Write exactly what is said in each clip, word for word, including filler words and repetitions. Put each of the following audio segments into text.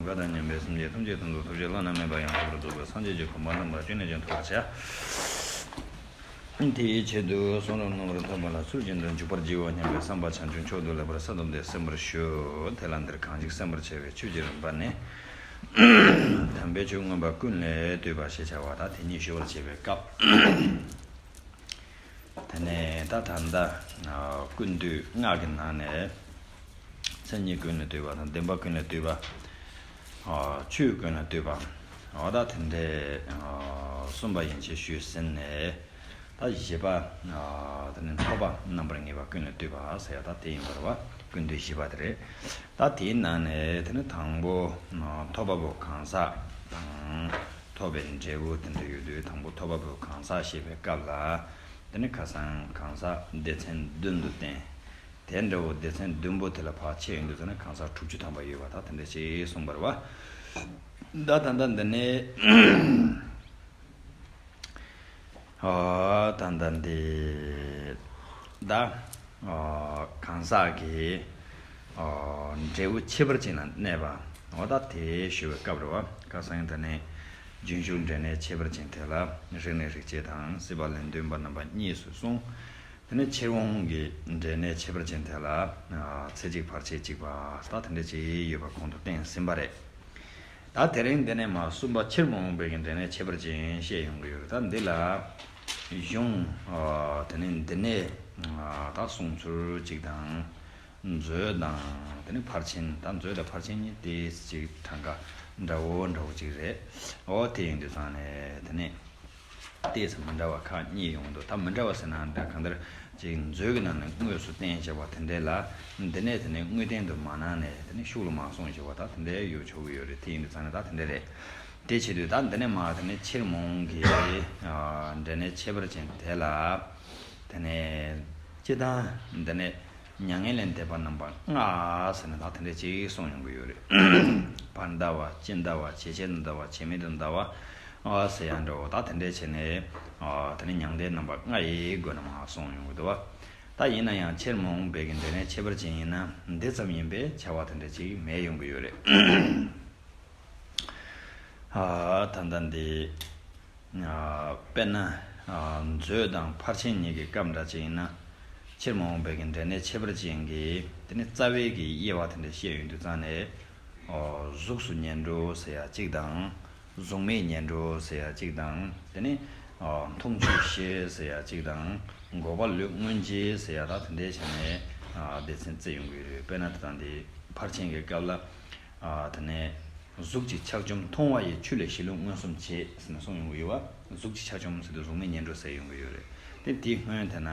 བ་དང་མཉམ་པའི་སེམས་ཅན་ཐམས་ཅད་དོན་དུ་ཐུགས་རྗེ་བླ་ན་མེད་པ་ཡང་དག་པར་རྫོགས་པའི་སངས་རྒྱས་ཀྱི་གོ་འཕང་དམ་པ་ཅི་ནས་ཀྱང་ཐོབ་པར་བྱ། དེའི་ཆེད་དུ་གསུང་རབ་རྣམ་པར་ཐོས་པ་ལ་ཚུལ་བཞིན་དུ་འཇུག་པར་བགྱིའོ་སྙམ་པའི་བསམ་པ་བྱང་ཆུབ་མཆོག་ཏུ་ལེགས་པར་གསལ་བཏབ་སྟེ་གསན་པར་ཞུ། དེ་ལ་འདིར་གང་ཞིག་གསན་པར་བྱ་བའི་ཆོས་ཀྱི་རིམ་པ་ནི། དམ་པའི་ཆོས་མངོན་པ་ཀུན་ལས་བཏུས་པ་ཞེས་བྱ་བ་དང་། དེ་ཉིད་ཞུ་བར་བྱེད་པའི་སྐབས། དེ་ནས་ད་ད་ལྟ་ཀུན་བཏུས་སྔགས་ཀྱི་ནང་ནས་མཚན་ཉིད་ཀུན་ལས་བཏུས་པ་དང་བདེན་པ་ཀུན་ལས་བཏུས་པ། ཆོས་ཀུན་ལས་བཏུས་པ། འོ་ད་དེ་འདྲའི་གསུམ་པ་ཡན་ཆད་ཞུས་ཟིན་ནས། ད་བཞི་པ། དེ་ནས་ཐོབ་པ་རྣམ་པར་ངེས་པ་ཀུན་ལས་བཏུས་པ་ཟེར་ཡ་ད་དེ་ཡིན་པ་རེད་བ། ཀུན་བཏུས་བཞི་པ་དེ་རེད། ད་དེའི་ནང་ནས་དེ་ནི་དང་པོ། ཐོབ་པ་པོ་གང་ཟག་དང་། ཐོབ་པའི་འབྲས་བུ་དེ་འདྲ་ཡོད་དུས་དང་པོ་ཐོབ་པ་པོ་གང་ཟག་ཞེས་པའི་སྐབས་ལ། དེ་ནི་ཁ་སང་གང་ཟག་སྡེ་ཚན་བདུན་དུ་བསྟན། དེ་འདྲ་བོ་སྡེ་ཚན་བདུན་པོ་དེ་ལ་ཕར་ཕྱེ་ཡོང་དུས་ཙམ་ན་གང་ཟག་དྲུག་ཅུ་ཐམ་པ་ཡོད་པ་དང་དེ་འདྲ་ཞིག་གསུངས་པ་རེད་བ། ད་ད་ལྟ་འདི་ནས། ཨ། ད་ལྟ་འདི། ད། ཨ། གང་ཟག་གི། ཨ། འབྲས་བུ་ཁྱད་པར་ཅན་ལ་གནས་པ། འོ་ད་དེ་ཞུ་བའི་སྐབས་རེད་བ། ཁ་སང་ད་ནི། རྒྱུན་ཞུགས་འབྲས་གནས་ཁྱད་པར་ཅན་དེ་ལ། རིགས་གནས་རིགས་ཆད་དང་སྲིད་པ་ལན་ལྡན་པ་རྣམ་པ་གཉིས་སུ་གསུངས། དེ་ནས་ཕྱིར་འོང་གི་འབྲས་གནས་ཁྱད་པར་ཅན་དེ་ལ། ཨ། ཚེ་གཅིག་བར་ཆད་གཅིག་པ་ད་དེ་འདྲ་ཅིག་ཡོད་པ་གོང་དུ་བསྟན་ཟིན་པ་རེད། ད་དེ་རིང་འདི་ནས་མར་གསུམ་པ་ཕྱིར་མ་འོངས་པའི་གི་འབྲས་གནས་ཁྱད་པར་ཅན་བཤད་ཡོང་གི་ཡོད་རེད། ད་འདི་ལ་གཞུང་། ཨ། དེ་ནས་འདི་ནས། ཨ། ད་གསུང་ཚུལ་གཅིག་དང་། མཛོད་དང་དེ་ནས་ཕར་ཕྱིན། ད་མཛོད་དང་ཕར་ཕྱིན་གཉིས་དེ་གཅིག་གྲངས་ཀ་འདྲ་བོ་འདྲ་བོ་གཅིག་རེད། འོ་དེ་ཡིན་དུས་ཙང་ནས་དེ་ནས། ཏོག་ཙམ་མི་འདྲ་བ་ཁག་གཉིས་ཡོང་འདུག་ད་མི་འདྲ་བ་ཟེར་ན་འདྲ་གང་ལྟར་ཅིག་མཛོད་ཀྱི་ནང་ནས་དངོས་སུ་བསྟན་བྱ་བ་དེ་འདྲས་ལ། འདི་ནས་དེ་ནས་དངོས་བསྟན་དུ་མ་གནང་ནས་དེ་ནས་ཤུགས་ལ་མ་གསུངས་བྱ་བ་ད་དེ་འདྲས་ཡོད་ཆོག་གི་ཡོད་རེད། དེ་ཡིན་དུས་ཙང་ནས་ད་དེ་འདྲས་རེད། དེ་བྱེད་དུས་ད་འདི་ནས་མར་དེ་ནས་ཕྱིར་མ་འོངས་ཀྱི་འབྲས་གནས་ཁྱད་པར་ཅན་དེ་ལ། དེ་ནས་སྤྱིར་བཏང་འདི་ནས། མྱ་ངན་ལས་འདས་པ་རྣམ་པ་ལྔ་ཟེར་ནས་ད་དེ་འདྲས་ཅིག་གསུངས་ཡོང་གི་ཡོད་རེད། བར་འདའ་བ། སྤྱི་འདའ་བ། བྱེད་ཆེད་དུ་འདའ་བ། བྱེད་མེད་དུ་འདའ་བ། ཨ་ཟེར་ཡང་འདྲ་བོ་ད་དེ་འདྲས་བྱས་ནས། ཨ། དེ་ནས་མྱང་འདས་རྣམ་པ་ལྔ་ཡི་སྒོ་ནས་མར་གསུངས་ཡོང་གི་འདུག་བ། ད་ཡིན་ན་ཡང་ཕྱིར་མ་འོངས་པའི་གི་འབྲས་གནས་ཁྱད་པར་ཅན་ཡིན་ན་འདི་ཙམ་ཡིན་པས་བྱ་བ་དེ་འདྲས་ཅིག་མེད་ཡོང་གི་ཡོད་རེད། ཨ། ད་ལྟ་འདི། ཨ། དཔེར་ན། ཨ། མཛོད་དང་ཕར་ཕྱིན་གཉིས་ཀྱི་སྐབས་འདྲ་ཅིག་ཡིན་ན། ཕྱིར་མ་འོངས་པའི་གི་འབྲས་གནས་ཁྱད་པར་ཅན་གྱི་དེ་ནི་རྩ་བའི་གི་དབྱེ་བ་དེ་འདྲ་བཤད་ཡོང་དུས་ཙང་ནས། ཨོ། གཟུགས་སུ་ཉེར་འགྲོ་ཟེར་ཡ་གཅིག་དང་། གཟུགས་མེད་ཉེར་འགྲོ་ཟེར་ཡ་གཅིག་དང་། དེ་ནི། ཨོ། མཐོང་ཆོས་ཤེས་ཟེར་ཡ་གཅིག་དང་། འགོག་པ་ལུས་མངོན་རྗེས་ཟེར་ཡ་ད་དེ་འདྲའི་ཆ་ནས། ཨ། སྡེ་ཚན་བརྩི་ཡོང་གི་རེད། དཔེར་ན་དེ་དང་དེ་ཕར་ཕྱིན་གྱི་སྐབས་ལ། ཨ། དེ་ནས། གཟུགས་ཀྱི་ཆགས་བཅོམ་མཐོང་བ་ཡི་ཆོས་ལས་གཞི་ལུས་མངོན་སུམ་བྱེད་ཟེར་ནས་གསུངས་ཡོང་གི་ཡོད་བ། གཟུགས་ཀྱི་ཆགས་བཅོམ་ཟེར་དུས་གཟུགས་མེད་ཉེར་འགྲོ་ཟེར་ཡོང་གི་ཡོད་རེད། དེ་དེའི་སྔོན་དེ་ན།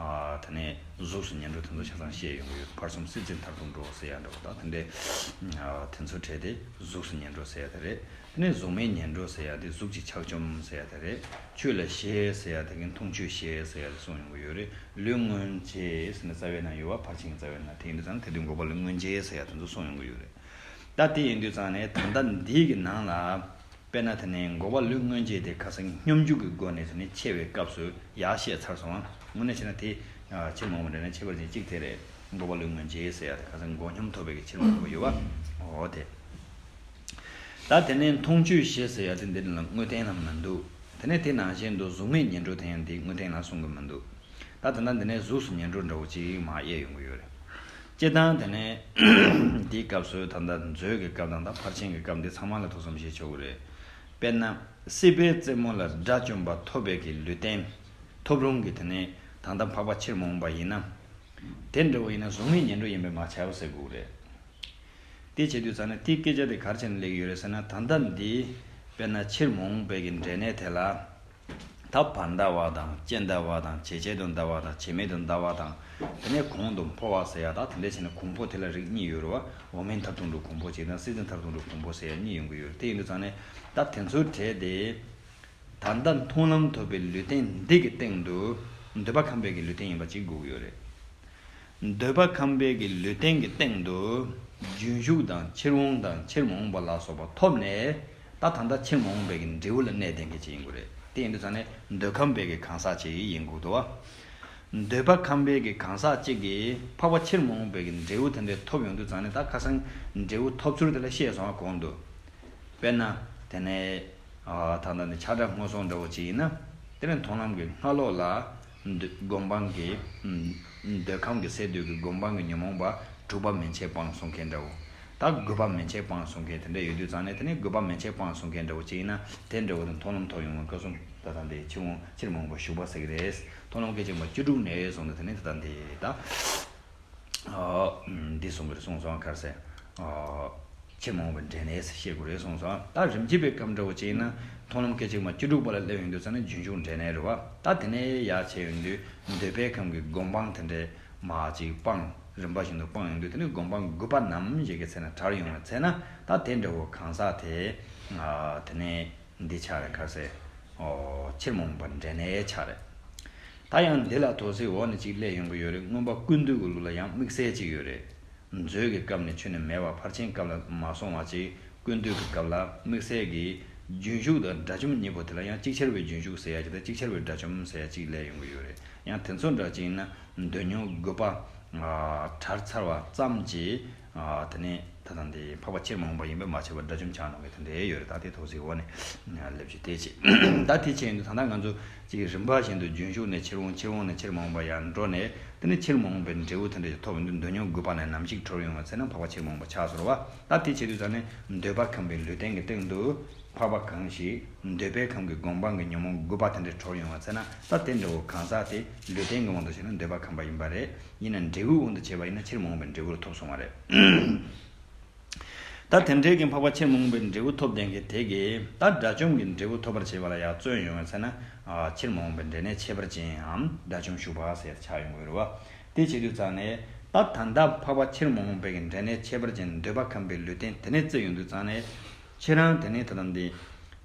ཨ། དེ་ནས་གཟུགས་སུ་ཉེར་འགྲོ་དེ་ཚོ་ཆ་ཚང་བཤད་ཡོང་གི་ཡོད། ཕར་ཕྱིན་སྲིད་རྩེ་མཐར་ཐུག་འགྲོ་ཟེར་ཡ་འདྲ་བོ་དང་དེ་འདྲའི། ཨ། དེ་ཚོ་བྲལ་ཏེ་གཟུགས་སུ་ཉེར་འགྲོ་ཟེར་ཡ་དེ་རེད། དེ་ནས་གཟུགས་མེད་ཉེར་འགྲོ་ཟེར་ཡ་དེ་གཟུགས་ཀྱི་ཆགས་བཅོམ་ཟེར་ཡ་དེ་རེད། ཆོས་ལ་ཤེས་ཟེར་ཡ་དེ་གིན་མཐོང་ཆོས་ཤེས་ཟེར་ཡ་དེ་གསུངས་ཡོང་གི་ཡོད་རེད། ལུས་མངོན་བྱེད་ཟེར་ནས་རྩ་བའི་ནང་ཡོད་བ། ཕར་ཕྱིན་གྱི་རྩ་བའི་ནང་དེ་ཡིན་དུས་ཙང་ནས་དེ་དུས་འགོག་པ་ལུས་མངོན་རྗེས་ཟེར་ཡ་དེ་ཚོ་གསུངས་ཡོང་གི་ཡོད་རེད། ད་དེ་ཡིན་དུས་ཙང་ནས་ད་ལྟ་འདི་གི་ནང་ལ། དཔེར་ན་དེ་ནས་འགོག་པ་ལུས་མངོན་རྗེས་དེ་ཁ་སང་སྙོམས་འཇུག་གི་སྒོ་ནས་དེ་ནས་ཕྱེ་བའི་སྐབས་སུ་ཡར་བཤད་ཚར་སོང་ང་། དངོས་གནས་བྱས་ན་དེ། ཕྱིར་མ་འོངས་པའི་འབྲས་གནས་ཁྱད་པར་ཅན་གཅིག་དེ་རེད། འགོག་པ་ལུས་མངོན་རྗེས་ཟེར་ཡ་དེ་ཁ་སང་འགོག་སྙོམས་ཐོབ་པའི་གི་ཕྱིར་མ་འོངས་པ་ཡོད་བ། འོ་དེ། ད་དེ་ནས་མཐོང་ཆོས་ཤེས་ཟེར་ཡ་དེ་འདི་ལ་དངོས་བསྟན་ལ་མི་འདུག་དེ་ནས་དེ་ནང་བཞིན་དུ་གཟུགས་མེད་ཉེར་འགྲོ་དེ་ཡང་འདི་དངོས་བསྟན་ལ་གསུང་གི་མི་འདུག་ད་ད་ལྟ་འདི་ནས་གཟུགས་སུ་ཉེར་འགྲོ་འདྲ་བོ་ཅིག་མར་དབྱེ་ཡོང་གི་ཡོད་རེད། སྤྱིར་བཏང་དེ་ནས་དེའི་སྐབས་སུ་ད་ལྟ་མཛོད་ཀྱི་སྐབས་དང་ད་ཕར་ཕྱིན་གྱི་སྐབས་འདི་ཚང་མ་ལ་ཐུགས་བསམ་བཞེས་ཆོག་གི་རེད། དཔེར་ན། སྲིད་པའི་རྩེ་མོ་ལ་དགྲ་བཅོམ་པ་ཐོབ་པའི་གི་ལུས་རྟེན། ཐོབ་རུང་གི་དེ་ནས་ད་ལྟ་འཕགས་པ་ཕྱིར་མ་འོངས་པ་ཡིན་ན། དེ་འདྲ་བོ་ཡིན་ན་གཟུགས་མེད་ཉེར་འགྲོ་ཡིན་པས་མ་ཁྱབ་ཟེར་དགོས་རེད། དེ་བྱེད་དུས་ཙང་ནས་དེའི་སྐད་ཆ་དེ་ག་རེ་བྱས་ནས་སླེབས་ཀྱི་ཡོད་རེད་ཟེར་ན། ད་ལྟ་འདི་དཔེར་ན་ཕྱིར་མ་འོངས་པའི་གི་འབྲས་གནས་དེ་ལ། ད་བར་འདའ་བ་དང་སྤྱི་འདའ་བ་དང་བྱེད་ཆེད་དུ་འདའ་བ་དང་བྱེད་མེད་དུ་འདའ་བ་དང་། དེ་ནས་གོང་དུ་འཕོ་བ་ཟེར་ཡ་ད་དེ་འདྲ་བྱས་ནས་གོང་འཕོ་དེ་ལ་རིགས་གཉིས་ཡོད་རེད་བ། འོག་མིན་མཐར་ཐུག་འགྲོ་གོང་འཕོ་གཅིག་དང་སྲིད་རྩེ་མཐར་ཐུག་འགྲོ་གོང་འཕོ་ཟེར་ཡ་གཉིས་ཡོང་གི་ཡོད་རེད། དེ་ཡིན་དུས་ཙང་ནས་ད་དེ་ཚོའི་གྲས་དེ། ད་ལྟ་མཐོང་ལམ་ཐོབ་པའི་ལུས་རྟེན་འདི་གི་སྟེང་དུ་འདོད་པ་ཁམས་པའི་གི་ལུས་རྟེན་ཡིན་པ་གཅིག་དགོས་ཀྱི་ཡོད་རེད། འདོད་པ་ཁམས་པའི་གི་ལུས་རྟེན་གྱི་སྟེང་དུ་རྒྱུན་ཞུགས་དང་ཕྱིར་འོང་དང་ཕྱིར་མ་འོངས་པ་ལ་སོགས་པ་ཐོབ་ནས། ད་ད་ལྟ་ཕྱིར་མ་འོངས་པའི་གི་འབྲས་བུ་ལ་གནས་བསྡད་མཁན་ཅིག་ཡིན་དགོས་རེད། དེ་ཡིན་དུས་ཙང་ནས་འདོད་ཁམས་པའི་གི་གང་ཟག་ཅིག་ཡིན་དགོས་འདུག་བ། འདོད་པ་ཁམས་པའི་གི་གང་ཟག་གཅིག་གིས་འཕགས་པ་ཕྱིར་མ་འོངས་པའི་གི་འབྲས་བུ་དེ་འདྲ་ཐོབ་ཡོང་དུས་ཙང་ནས། ད་ཁ་སང་འབྲས་བུ་ཐོབ་ཚུལ་དེ་ལ་བཤད་སོང་བ་གོང་དུ། དཔེར་ན། དེ་ནས་ད་ལྟ་ནི་ཆགས་སྒྲ་སྔོ་སོང་འདྲ་བོ་ཅིག་ཡིན་ན། དེ་ནས་མཐོང་ལམ་གྱི་སྔ་ལོགས་ལ་འདོད་སྒོམ་སྤང་གི་འདོད་ཁམས་ཀྱི་སས་བསྡུས་ཀྱི་སྒོམ་སྤང་གི་ཉོན་མོངས་པ་དྲུག་པ་མན་ཆད་སྤངས་གསུང་མཁན་འདྲ་བོ། ད་དགུ་པ་མན་ཆད་སྤངས་གསུང་མཁན་དེ་འདྲ་ཡོད་དུས་ཙང་ནས། དེ་ནས་དགུ་པ་མན་ཆད་སྤངས་གསུང་མཁན་འདྲ་བོ་ཅིག་ཡིན་ན། དེ་འདྲ་བོ་དེ་མཐོང་ལམ་ཐོབ་ཡོང་བའི་སྐབས་སུ་ད་ལྟ་འདི་ཕྱིར་འོང་ཕྱིར་མ་འོངས་པ་ཞུགས་པ་ཟེར་གི་རེད། མཐོང་ལམ་སྐད་ཅིག་མ་བཅུ་དྲུག་ནས་བཟུང་སྟེ། དེ་ནས་ད་ལྟ་འདི་ད་འདི་གསུང་གི་རེད་གསུངས་སོང་། ག་རེ་ཟེར། ཕྱིར་མ་འོངས་པའི་འབྲས་གནས་ཟེར་བཤད་དགོས་རེད་གསུངས་སོང་། ད་རིམ་གྱིས་པའི་སྐབས་འདྲ་བོ་ཅིག་ཡིན་ན། མཐོང་ལམ་སྐད་ཅིག་མ་བཅུ་དྲུག་པ་ལ་སླེབས་ཡོང་དུས་ཙང་ནས་རྒྱུན་ཞུགས་འབྲས་གནས་རེད་བ། ད་དེ་ནས་ཡར་བྱས་ཡོང་དུས་འདོད་པའི་ཁམས་ཀྱི་སྒོམ་སྤང་དེ་འདྲས་མར་ཅིག་སྤངས། རིམ་པ་བཞིན་དུ་སྤངས་ཡོང་དུས། དེ་ནས་སྒོམ་སྤང་དགུ་པ་ནམ་ཞིག་གི་ཚེ་ན་དར་ཡོང་བའི་ཚེ་ན། ད་དེ་འདྲ་བོ་གང་ཟག་དེ་དེ་ནས་འདི་ཆགས་རེད། ག་རེ་ཟེར། ཨོ། ཕྱིར་མ་འོངས་པ་འབྲས་གནས་ཆགས་རེད། ད་ཡང་འདི་ལ་དོགས་སེལ་འོག་ནས་ཅིག་སླེབས་ཡོང་གི་ཡོད་རེད། མངོན་པ་ཀུན་བཏུས་ཀྱི་ལུགས་ལ་ཡང་དམིགས་བསལ་ཅིག་ཡོད་རེད། མཛོད་ཀྱི་སྐབས་ནས་ཁྱོན་ནས་མེད་པ། ཕར་ཕྱིན་སྐབས་ལ་མ་སོང་བ་ཅིག་ཀུན་བཏུས་ཀྱི་སྐབས་ལ་དམིགས་བསལ་གྱི་རྒྱུན་ཞུགས་དང་དགྲ་བཅོམ་གཉིས་པོ་དེ་ལ་ཡང་ཅིག་ཆར་བའི་རྒྱུན་ཞུགས་ཟེར་ཡ་ཅིག་དང་། ཅིག་ཆར་བའི་དགྲ་བཅོམ་ཟེར་ཡ་ཅིག་སླེབས་ཡོང་གི་ཡོད་རེད། ཡང་དེ་ཚོ་འདྲ་ཅིག་ཡིན་ན། འདོད་མྱོང་དགུ་པ་གྲོལ་ཚར་བ་ཙམ་གྱིས། དེ་ནས་ད་ལྟ་འདི་འཕགས་པ་ཕྱིར་མ་འོངས་པ་ཡིན་པས་མ་ཁྱབ་པར་དགྲ་བཅོམ་ཆགས་གནང་གི་དེ་འདྲ་ཡོད་རེད། ད་དེ་དོགས་སེལ་འོག་ནས་སླེབས་ཀྱི་དེ་བྱེད། ད་དེ་བྱས་ཡོང་དུས་ད་ལྟ་ང་ཚོ་ཅིག་རིམ་པ་བཞིན་དུ་རྒྱུན་ཞུགས་ནས་ཕྱིར་འོང་། ཕྱིར་འོང་ནས་ཕྱིར་མ་འོངས་པ་ཡར་འགྲོ་ནས། དེ་ནས་ཕྱིར་མ་འོངས་པའི་འབྲས་བུ་དེ་འདྲ་ཞིག་ཐོབ་ཡོང་དུས། འདོད་མྱོང་དགུ་པ་ནས་ནམ་ཞིག་གྲོལ་ཡོང་བའི་ཚེ་ན་འཕགས་པ་ཕྱིར་མ་འོངས་པ་ཆགས་སོང་བ། ད་དེ་བྱེད་དུས་ཙང་ནས་འདོད་པ་ཁམས་པའི་ལུས་རྟེན་གྱི་སྟེང་དུ་འཕགས་པ་གང་ཞིག་འདོད་པའི་ཁམས་ཀྱི་སྒོམ་སྤང་གི་ཉོན་མོངས་དགུ་པ་དེ་འདྲ་གྲོལ་ཡོང་བའི་ཚེ་ན། ད་དེ་འདྲ་བོ་གང་ཟག་དེ་ལུས་རྟེན་གྱི་དབང་དུ་བྱས་ན་འདོད་པ་ཁམས་པ་ཡིན་པ་རེད། ཡིན་ན་འབྲས་བུའི་དབང་དུ་བྱས་པ་ཡིན་ན་ཕྱིར་མ་འོངས་པའི་འབྲས་བུ་ལ་ཐོབ་སོང་བ་རེད། ད་དེ་འདྲའི་གི་འཕགས་པ་ཕྱིར་མ་འོངས་པའི་འབྲས་བུ་ཐོབ་ལྡན་གྱི་དེ་གིས། ད་དགྲ་བཅོམ་གྱི་འབྲས་བུ་ཐོབ་པར་བྱེད་པ་ལ་ཡང་བརྩོན་ཡོང་བའི་ཚེ་ན། ཕྱིར་མ་འོངས་པའི་འབྲས་གནས་ཁྱད་པར་ཅན་འམ་དགྲ་བཅོམ་ཞུགས་པ་ཟེར་ཆགས་ཡོང་གི་རེད་བ། དེ་བྱེད་དུས་ཙང་ནས། ད་ད་ལྟ་འཕགས་པ་ཕྱིར་མ་འོངས་པའི་གི་འབྲས་གནས་ཁྱད་པར་ཅན་འདོད་པ་ཁམས་པའི་ལུས་རྟེན་དེ་ནས་བརྩིས་ཡོང་དུས་ཙང་ནས། ཁྱེད་རང་དེ་ནས་ད་ལྟ་འདི་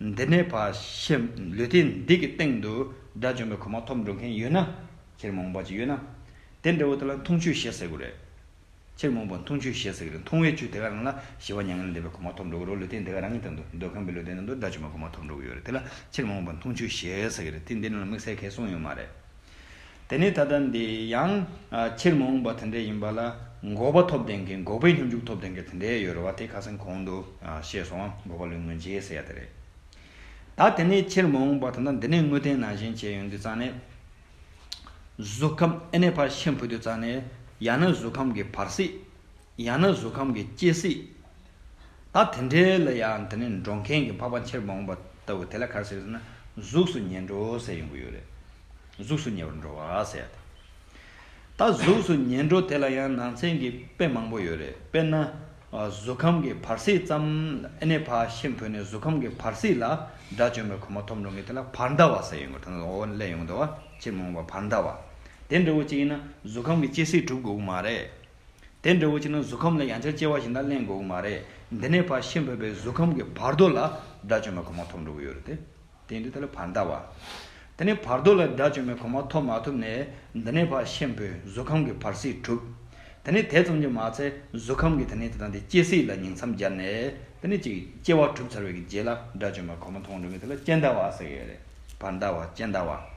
འདི་ནས་ཕར་ཕྱིར་ལུས་རྟེན་འདི་གི་སྟེང་དུ་དགྲ་བཅོམ་པའི་གོ་འཕང་ཐོབ་འགྲོ་མཁན་ཡོད་ན། ཕྱིར་མ་འོངས་པ་ཅིག་ཡོད་ན། དེ་འདྲ་བོ་དེ་ལ་མཐོང་ཆོས་ཞེས་ཟེར་དགོས་རེད། ཕྱིར་མ་འོངས་པ་མཐོང་ཆོས་ཞེས་ཟེར་གི་རེད། མཐོང་བའི་ཆོས་དེ་ག་རང་ལ་ཞི་བ་མྱ་ངན་ལས་འདས་པའི་གོ་འཕང་ཐོབ་འགྲོ་གི་རེད། ལུས་རྟེན་དེ་ག་རང་གི་སྟེང་དུ། འདོད་ཁམས་པའི་ལུས་རྟེན་སྟེང་དུ་དགྲ་བཅོམ་པའི་གོ་འཕང་ཐོབ་འགྲོ་གི་ཡོད་རེད། དེ་ལ་ཕྱིར་མ་འོངས་པ་མཐོང་ཆོས་ཞེས་ཟེར་གི་རེད། དེ་འདི་ནང་ལ་དམིགས་བསལ་གང་ཡང་གསུངས་ཡོད་མ་རེད། དེ་ནས་ད་ལྟ་འདི་ཡང་ཕྱིར་མ་འོངས་པ་དེ་འདྲ་ཡིན་པ་ལ་འགོག་པ་ཐོབ་ལྡན་གྱི། འགོག་པའི་སྙོམས་འཇུག་ཐོབ་ལྡན་གྱི་དེ་འདྲ་ཡོད་རེད་བ། དེ་ཁ་སང་གོང་དུ་བཤད་སོང་བ། འགོག་པ་ལུས་མངོན་རྗེས་ཟེར་ཡ་དེ་རེད། ད་དེ་ནས་ཕྱིར་མ་འོངས་པ་དེ་ད་འདི་ནས་དངོས་བསྟན་ནང་བཞིན་བྱས་ཡོང་དུས་ཙང་ནས། གཟུགས་ཁམས་ཨེ་ནས་ཕར་ཤེས་འཕོས་དུས་ཙང་ནས། ཡང་ན་གཟུགས་ཁམས་ཀྱི་བར་སྲིད། ཡང་ན་གཟུགས་ཁམས་ཀྱི་སྐྱེ་སྲིད། ད་དེ་འདྲའི་ལ་ཡང་དེ་ནས་འགྲོ་མཁན་གྱི་འཕགས་པ་ཕྱིར་མ་འོངས་པ་ལྟ་བུ་དེ་ལ་ག་རེ་ཟེར་ཟེར་ན། གཟུགས་སུ་ཉེར་འགྲོ་ཟེར་ཡོང་གི་ཡོད་རེད། གཟུགས་སུ་ཉེ་བར་འགྲོ་བ་ཟེར་ཡ་དེ། ད་གཟུགས་སུ་ཉེར་འགྲོ་དེ་ལ་ཡང་ནང་ཚན་གྱི་དཔེ་མང་པོ་ཡོད་རེད། དཔེར་ན། གཟུགས་ཁམས་ཀྱི་བར་སྲིད་ཙམ། ཨེ་ནས་ཕར་ཤེས་འཕོས་ནས་གཟུགས་ཁམས་ཀྱི་བར་སྲིད་ལ་དགྲ་བཅོམ་པའི་གོ་འཕང་ཐོབ་འགྲོ་མཁན་དེ་ལ་བར་ཟླ་བ་ཟེར་ཡོང་གི། ད་འོག་ལ་ཡོང་འདུག་བ། ཕྱིར་མ་འོངས་པ་བར་ཟླ་བ། དེ་འདྲ་བོ་ཅིག་ཡིན་ན་གཟུགས་ཁམས་ཀྱི་སྐྱེ་སྲིད་གྲུབ་དགོས་ཀྱི་མ་རེད། དེ་འདྲ་བོ་ཅིག་ན་གཟུགས་ཁམས་ལ་ཡང་བསྐྱར་སྐྱེ་བ་གཞན་དག་ལེན་དགོས་ཀྱི་མ་རེད། འདི་ནས་ཕར་ཤེས་འཕོས་པའི་གཟུགས་ཁམས་ཀྱི་བར་དོ་ལ་དགྲ་བཅོམ་པའི་གོ་འཕང་ཐོབ་འགྲོ་གི་ཡོད་རེད་དེ། དེ་ཡིན་དུས་དེ་ལ་བར་ཟླ་བ། དེ་ནས་བར་དོ་ལ་དགྲ་བཅོམ་པའི་གོ་འཕང་ཐོབ་མ་ཐུབ་ནས། འདི་ནས་ཕར་ཤེས་འཕོས། གཟུགས་ཁམས་ཀྱི་བར་སྲིད་གྲུབ། དེ་ནས་དེ་ཙམ་གྱིས་མ་ཚད་གཟུགས་ཁམས་ཀྱི་དེ་ནས་དེ་དང་དེ་སྐྱེ་སྲིད་ལ་ཉིང་མཚམས་སྦྱར་ནས། དེ་ནས་ཅིག་སྐྱེ་བ་གྲུབ་ཚར་བའི་གི་རྗེས་ལ་དགྲ་བཅོམ་པའི་གོ་འཕང་ཐོབ་འགྲོ་མཁན་དེ་ལ་ཅན་ཟླ་བ་ཟེར་གྱི་ཡོད་རེད། བར་ཟླ་བ། ཅན་ཟླ་བ།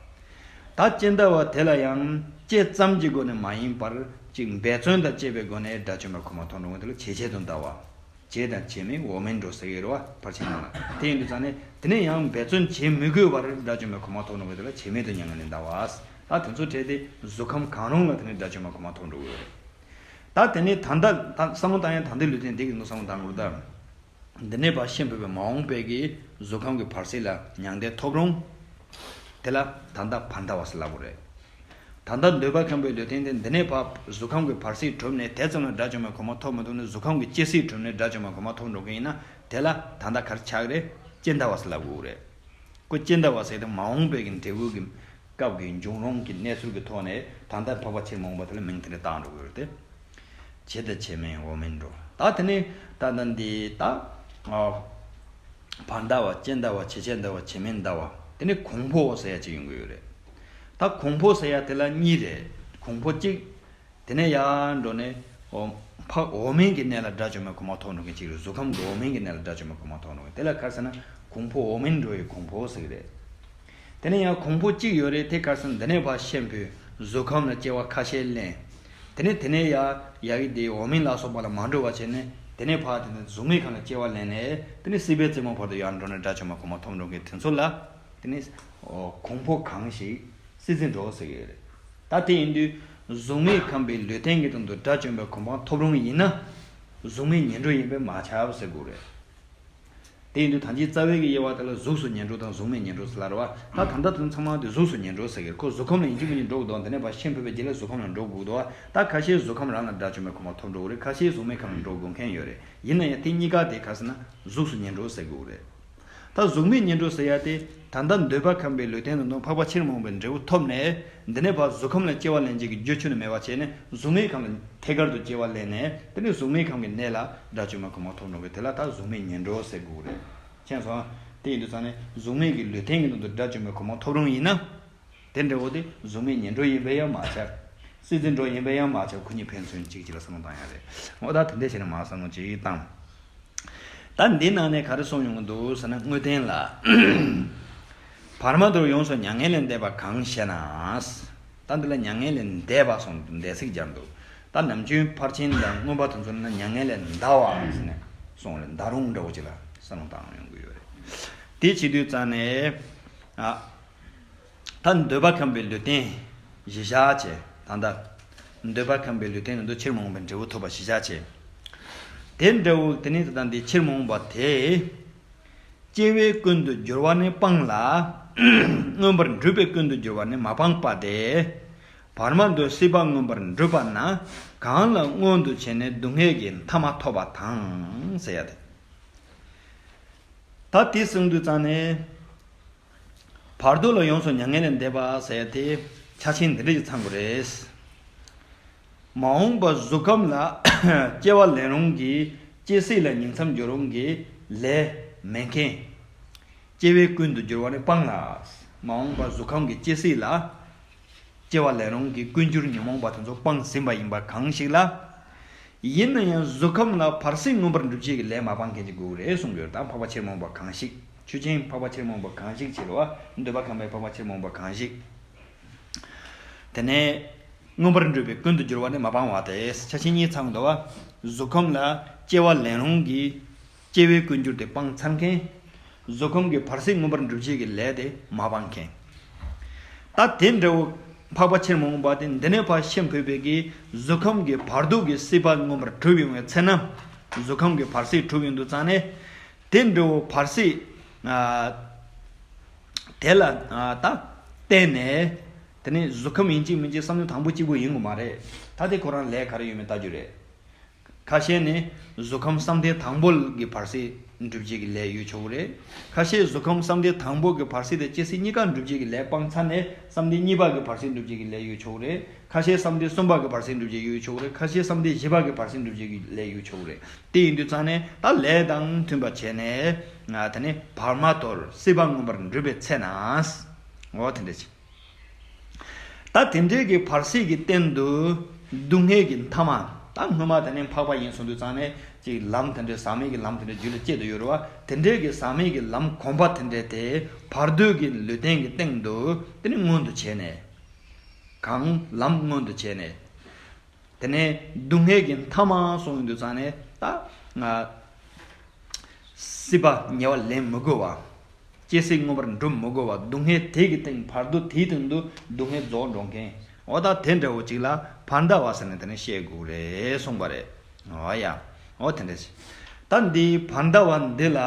ད་ཅན་ཟླ་བ་དེ་ལ་ཡང་སྐྱེ་ཙམ་གྱི་སྒོ་ནས་མ་ཡིན་པར། ཅིག་འབད་བརྩོན་དང་བཅས་པའི་སྒོ་ནས་དགྲ་བཅོམ་པའི་གོ་འཕང་ཐོབ་འགྲོ་མཁན་དེ་ལ་བྱེད་བྱེད་དུ་འདའ་བ། བྱེད་དང་བྱེད་མིན་འོག་མིན་འགྲོ་ཟེར་གྱི་རེད་བ། ཕར་ཕྱིན་ནང་ལ། དེ་ཡིན་དུས་ཙང་ནས་དེ་ནས་ཡང་འབད་བརྩོན་བྱེད་མི་དགོས་པར་དགྲ་བཅོམ་པའི་གོ་འཕང་ཐོབ་འགྲོ་མཁན་དེ་ལ་བྱེད་མེད་དུ་མྱ་ངན་ལས་འདའ་བ། ད་དེ་ཚོ་གྲས་དེ་གཟུགས་ཁམས་གང་རུང་ལ་དེ་ནས་དགྲ་བཅོམ་པའི་གོ་འཕང་ཐོབ་འགྲོ་གི་ཡོད་རེད། ད་དེ་ནས་ད་ལྟ་ད་བསམ་བློ་བཏང་ཡང་ད་ལྟའི་ལུས་རྟེན་འདི་གི་ནང་བསམ་བློ་བཏང་དགོས་ད། འདི་ནས་ཕར་ཤེས་འཕོས་པའི་མ་འོངས་པའི་གི་གཟུགས་ཁམས་ཀྱི་བར་སྲིད་ལ་མྱང་འདས་ཐོབ་རུང་། དེ་ལ་ད་ལྟ་བར་ཟླ་བ་ཟེར་ལབ་དགོས་རེད། ད་ལྟ་འདོད་པ་ཁམས་པའི་ལུས་རྟེན་དེ་འདི་ནས་ཕར་གཟུགས་ཁམས་ཀྱི་བར་སྲིད་གྲུབ་ནས་དེ་ཙམ་ལ་དགྲ་བཅོམ་པའི་གོ་འཕང་ཐོབ་མ་ཐུབ་ནས། གཟུགས་ཁམས་ཀྱི་སྐྱེ་སྲིད་གྲུབ་ནས་དགྲ་བཅོམ་པའི་གོ་འཕང་ཐོབ་འགྲོ་མཁན་ཡིན་ན། དེ་ལ་ད་ལྟ་ག་རེ་ཆགས་ཀྱི་རེད། ཅན་ཟླ་བ་ཟེར་ལབ་དགོས་རེད། ཁོ་ཅན་ཟླ་བ་ཟེར་དེ་མ་འོངས་པའི་གི་འབྲས་བུ་གི་སྐབས་ཀྱི་འབྱུང་རུང་གི་གནས་ཚུལ་གྱི་ཐོག་ནས་ད་ལྟ་འཕགས་པ་ཕྱིར་མ་འོངས་པ་དེ་ལ་མིང་དེ་འདྲ་བཏགས་འགྲོ་གི་ཡོད་རེད་དེ། བྱེད་དང་བྱེད་མིན་འོག་མིན་འགྲོ། ད་དེ་ནས་ད་ལྟ་འདི་ད། ཨ། བར་ཟླ་བ། ཅན་ཟླ་བ། བྱེད་བྱེད་ཟླ་བ། བྱེད་མིན་ཟླ་བ། དེ་ནས་གོང་འཕོ་ཟེར་ཡ་ཅིག་ཡོང་གི་ཡོད་རེད། ད་གོང་འཕོ་ཟེར་ཡ་དེ་ལ་གཉིས་རེད། གོང་འཕོ་གཅིག་དེ་ནས་ཡར་འགྲོ་ནས། འོ། འཕགས་འོག་མིན་གྱི་གནས་ལ་དགྲ་བཅོམ་པའི་གོ་འཕང་ཐོབ་འགྲོ་མཁན་གཅིག་རེད། གཟུགས་ཁམས་འོག་མིན་གྱི་གནས་ལ་དགྲ་བཅོམ་པའི་གོ་འཕང་ཐོབ་འགྲོ་མཁན་དེ་ལ་ག་རེ་ཟེར་ན། གོང་འཕོ་འོག་མིན་འགྲོ་བའི་གོང་འཕོ་ཟེར་གི་རེད། དེ་ནས་ཡང་གོང་འཕོ་གཅིག་ཡོད་རེད། དེ་ག་རེ་ཟེར་ན་འདི་ནས་ཕར་ཤེས་འཕོས། གཟུགས་ཁམས་ལ་སྐྱེ་བ་ཁ་ཤས་ལེན། དེ་ནས་དེ་ནས་ཡ་ཡ་གི་དེ་འོག་མིན་ལ་སོགས་པ་ལ་མ་འགྲོ་བ་བྱས་ནས། དེ་ནས་ཕར་དེ་ནས་གཟུགས་མེད་ཁམས་ལ་སྐྱེ་བ་ལེན་ནས། དེ་ནས་སྲིད་པའི་རྩེ་མོ་བར་དུ་ཡར་འགྲོ་ནས་དགྲ་བཅོམ་པའི་གོ་འཕང་ཐོབ་འགྲོ་མཁན་དེ་ཚོ་ལ། དེ་ནས་གོང་འཕེལ་གང་ཞིག་སྲིད་རྩེ་འགྲོ་ཟེར་གྱི་ཡོད་རེད། ད་དེ་ཡིན་དུས་གཟུགས་མེད་ཁམས་པའི་ལུས་རྟེན་གྱི་སྟེང་དུ་དགྲ་བཅོམ་པའི་གོ་འཕང་ཐོབ་རུང་ཡིན་ན། གཟུགས་མེད་ངན་འགྲོ་ཡིན་པས་མ་ཁྱབ་ཟེར་དགོས་རེད། དེ་ཡིན་དུས་ཐམས་ཅད་རྩ་བའི་གི་དབྱེ་བ་དེ་ལ་གཟུགས་སུ་ངན་འགྲོ་དང་གཟུགས་མེད་ངན་འགྲོ་ཟེར་ལ་རེད་བ། ད་ད་ལྟ་དེ་ཚང་མ་དེ་གཟུགས་སུ་ངན་འགྲོ་ཟེར་གི། ཁོ་གཟུགས་ཁམས་ལ་ཡིན་གཅིག་མིན་གཅིག་འགྲོ་དགོས་འདུག་དེ་ནས་ཕར་ཤི་འཕོས་པའི་རྗེས་ལ་གཟུགས་ཁམས་ལ་འགྲོ་དགོས་འདུག་ད་ཁ་ཤས་གཟུགས་ཁམས་རང་ལ་དགྲ་བཅོམ་པའི་གོ་འཕང་ཐོབ་འགྲོ་གི་རེད། ཁ་ཤས་གཟུགས་མེད་ཁམས་ལ་འགྲོ་དགོས་མཁན་ཡོད་རེད། ཡིན་ན་ཡང་དེ་གཉིས་ཀ་དེ་ག་ཟེར་ན་གཟུགས་སུ་ངན་འགྲོ་ཟེར་དགོས་རེད། ད་གཟུགས་མེད་ངན་འགྲོ་ཟེར་ཡ་དེ། ད་ལྟ་འདོད་པ་ཁམས་པའི་ལུས་རྟེན་དུ་འདུག་འཕགས་པ་ཕྱིར་མི་འོང་བའི་འབྲས་བུ་ཐོབ་ནས། འདི་ནས་ཕར་གཟུགས་ཁམས་ལ་སྐྱེ་བ་ལེན་བྱེད་ཀྱི་རྒྱུ་ཁྱོན་ནས་མེད་པ་བྱས་ནས། གཟུགས་མེད་ཁམས་ལ་ཐད་ཀར་དུ་སྐྱེ་བ་ལེན་ནས། དེ་ནས་གཟུགས་མེད་ཁམས་ཀྱི་གནས་ལ་དགྲ་བཅོམ་པའི་གོ་འཕང་ཐོབ་འགྲོ་གི། དེ་ལ་ད་གཟུགས་མེད་ངན་འགྲོ་ཟེར་དགོས་རེད། མཁྱེན་སོང་། དེ་ཡིན་དུས་ཙང་ནས་གཟུགས་མེད་ཀྱི་ལུས་རྟེན་གྱི་ནང་དུ་དགྲ་བཅོམ་པའི་གོ་འཕང་ཐོབ་རུང་ཡིན་ན། དེ་འདྲ་བོ་དེ་གཟུགས་མེད་ངན་འགྲོ་ཡིན་པས་ཡང་མ་ཁྱབ། སྲིད་རྩེ་འགྲོ་ཡིན་པས་ཡང་མ་ཁྱབ། ཁོ་གཉིས་ཕན་ཚུན་གཅིག་གཅིག་ལ་བསམ་བློ་བཏང་ཡ་རེད། འོ་ད་དེ་འདྲ་བྱས་ནས་མར་བསམ་བློ་གཅིག་བཏང་། ད་འདི་ནང་ནས་ག་རེ་གསུངས་ཡོང་གི་འདུག་ཟེར་ན། དངོས་བསྟན་ལ། བར་མ་དོར་ཡོངས་སུ་མྱ་ངན་ལས་འདས་པ་གང་ཞེ་ན། ད་འདི་ལ་མྱ་ངན་ལས་འདས་པ་གསུངས་འདུག་འདས་ཚིག་སྦྱར་འདུག་ད་ནམ་རྒྱུན་ཕར་ཕྱིན་དང་མངོན་པ་དེ་ཚོ་ནི་མྱ་ངན་ལས་འདའ་བ་ཟེར་ནས་གསུངས་རེད། འདའ་རུང་འདྲ་བོ་ཅིག་ལ་བསམ་བློ་བཏང་ཡོང་གི་ཡོད་རེད། དེ་བྱེད་དུས་ཙང་ནས། ཨ། ད་འདོད་པ་ཁམས་པའི་ལུས་རྟེན་གཞི་བཞག་བྱས། ད་ལྟ་འདོད་པ་ཁམས་པའི་ལུས་རྟེན་དུ་ཕྱིར་མི་འོང་བའི་འབྲས་བུ་ཐོབ་པ་གཞི་བཞག་བྱས། དེ་འདྲ་བོ་དེ་ནི་ད་ལྟ་འདི་ཕྱིར་མི་འོང་བ་དེ། སྐྱེ་བའི་ཀུན་ཏུ་སྦྱོར་བ་ནི་སྤངས་ལ། མངོན་པར་འགྲུབ་པའི་ཀུན་ཏུ་སྦྱོར་བ་ནི་མ་སྤངས་པ་སྟེ། བར་མ་དོར་སྲིད་པ་མངོན་པར་འགྲུབ་པ་ན། གང་ལ་མངོན་དུ་བྱས་ནས་སྡུག་བསྔལ་གྱི་མཐའ་མ་ཐོབ་པ་དང་ཟེར་ཡ་དེ། ད་དེ་གསུངས་དུས་ཙང་ནས། བར་དོ་ལ་ཡོངས་སུ་མྱ་ངན་ལས་འདས་པ་ཟེར་ཏེ། ཆ་ཆེན་འདི་འདྲ་ཞིག་ཚང་དགོས་རེད། མ་འོངས་པ་གཟུགས་ཁམས་ལ་སྐྱེ་བ་ལེན་རུང་གི། སྐྱེ་སྲིད་ལ་ཉིང་མཚམས་སྦྱོར་རུང་གི་ལས་མེད་མཁན། སྐྱེ་བའི་ཀུན་ཏུ་སྦྱོར་བ་ནི་སྤངས་ལ། མ་འོངས་པ་གཟུགས་ཁམས་ཀྱི་སྐྱེ་སྲིད་ལ། སྐྱེ་བ་ལེན་རུང་གི་ཀུན་སྦྱོར་ཉོན་མོངས་པ་དེ་ཚོ་སྤངས་ཟིན་པ་ཡིན་པ་གང་ཞིག་ལ། ཡིན་ན་ཡང་གཟུགས་ཁམས་ལ་བར་སྲིད་མངོན་པར་འགྲུབ་བྱེད་ཀྱི་ལས་མ་སྤངས་མཁན་ཅིག་དགོས་ཀྱི་རེད་གསུངས་ཡོད། ད་འཕགས་པ་ཕྱིར་མི་འོང་བ་གང་ཞིག་ཆོས་ཅན། འཕགས་པ་ཕྱིར་མི་འོང་བ་གང་ཞིག་བྱེད་རོ། འདོད་པ་ཁམས་པའི་འཕགས་པ་ཕྱིར་མི་འོང་བ་གང་ཞིག་དེ་ནས་མངོན་པར་འགྲུབ་པའི་ཀུན་ཏུ་སྦྱོར་བ་ནི་མ་སྤངས་པ་སྟེ། ཆ་ཤས་གཉིས་ཚང་འདུག་བ། གཟུགས་ཁམས་ལ་སྐྱེ་བ་ལེན་རུང་གི། སྐྱེ་བའི་ཀུན་སྦྱོར་དེ་སྤངས་ཚར་མཁན། གཟུགས་ཁམས་ཀྱི་བར་སྲིད་མངོན་པར་འགྲུབ་བྱེད་ཀྱི་ལས་དེ་མ་སྤངས་མཁན། ད་དེ་འདྲ་བོ་འཕགས་པ་ཕྱིར་མི་འོང་བ་དེ་འདི་ནས་ཕར་ཤི་འཕོས་པའི་གི་གཟུགས་ཁམས་ཀྱི་བར་དོ་གི་སྲིད་པ་མངོན་པར་གྲུབ་ཡོང་བའི་ཚེ་ན། གཟུགས་ཁམས་ཀྱི་བར་སྲིད་གྲུབ་ཡོང་དུས་ཙང་ནས། དེ་འདྲ་བོ་བར་སྲིད། ཨ། དེ་ལ། ཨ། ད་བརྟེན་ནས། དེ་ནས་གཟུགས་ཁམས་ཡིན་གཅིག་མིན་གཅིག་བསམ་གཏན་དང་པོ་གཅིག་པོ་ཡིན་དགོས་མ་རེད། ད་དེ་ཁོ་རང་ལས་ག་རེ་ཡོད་མེད་ལྟ་རྒྱུ་རེད། ཁ་ཤས་ནི་གཟུགས་ཁམས་བསམ་གཏན་དང་པོ་གི་བར་སྲིད་འགྲུབ་བྱེད་ཀྱི་ལས་ཡོད་ཆོག་གི་རེད། ཁ་ཤས་གཟུགས་ཁམས་བསམ་གཏན་དང་པོ་གི་བར་སྲིད་དེ་སྐྱེ་སྲིད་གཉིས་ཀ་འགྲུབ་བྱེད་ཀྱི་ལས་སྤངས་ཚར་ནས་བསམ་གཏན་གཉིས་པ་གི་བར་སྲིད་འགྲུབ་བྱེད་ཀྱི་ལས་ཡོད་ཆོག་གི་རེད། ཁ་ཤས་བསམ་གཏན་གསུམ་པ་གི་བར་སྲིད་འགྲུབ་བྱེད་ཀྱི་ཡོད་ཆོག་གི་རེད། ཁ་ཤས་བསམ་གཏན་བཞི་པ་གི་བར་སྲིད་འགྲུབ་བྱེད་ཀྱི་ལས་ཡོད་ཆོག་གི་རེད། དེ་ཡིན་དུས་ཙང་ནས་ད་ལས་དང་མཐུན་པ་བྱས་ནས། ང་དེ་ནས་བར་མ་དོར་སྲིད་པ་མངོན་པར་འགྲུབ་པའི་ཚེ་ན། འོ་དེ་འདྲ་ཅིག་ད་དེ་འདྲའི་གི་བར་སྲིད་ཀྱི་སྟེང་དུ་སྡུག་བསྔལ་གྱི་མཐའ་མ། ད་སྔོན་མ་དེ་ནས་འཕགས་པ་ཡིན་གསུངས་དུས་ཙང་ནས་ཅིག་ལམ་དེ་འདྲའི་ཟག་མེད་ཀྱི་ལམ་དེ་འདྲའི་རྒྱུད་ལ་སྐྱེས་དུ་ཡོད་རེད་བ། དེ་འདྲའི་གི་ཟག་མེད་ཀྱི་ལམ་གོམས་པ་དེ་འདྲའི་དེ་བར་དོའི་གི་ལུས་རྟེན་གྱི་སྟེང་དུ་དེ་ནི་མངོན་དུ་བྱས་ནས། གང་ལམ་མངོན་དུ་བྱས་ནས། དེ་ནས་སྡུག་བསྔལ་གྱི་མཐའ་མ་གསུངས་ཡོང་དུས་ཙང་ནས་ད་ང་སྲིད་པ་ཉེ་བར་ལེན་མི་དགོས་པ། སྐྱེ་སྲིད་མངོན་པར་འགྲུབ་མི་དགོས་པ། སྡུག་བསྔལ་དེ་གི་སྟེང་བར་དོ་དེའི་སྟེང་དུ་སྡུག་བསྔལ་རྫོགས་འགྲོ་མཁན། འོ་ད་དེ་འདྲ་བོ་ཅིག་ལ་བར་འདའ་བ་ཟེར་ནས་དེ་ནས་བཤད་དགོས་རེད་གསུངས་པ་རེད། འོ་ཡ། འོ་དེ་འདྲ་ཞིག་ད་འདི་བར་འདའ་བ་འདི་ལ་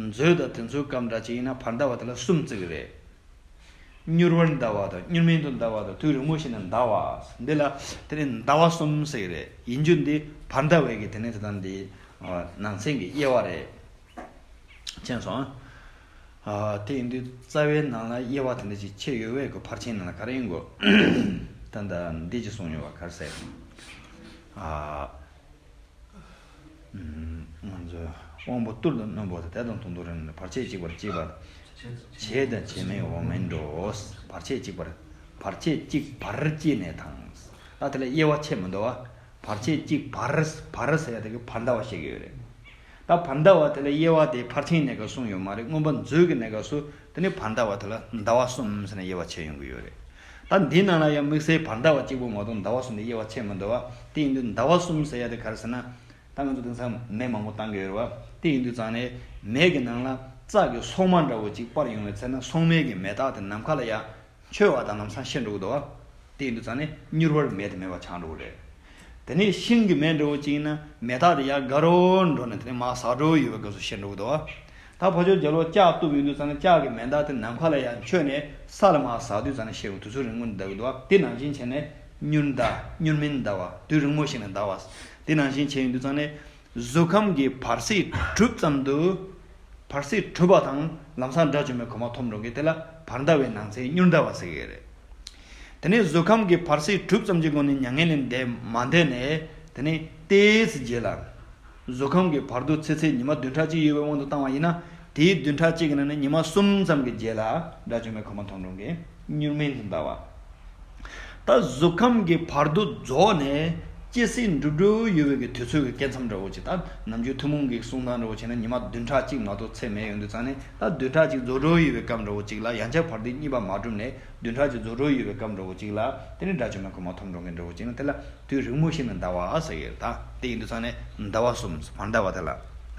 མཛོད་དང་དེ་ཚོའི་སྐབས་འདྲ་ཅིག་ཡིན་ན་བར་འདའ་བ་དེ་ལ་གསུམ་བརྩི་གི་རེད། མྱུར་བར་འདའ་བ་དང་། མྱུར་མིན་དུ་འདའ་བ་དང་། དུས་རིང་མོ་ཞིག་ན་འདའ་བ། འདི་ལ་དེ་ནི་འདའ་བ་གསུམ་ཟེར་གྱི་རེད། ཡིན་རྒྱུ་འདི་བར་འདའ་བའི་གི་དེ་ནི་དེ་དང་འདི་ནང་ཚན་གྱི་དབྱེ་བ་རེད། མཁྱེན་སོང་ཨ། དེ་ཡིན་དུས་རྩ་བའི་ནང་ལ་དབྱེ་བ་དེ་འདྲ་ཅིག་ཕྱེ་ཡོད་པའི་གི་ཕར་ཕྱིན་ནང་ལ་ག་རེ་ཡིན་དགོས། ད་ལྟ་འདི་ཅིག་གསུངས་ཡོད་པ་ག་རེ་ཟེར། ཨ། ང་ཚོས་དབང་པོ་ཏུལ་དང་རྣོན་པོ་དང་དེ་དང་དུང་དུ་རེ་ནི་བར་ཆད་གཅིག་པར་གཅིག་པར། བྱས་དང་བྱེད་མེད་འོག་མིན་འགྲོ། བར་ཆད་གཅིག་པར། བར་ཆད་གཅིག་བར་སྐྱེས་ནས་དང་། ད་དེ་ལ་དབྱེ་བ་ཕྱེ་མི་འདུག་བ། བར་ཆད་གཅིག་བར། བར་ཟེར་ཡ་དེ་གི་བར་འདའ་བ་བཤད་ཀྱི་ཡོད་རེད། ད་བར་འདའ་བ་དེ་ལ་དབྱེ་བ་དེ་ཕར་ཕྱིན་ནས་ཀ་གསུངས་ཡོད་མ་རེད། མངོན་པ་མཛོད་ཀྱི་ནས་ཀ་སུ་དེ་ནི་བར་འདའ་བ་དེ་ལ་འདའ་བ་གསུམ་ཟེར་ནས་དབྱེ་བ་ཕྱེ་ཡོང་གི་ཡོད་རེད། ད་འདི་ནང་ལ་ཡང་དམིགས་བསལ་བར་ཟླ་བ་གཅིག་པོ་མ་གཏོགས་ཟླ་བ་གསུམ་དེ་དབྱེ་བ་ཕྱེ་མི་འདུག་བ། དེ་ཡིན་དུས་ཟླ་བ་གསུམ་ཟེར་ཡ་དེ་ག་རེ་ཟེར་ན། ད་ང་ཚོ་དེང་སང་མེ་མང་པོ་བཏང་གི་ཡོད་རེད་བ། དེ་ཡིན་དུས་ཙང་ནས་མེ་གི་ནང་ལ་རྩྭ་གི་སོག་མ་འདྲ་བོ་གཅིག་སྤར་ཡོང་བའི་ཚེ་ན་སོག་མའི་གི་མེ་སྟག་དེ་ནམ་མཁའ་ལ་ཡར་མཆོད་པ་དང་ལམ་སང་ཤི་འགྲོ་གི་འདུག་བ། དེ་ཡིན་དུས་ཙང་ནས་མྱུར་བར་མེ་དེ་མེད་པ་ཆགས་འགྲོ་གི་རེད། དེ་ནས་ཤིང་གི་མེ་འདྲ་བོ་གཅིག་ཡིན་ན་མེ་སྟག་དེ་ཡར་དགའ་རོགས་འགྲོ་ནས་དེ་ནས་མར་ཟག་འགྲོ་ཡོད་པའི་སྐབས་སུ་ཤི་འགྲོ་གི་འདུག་བ། ད་ཕར་ཕྱོགས་རྒྱལ་པོ་ལྕགས་གཏུབ་ཡོང་དུས་ཙང་ནས་ལྕགས་ཀྱི་མེ་མདའ་དེ་ནམ་མཁའ་ལ་ཡར་མཆོད་ནས་ས་ལ་མར་ཟག་དུས་ཙང་ནས་ཤི་འོང་དུས་ཚོད་རིང་མོ་ནས་འདའ་གི་འདུག་བ། དེ་ནང་བཞིན་བྱས་ནས་མྱུར་མདའ་མྱུར་མིན་ཟླ་བ་དུས་རིང་མོ་ཞིག་ནས་ཟླ་བ། དེ་ནང་བཞིན་བྱས་ཡོང་དུས་ཙང་ནས་གཟུགས་ཁམས་ཀྱི་བར་སྲིད་གྲུབ་ཙམ་དུ། བར་སྲིད་གྲུབ་པ་དང་ལམ་སང་དགྲ་བཅོམ་པའི་གོ་འཕང་ཐོབ་འགྲོ་མཁན་དེ་ལ་བར་ཟླ་བའི་ནང་ཚན་མྱུར་ཟླ་བ་ཟེར་གྱི་རེད། དེ་ནས་གཟུགས་ཁམས་ཀྱི་བར་སྲིད་གྲུབ་ཙམ་གྱི་སྒོ་ནས་མྱ་ངན་ལས་འདས་མ་འདས་ནས་དེ་ནས་ཏོག་ཙམ་རྗེས་ལ། གཟུགས་ཁམས་ཀྱི་བར་དོ་ཚེ་ཚད་ཉི་མ་བདུན་ཕྲག་གཅིག་ཡོད་པའི་དབང་དུ་བཏང་བ་ཡིན་ན། དེའི་བདུན་ཕྲག་གཅིག་གི་ནང་ནས་ཉི་མ་གསུམ་ཙམ་གྱི་རྗེས་ལ་དགྲ་བཅོམ་པའི་གོ་འཕང་ཐོབ་འགྲོ་མཁན་མྱུར་མིན་ཟླ་བ། ད་གཟུགས་ཁམས་ཀྱི་བར་དོ་རྫོགས་ནས་སྐྱེ་སྲིད་འགྲུབ་འགྲོ་ཡོད་པའི་གི་དུས་ཚོད་ཀྱི་སྐབས་མཚམས་འདྲ་བོ་ཅིག་ད་ནམ་རྒྱུན་ཐུན་མོང་གི་གསུང་སྟངས་འདྲ་བོ་བྱས་ན་ཉི་མ་བདུན་ཕྲག་གཅིག་མ་གཏོགས་ཚེ་མེད་ཡོང་དུས་ཙང་ནས། ད་བདུན་ཕྲག་གཅིག་རྫོགས་འགྲོ་ཡོད་པའི་སྐབས་འདྲ་བོ་ཅིག་ལ་ཡང་བསྐྱར་བར་དོ་གཉིས་པ་མ་གྲུབ་ནས་བདུན་ཕྲག་གཅིག་རྫོགས་འགྲོ་ཡོད་པའི་སྐབས་འདྲ་བོ་ཅིག་ལ་དེ་ནས་དགྲ་བཅོམ་པའི་གོ་འཕང་ཐོབ་འགྲོ་མཁན་འདྲ་བོ་ཅིག་ན་དེ་ལ་དུས་རིང་མོ་ཞིག་ནས་ཟླ་བ་ཟེར་གྱི་རེད། ད་དེ་ཡིན་དུས་ཙང་ནས་ཟླ་བ་གསུམ་བར་ཟླ་བ་དེ་ལ།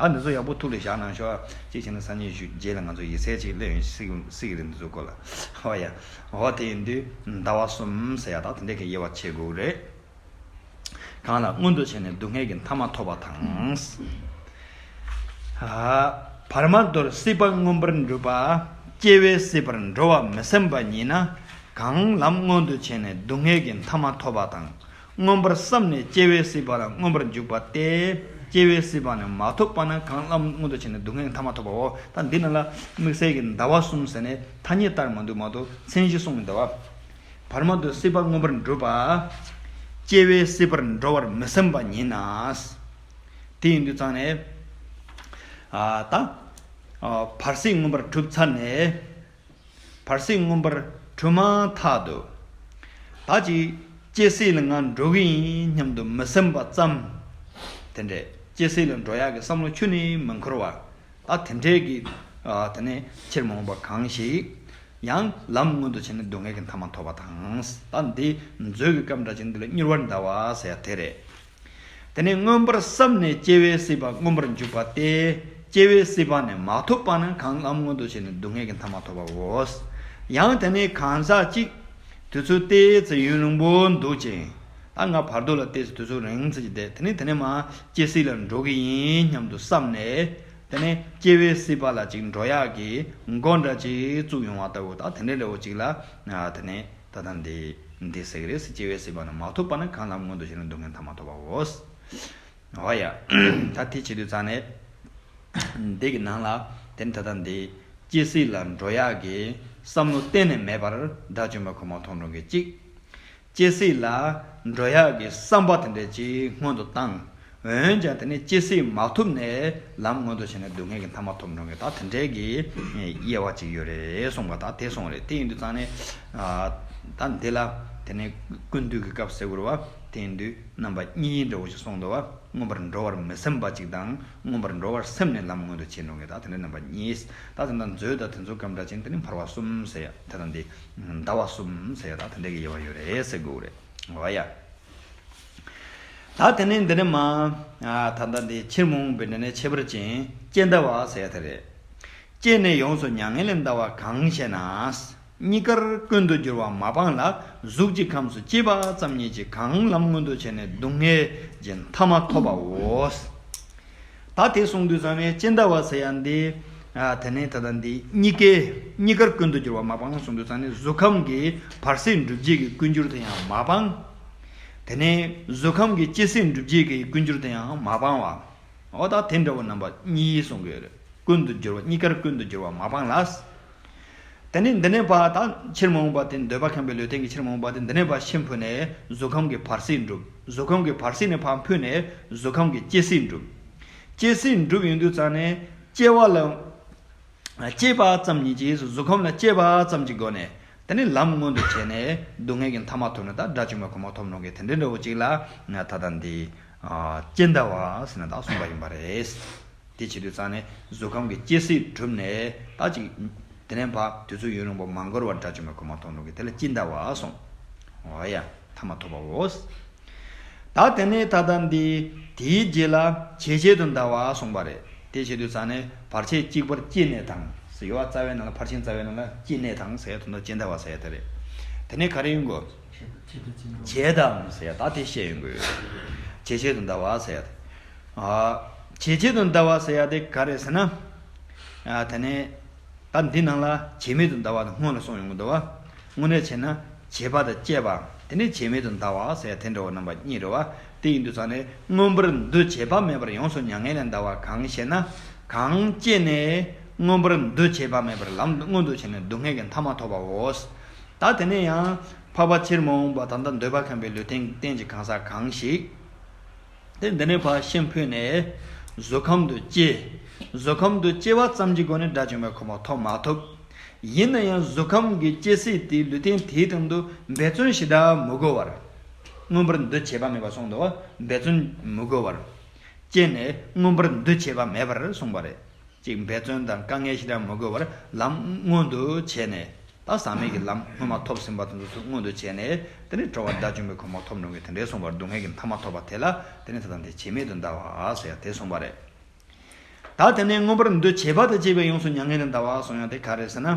ཨ་འདི་ཚོ་ཡག་པོ་ཐུགས་ལ་བཞག་གནང་ཤོག་གཅིག་བྱས་ན་སང་ཉིན་ཞུ་རྗེས་ལ་ང་ཚོ་ཡིག་ཚད་ཅིག་ལེན་སྲིད་སྲིད་ཀྱི་རེད་འདི་ཚོ་སྐོར་ལ། ཨོ་ཡ། ཨོ་དེ་ཡིན་དུས་ཟླ་བ་གསུམ་ཟེར་ཡ་ད་དེ་འདྲས་ཀྱི་དབྱེ་བ་ཕྱེ་དགོས་རེད། གང་ལ་མངོན་དུ་བྱས་ནས་སྡུག་བསྔལ་གྱི་མཐའ་མ་ཐོབ་པ་དང་། ཨ། བར་མ་དོར་སྲིད་པ་མངོན་པར་འཇུག་པ། སྐྱེ་བའི་སྲིད་པར་འགྲོ་བ་མི་སེམས་པ་ཉིད་ན། གང་ལམ་མངོན་དུ་བྱས་ནས་སྡུག་བསྔལ་གྱི་མཐའ་མ་ཐོབ་པ་དང་། མངོན་པར་བསམས་ནས་སྐྱེ་བའི་སྲིད་པ་ལ་མངོན་པར་འཇུག་པ་སྟེ། སྐྱེ་བའི་སྲིད་པ་ནི་མ་ཐོབ་པ་ན་གང་ལམ་མངོན་དུ་བྱས་ནས་སྡུག་བསྔལ་གྱི་མཐའ་མ་ཐོབ་པའོ། ད་འདི་ནང་ལ་དམིགས་བསལ་གྱི་ཟླ་བ་གསུམ་ཟེར་ནས་ཐ་སྙད་ལྟར་མ་འདུག་མ་གཏོགས་མཚན་གཞི་གསུངས་མི་འདུག་བ། བར་མ་དོར་སྲིད་པ་མངོན་པར་འཇུག་པ། སྐྱེ་བའི་སྲིད་པར་འགྲོ་བར་མི་སེམས་པ་ཉིད་ན། དེ་ཡིན་དུས་ཙང་ནས། ཨ་ད། ཨ་བར་སྲིད་མངོན་པར་གྲུབ་ཚར་ནས། བར་སྲིད་མངོན་པར་གྲུབ་མ་ཐག་ཏུ། ད་ཅིག་སྐྱེ་སྲིད་ལ་ང་འགྲོ་གི་ཡིན་སྙམ་དུ་མི་སེམས་པ་ཙམ། དེ་འདྲས་སྐྱེ་སྲིད་ལ་འགྲོ་ཡག་གི་བསམ་བློ་ཁྱོན་ནས་མི་འཁོར་བ། ད་དེ་འདྲས་ཀྱི། ཨ་དེ་ནས་ཕྱིར་མ་འོངས་པ་གང་ཞིག་ཡང་ལམ་མངོན་དུ་བྱས་ནས་སྡུག་བསྔལ་གྱི་མཐའ་མ་ཐོབ་པ་དང་། ད་འདི་མཛོད་ཀྱི་སྐབས་འདྲ་ཅིག་འདི་ལ་མྱུར་བར་ཟླ་བ་ཟེར་ཡ་དེ་རེད། དེ་ནས་མངོན་པར་བསམས་ནས་སྐྱེ་བའི་སྲིད་པ་མངོན་པར་འཇུག་པ་སྟེ། སྐྱེ་བའི་སྲིད་པ་ནི་མ་ཐོབ་པ་ན་གང་ལམ་མངོན་དུ་བྱས་ནས་སྡུག་བསྔལ་གྱི་མཐའ་མ་ཐོབ་པའོ། ཡང་དེ་ནས་གང་ཟག་གཅིག་དུས་ཚོད་ཏོག་ཙམ་ཡུན་རིང་པོ་འདུག་ཅིང་། ད་ང་བར་དོ་ལ་ཏོག་ཙམ་དུས་ཚོད་རིང་ཙམ་ཅིག་བསྡད་དེ་ནས་དེ་ནས་མར་སྐྱེ་སྲིད་ལ་འགྲོ་གི་ཡིན་སྙམ་དུ་བསམས་ནས། དེ་ནས་སྐྱེ་བའི་སྲིད་པ་ལ་ཅིག་འགྲོ་ཡག་གི་འགོ་འདྲ་ཅིག་བཙུགས་ཡོང་བ་ལྟ་བུ་ད་དེ་འདྲའི་འདྲ་བོ་ཅིག་ལ། དེ་ནས་ད་ལྟ་འདི་འདི་ཟེར་གི་རེད། སྐྱེ་བའི་སྲིད་པ་ནི་མ་ཐོབ་པ་ན་གང་ལམ་མངོན་དུ་བྱས་ནས་སྡུག་བསྔལ་མཐའ་མ་ཐོབ་པའོ། འོ་ཡ། ད་དེ་བྱེད་དུས་ཙང་ནས། འདི་གི་ནང་ལ་དེ་ནི་ད་ལྟ་འདི་སྐྱེ་སྲིད་ལ་འགྲོ་ཡག་གི་བསམ་བློ་གཏན་ནས་མེད་པར་དགྲ་བཅོམ་པའི་གོ་འཕང་ཐོབ་འགྲོ་མཁན་གཅིག་སྐྱེ་སྲིད་ལ་འགྲོ་ཡག་གི་བསམ་པ་དེ་འདྲ་ཅིག་སྔོན་དུ་བཏང་། འོན་ཀྱང་དེ་ནས་སྐྱེ་སྲིད་མ་ཐོབ་ནས་ལམ་མངོན་དུ་བྱས་ནས་སྡུག་བསྔལ་གྱི་མཐའ་མ་ཐོབ་འགྲོ་མཁན་ད་དེ་འདྲའི་གི་དབྱེ་བ་ཅིག་ཡོད་རེད་གསུངས་པ་ད་དེ་གསུངས་རེད། དེ་ཡིན་དུས་ཙང་ནས། ད་འདི་ལ་དེ་ནས་ཀུན་བཏུས་ཀྱི་སྐབས་ཟེར་དགོས་རེད་བ། དེ་ཡིན་དུས་རྣམ་པ་གཉིས་འདྲ་བོ་ཞིག་གསུངས་འདུག་བ། མངོན་པར་འགྲོ་བར་མི་སེམས་པ་གཅིག་དང་མངོན་པར་འགྲོ་བར་སེམས་ནས་ལམ་མངོན་དུ་བྱེད་འགྲོ་མཁན་ད་དེ་འདྲ་རྣམ་པ་གཉིས། ད་དེ་འདྲ་མཛོད་དང་དེ་ཚོ་སྐབས་འདྲ་ཅན་དེ་ནི་འཕར་བ་གསུམ་ཟེར་ཡ་དེ་དང་འདི། ཟླ་བ་གསུམ་ཟེར་ཡ་ད་དེ་འདྲ་གི་དབྱེ་བ་ཡོད་རེད་ཟེར་དགོས་རེད། འོ་ཡ། ད་དེ་ནས་འདི་ནས་མ། ད་ལྟ་འདི་ཕྱིར་མ་འོངས་པའི་འདི་ནས་ཁྱད་པར་ཅན་སྐྱེ་འདའ་བ་ཟེར་ཡ་དེ་རེད། སྐྱེས་ནས་ཡོངས་སུ་མྱ་ངན་ལས་འདའ་བ་གང་ཞེ་ན། གཉིས་ཀར་ཀུན་ཏུ་འགྱུར་བ་མ་སྤངས་ལ་གཟུགས་ཀྱི་ཁམས་སུ་སྐྱེས་པ་ཙམ་ཉིད་ཀྱིས་གང་ལམ་མངོན་དུ་བྱས་ནས་སྡུག་བསྔལ་གྱི་མཐའ་མ་ཐོབ་པའོ། ད་དེ་གསུངས་དུས་ཙམ་ནས་སྐྱེ་འདའ་བ་ཟེར་ཡ་འདི། དེ་ནས་ད་ལྟ་འདི་གཉིས་ཀའི་གཉིས་ཀར་ཀུན་ཏུ་འགྱུར་བ་མ་སྤངས་གསུངས་དུས་ཙམ་ནས་གཟུགས་ཁམས་ཀྱི་བར་སྲིད་འགྲུབ་བྱེད་ཀྱི་ཀུན་འགྱུར་དེ་ཡང་མ་སྤངས། དེ་ནས་གཟུགས་ཁམས་ཀྱི་སྐྱེ་སྲིད་འགྲུབ་བྱེད་ཀྱི་ཀུན་འགྱུར་དེ་ཡང་མ་སྤངས་བ། འོ་ད་དེ་འདྲ་བོ་རྣམ་པ་གཉིས་གསུང་གི་ཡོད་རེད། ཀུན་ཏུ་འགྱུར་བ་གཉིས་ཀར་ཀུན་ཏུ་འགྱུར་བ་མ་སྤངས་ལ། དེ་ནས་འདི་ནས་ཕར་ད་ཕྱིར་མ་འོངས་པ་དེ་འདོད་པ་ཁེངས་པའི་ལུས་རྟེན་གྱི་ཕྱིར་མ་འོངས་པ་དེ་འདི་ནས་ཕར་ཤི་འཕོས་ནས་གཟུགས་ཁམས་ཀྱི་བར་སྲིད་འགྲུབ། གཟུགས་ཁམས་ཀྱི་བར་སྲིད་ནས་ཕར་འཕོས་ནས་གཟུགས་ཁམས་ཀྱི་སྐྱེ་སྲིད་འགྲུབ། སྐྱེ་སྲིད་འགྲུབ་ཡོང་དུས་ཙང་ནས་སྐྱེ་བ་ལ། སྐྱེས་པ་ཙམ་ཉིད་ཀྱིས་གཟུགས་ཁམས་ལ་སྐྱེས་པ་ཙམ་གྱི་སྒོ་ནས་དེ་ནས་ལམ་མངོན་དུ་བྱས་ནས་སྡུག་བསྔལ་གྱི་མཐའ་མ་ཐོབ་ནས་ད་དགྲ་བཅོམ་པའི་གོ་འཕང་ཐོབ་འགྲོ་མཁན་དེ་འདྲའི་འདྲ་བོ་ཅིག་ལ་ད་ལྟ་འདི་སྐྱེ་འདའ་བ་ཟེར་ནས་ད་གསུངས་པ་ཡིན་པ་རེད། དེ་བྱེད་དུས་ཙང་ནས་གཟུགས་ཁམས་ཀྱི་སྐྱེ་སྲིད་གྲུབ་ནས་ད་ཅིག་དེ་ནས་ཕར་དུས་ཚོད་ཡུན་རིང་པོ་མ་འགོར་བར་དགྲ་བཅོམ་པའི་གོ་འཕང་ཐོབ་འགྲོ་མཁན་དེ་ལ་སྐྱེ་འདའ་བ་གསུངས། འོ་ཡ། ཐ་མ་ཐོབ་པའོ། ད་དེ་ནས་ད་ལྟ་འདི་དེའི་རྗེས་ལ་ཇེ་ཆེ་དུ་འདའ་བ་གསུངས་པ་རེད། དེ་བྱེད་དུས་ཙང་ནས་བར་ཆད་གཅིག་པར་སྐྱེས་ནས་དང་ཟེར་ཡོད་པ། རྩ་བའི་ནང་ལ་ཕར་ཕྱིན་རྩ་བའི་ནང་ལ་སྐྱེས་ནས་དང་ཟེར་ཡ་དོན་དག་ཇེ་འདའ་བ་ཟེར་ཡ་དེ་རེད། དེ་ནས་ག་རེ་ཡོང་དགོས། ཇེ་དང་ཟེར་ཡ་ད་དེ་བཤད་ཡོང་དགོས། ཇེ་ཆེ་དུ་འདའ་བ་ཟེར་ཡ་དེ། ཨ། ཇེ་ཆེ་དུ་འདའ་བ་ཟེར་ཡ་དེ་ག་རེ་ཟེར་ན། ཨ། དེ་ནས་ད་འདི་ནང་ལ་ཇེ་མེད་དུ་འདའ་བ་དང་སྔོན་ལ་སོང་ཡོང་གི་འདུག་བ། དངོས་གནས་བྱས་ན་བྱེད་པ་དང་བཅས་པའམ་དེ་ནས་ཇེ་མེད་དུ་འདའ་བ་ཟེར་ཡ་དེ་འདྲ་བོ་རྣམ་པ་གཉིས་རེད་བ། དེ་ཡིན་དུས་ཙང་ནས་མངོན་པར་འདུ་བྱེད་པ་མེད་པར་ཡོངས་སུ་མྱ་ངན་ལས་འདའ་བ་གང་ཞེ་ན། གང་སྐྱེས་ནས་མངོན་པར་འདུ་བྱེད་པ་མེད་པར་ལམ་མངོན་དུ་བྱས་ནས་སྡུག་བསྔལ་གྱི་མཐའ་མ་ཐོབ་པའོ། ད་དེ་ནས་ཡང་འཕགས་པ་ཕྱིར་མི་འོང་བ་ད་ལྟ་འདོད་པ་ཁམས་པའི་ལུས་རྟེན་རྟེན་གྱི་གང་ཟག་གང་ཞིག་དེ་འདི་ནས་ཕར་ཤི་འཕོས་ནས་གཟུགས་ཁམས་དུ་སྐྱེ། གཟུགས་ཁམས་དུ་སྐྱེ་བ་ཙམ་གྱི་སྒོ་ནས་དགྲ་བཅོམ་པའི་གོ་འཕང་ཐོབ་མ་ཐུབ། ཡིན་ན་ཡང་གཟུགས་ཁམས་ཀྱི་སྐྱེ་སྲིད་དེ་ལུས་རྟེན་དེའི་སྟེང་དུ་འབད་བརྩོན་ཞེ་དྲག་མི་དགོས་པར། མངོན་པར་འདུ་བྱེད་པ་མེད་པར་གསུངས་འདུག་འབད་བརྩོན་མི་དགོས་པར། སྐྱེས་ནས་མངོན་པར་འདུ་བྱེད་པ་མེད་པར་གསུངས་པ་རེད། ཅིག་འབད་བརྩོན་དང་དཀའ་ངལ་ཞེ་དྲག་མི་དགོས་པར་ལམ་མངོན་དུ་བྱས་ནས། ད་ཟག་མེད་ཀྱི་ལམ་སྔོན་མ་ཐོབ་ཟིན་པ་དེ་ཚོ་ཚུར་མངོན་དུ་བྱས་ནས། དེ་ནས་གྲོལ་བ་དགྲ་བཅོམ་པའི་གོ་འཕང་ཐོབ་འགྲོ་མཁན་དེ་འདྲའི་གསུངས་པར་སྡུག་བསྔལ་གྱི་མཐའ་མ་ཐོབ་པ་དེ་ལ་དེ་ནས་ད་ལྟ་འདི་ཇེ་མེད་དུ་འདའ་བ་ཟེར་ཡ་དེ་གསུངས་པ་རེད། ད་དེ་ནས་མངོན་པར་འདུ་བྱེད་པ་དང་བཅས་པའི་ཡོངས་སུ་མྱ་ངན་ལས་འདའ་བ་གསུངས་ཡ་དེ་ག་རེ་ཟེར་ན།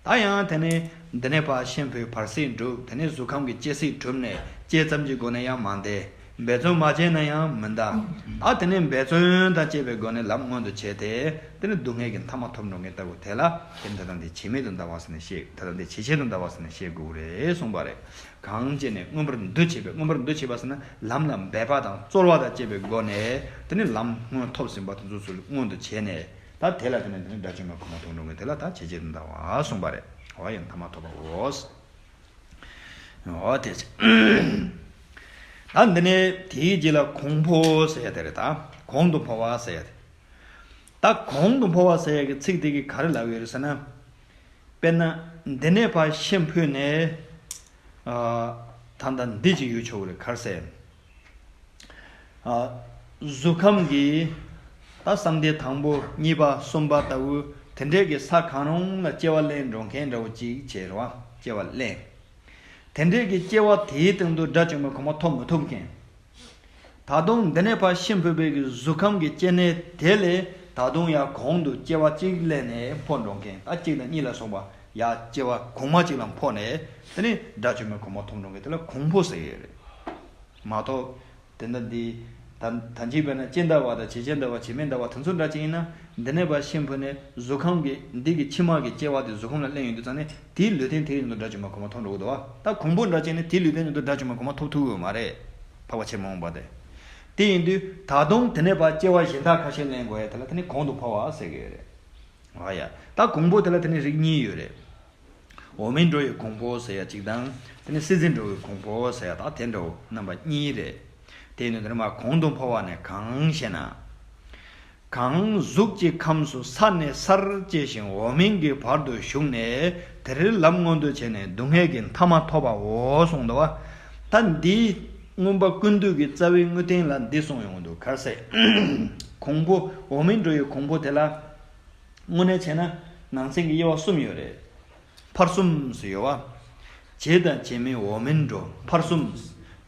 ད་ཡང་དེ་ནས་འདི་ནས་ཕར་ཤི་འཕོས་བར་སྲིད་འགྲུབ། དེ་ནས་གཟུགས་ཁམས་ཀྱི་སྐྱེ་སྲིད་གྲུབ་ནས་སྐྱེས་ཙམ་གྱི་སྒོ་ནས་ཡང་མ་འདས། འབད་བརྩོན་མ་བྱས་ན་ཡང་མི་འདའ། ཨ། དེ་ནས་འབད་བརྩོན་དང་བཅས་པའི་སྒོ་ནས་ལམ་མངོན་དུ་བྱས་ཏེ། དེ་ནས་སྡུག་བསྔལ་གྱི་མཐའ་མ་ཐོབ་འགྲོ་མཁན་ལྟ་བུ་དེ་ལ་དེ་ནི་ད་ལྟ་འདི་ཇེ་མེད་དུ་འདའ་བ་ཟེར་ནས་བཤད། ད་ལྟ་འདི་ཇེ་ཆེ་དུ་འདའ་བ་ཟེར་ནས་བཤད་དགོས་རེད་གསུངས་པ་རེད། གང་བྱས་ནས་མངོན་པར་འདུ་བྱེད་པའི། མངོན་པར་འདུ་བྱེད་པ་ཟེར་ན་ལམ་ལ་འབད་པ་དང་རྩོལ་བ་དང་བཅས་པའི་སྒོ་ནས་དེ་ནས་ལམ་སྔོན་ཐོབ་ཟིན་པ་དེ་ཚོ་ཚུར་མངོན་དུ་བྱས་ནས། ད་དེ་ལ་དེ་ནས་དེ་ནས་དགྲ་བཅོམ་པའི་གོ་འཕང་ཐོབ་འགྲོ་མཁན་དེ་ལ་ད་ཇེ་ཆེ་དུ་འདའ་བ་གསུངས་པ་རེད། འོ་ཡང་མཐའ་མ་ཐོབ་པའོ། འོ་དེ་ཚེ། ད་འདི་ནས་དེའི་རྗེས་ལ་གོང་འཕོ་ཟེར་ཡ་དེ་རེད། ད་གོང་དུ་འཕོ་བ་ཟེར་ཡ་དེ། ད་གོང་དུ་འཕོ་བ་ཟེར་ཡ་གི་ཚིག་དེ་གིས་ག་རེ་ལབ་ཡོད་རེད་ཟེར་ན། དཔེར་ན་འདི་ནས་ཕར་ཤི་འཕོས་ནས། ཨ། ད་ལྟ་འདི་ཅིག་ཡོད་ཆོག་གི་རེད། ག་རེ་ཟེར། ཨ། གཟུགས་ཁམས་ཀྱི་ད་བསམ་གཏན་དང་པོ་གཉིས་པ་གསུམ་པ་ལྟ་བུ་དེ་འདྲས་ཀྱི་ས་གང་རུང་ལ་སྐྱེ་བ་ལེན་འགྲོ་མཁན་འདྲ་བོ་ཅིག་བྱས་རེད་བ། སྐྱེ་བ་ལེན། དེ་འདྲས་ཀྱི་སྐྱེ་བ་དེའི་སྟེང་དུ་དགྲ་བཅོམ་པའི་གོ་འཕང་ཐོབ་མི་ཐུབ་མཁན། ད་དུང་འདི་ནས་ཕར་ཤི་འཕོས་པའི་གི་གཟུགས་ཁམས་ཀྱི་སྐྱེ་གནས་དེ་ལས་ད་དུང་ཡང་གོང་དུ་སྐྱེ་བ་གཅིག་ལེན་ནས་འཕོ་འགྲོ་མཁན། ད་གཅིག་དང་གཉིས་ལ་སོགས་པ་ཡང་སྐྱེ་བ་གོང་མ་གཅིག་ལ་འཕོ་ནས་དེ་ནས་དགྲ་བཅོམ་པའི་གོ་འཕང་ཐོབ་འགྲོ་མཁན་དེ་ལ་གོང་འཕོ་ཟེར་གྱི་ཡོད་རེད། མ་གཏོགས། དེ་འདྲ་འདི། ད་ད་ཅིག་དཔེར་ན་སྐྱེ་འདའ་བ་དང་ཇེ་ཆེར་འདའ་བ་ཇེ་མེད་འདའ་བ་དེ་ཚོ་འདྲ་ཅིག་ཡིན་ན། འདི་ནས་ཕར་ཤི་འཕོས་ནས་གཟུགས་ཁམས་ཀྱི་འདི་གི་ཕྱི་མ་གི་སྐྱེ་བ་དེ་གཟུགས་ཁམས་ལ་ལེན་ཡོང་དུས་ཙང་ནས་དེའི་ལུས་རྟེན་དེའི་ནང་དུ་དགྲ་བཅོམ་པའི་གོ་འཕང་ཐོབ་འགྲོ་གི་འདུག་བ། ད་གོང་འཕོ་འདྲ་ཅིག་ནས་དེའི་ལུས་རྟེན་ནང་དུ་དགྲ་བཅོམ་པའི་གོ་འཕང་ཐོབ་ཐུབ་ཀྱི་ཡོད་མ་རེད། འཕགས་པ་ཕྱིར་མི་འོང་བ་དེ། དེ་ཡིན་དུས་ད་དུང་དེ་ནས་ཕར་སྐྱེ་བ་གཞན་དག་ཁ་ཤས་ལེན་དགོས་ཡ་དེ་ལ་དེ་ནི་གོང་དུ་འཕོ་བ་ཟེར་གྱི་ཡོད་རེད། ཨ་ཡ། ད་གོང་འཕོ་དེ་ལ་དེ་ནི་རིགས་གཉིས་ཡོད་རེད། འོག་མིན་འགྲོ་བའི་གོང་འཕོ་ཟེར་ཡ་གཅིག་དང་། དེ་ནས་སྲིད་རྩེར་འགྲོ་བའི་གོང་འཕོ་ཟེར་ཡ་དང་དེ་འདྲ་བོ་རྣམ་པ་གཉིས་རེད། དེ་ནི་དེ་ནས་མར་གོང་དུ་འཕོ་བ་ནི་གང་ཞེ་ན། གང་གཟུགས་ཀྱི་ཁམས་སུ་ས་ནས་སར་སྐྱེ་ཞིང་འོག་མིན་གྱི་བར་དུ་ཞུགས་ནས་དེར་ལམ་མངོན་དུ་བྱས་ནས་སྡུག་བསྔལ་གྱི་མཐའ་མ་ཐོབ་པའོ་གསུངས་འདུག་བ། ད་འདིའི་མངོན་པ་ཀུན་བཏུས་ཀྱི་རྩ་བའི་དངོས་བསྟན་ལ་འདི་གསུངས་ཡོང་གི་འདུག་ག་རེ་ཟེར། གོང་འཕོ། འོག་མིན་འགྲོ་བའི་གོང་འཕོ་དེ་ལ། དངོས་གནས་བྱས་ན་ནང་ཚན་གྱི་དབྱེ་བ་གསུམ་ཡོད་རེད། ཕར་གསུམ་ཟེར་ཡོད་བ། རྗེས་དང་རྗེས་མིན་འོག་མིན་འགྲོ་ཕར་གསུམ།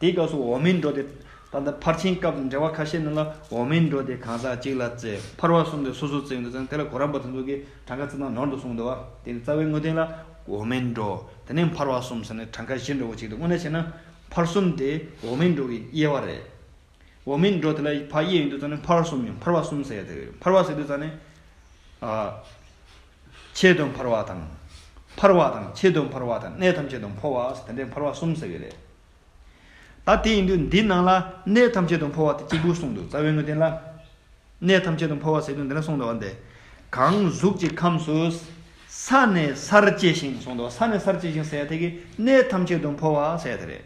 དེའི་སྐབས་སུ་འོག་མིན་འགྲོ་དེ། ད་ལྟ་ཕར་ཕྱིན་སྐབས་འགྲེལ་པ་ཁ་ཤས་ནང་ལ་འོག་མིན་འགྲོ་དེ་གང་ཟག་གཅིག་ལ་བརྩི། ཕར་བ་གསུམ་དེ་སོ་སོར་བརྩི་ཡོང་དུས་ཙང་དེ་ལ་གོ་རམས་པ་དེ་ཚོ་གིས་གྲངས་ཀ་བརྩི་སྟངས་ནོར་འདུག་གསུངས་འདུག་བ། དེ་ནི་རྩ་བའི་དངོས་བསྟན་ལ་འོག་མིན་འགྲོ། དེ་ནས་ཕར་བ་གསུམ་ཟེར་ནས་གྲངས་ཀ་བཞི་འདྲ་བོ་ཅིག་འདུག་དངོས་གནས་བྱས་ན་ཕར་གསུམ་དེ་འོག་མིན་འགྲོ་གི་དབྱེ་བ་རེད། འོག་མིན་འགྲོ་དེ་ལ་ཕར་དབྱེ་ཡོང་དུས་ཙང་ནས་ཕར་བ་གསུམ་ཡང་ཕར་བ་གསུམ་ཟེར་ཡ་དེ་རེད། ཕར་བ་ཟེར་དུས་ཙང་ནས། ཨ། ཆེད་དུ་འཕར་བ་དང་། འཕར་བ་དང་ཆེད་དུ་འཕར་བ་དང་གནས་ཐམས་ཅད་དུ་འཕོ་བ་ཟེར་དེ་འདྲའི་འཕར་བ་གསུམ་ཟེར་གི་རེད། ད་དེ་ཡིན་དུས་འདི་ནང་ལ་གནས་ཐམས་ཅད་དུ་འཕོ་བ་དེ་གཅིག་པུ་གསུངས་འདུག་རྩ་བའི་དངོས་བསྟན་ལ། གནས་ཐམས་ཅད་དུ་འཕོ་བ་ཟེར་དུས་འདི་ན་གསུངས་འདུག་བ་འདི། གང་གཟུགས་ཀྱི་ཁམས་སུ་ས་ནས་སར་སྐྱེ་ཞིང་གསུངས་འདུག་ས་ནས་སར་སྐྱེ་ཞིང་ཟེར་ཡ་དེ་གི་གནས་ཐམས་ཅད་དུ་འཕོ་བ་ཟེར་ཡ་དེ་རེད།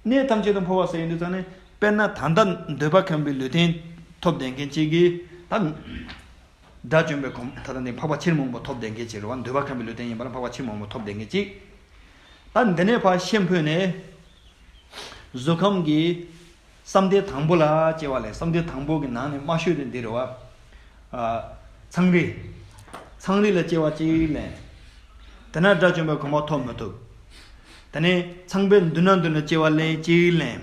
གནས་ཐམས་ཅད་དུ་འཕོ་བ་ཟེར་ཡོང་དུས་ཙང་ནས་དཔེར་ན་ད་ལྟ་འདོད་པ་ཁམས་པའི་ལུས་རྟེན་ཐོབ་བསྡད་མཁན་གཅིག་གིས་ད། དགྲ་བཅོམ་པའི་གོ་ད་ལྟ་འདི་འཕགས་པ་ཕྱིར་མི་འོང་བ་ཐོབ་བསྡད་མཁན་གཅིག་རེད་བ། འདོད་པ་ཁམས་པའི་ལུས་རྟེན་ཡིན་པ་ལ་འཕགས་པ་ཕྱིར་མི་འོང་བ་ཐོབ་བསྡད་མཁན་གཅིག་ད་འདི་ནས་ཕར་ཤི་འཕོས་ནས། གཟུགས་ཁམས་ཀྱི་བསམ་གཏན་དང་པོ་ལ་སྐྱེ་བ་ལེན། བསམ་གཏན་དང་པོ་གི་ནང་ནས་དམའ་ཤོས་དེ་འདི་རེད་བ། ཨ། ཚངས་རིས། ཚངས་རིས་ལ་སྐྱེ་བ་གཅིག་ལེན། དེ་ན་དགྲ་བཅོམ་པའི་གོ་འཕང་ཐོབ་མི་ཐུབ། དེ་ནས་ཚངས་པས་མདུན་ན་འདོན་ལ་སྐྱེ་བ་ལེན། གཅིག་ལེན།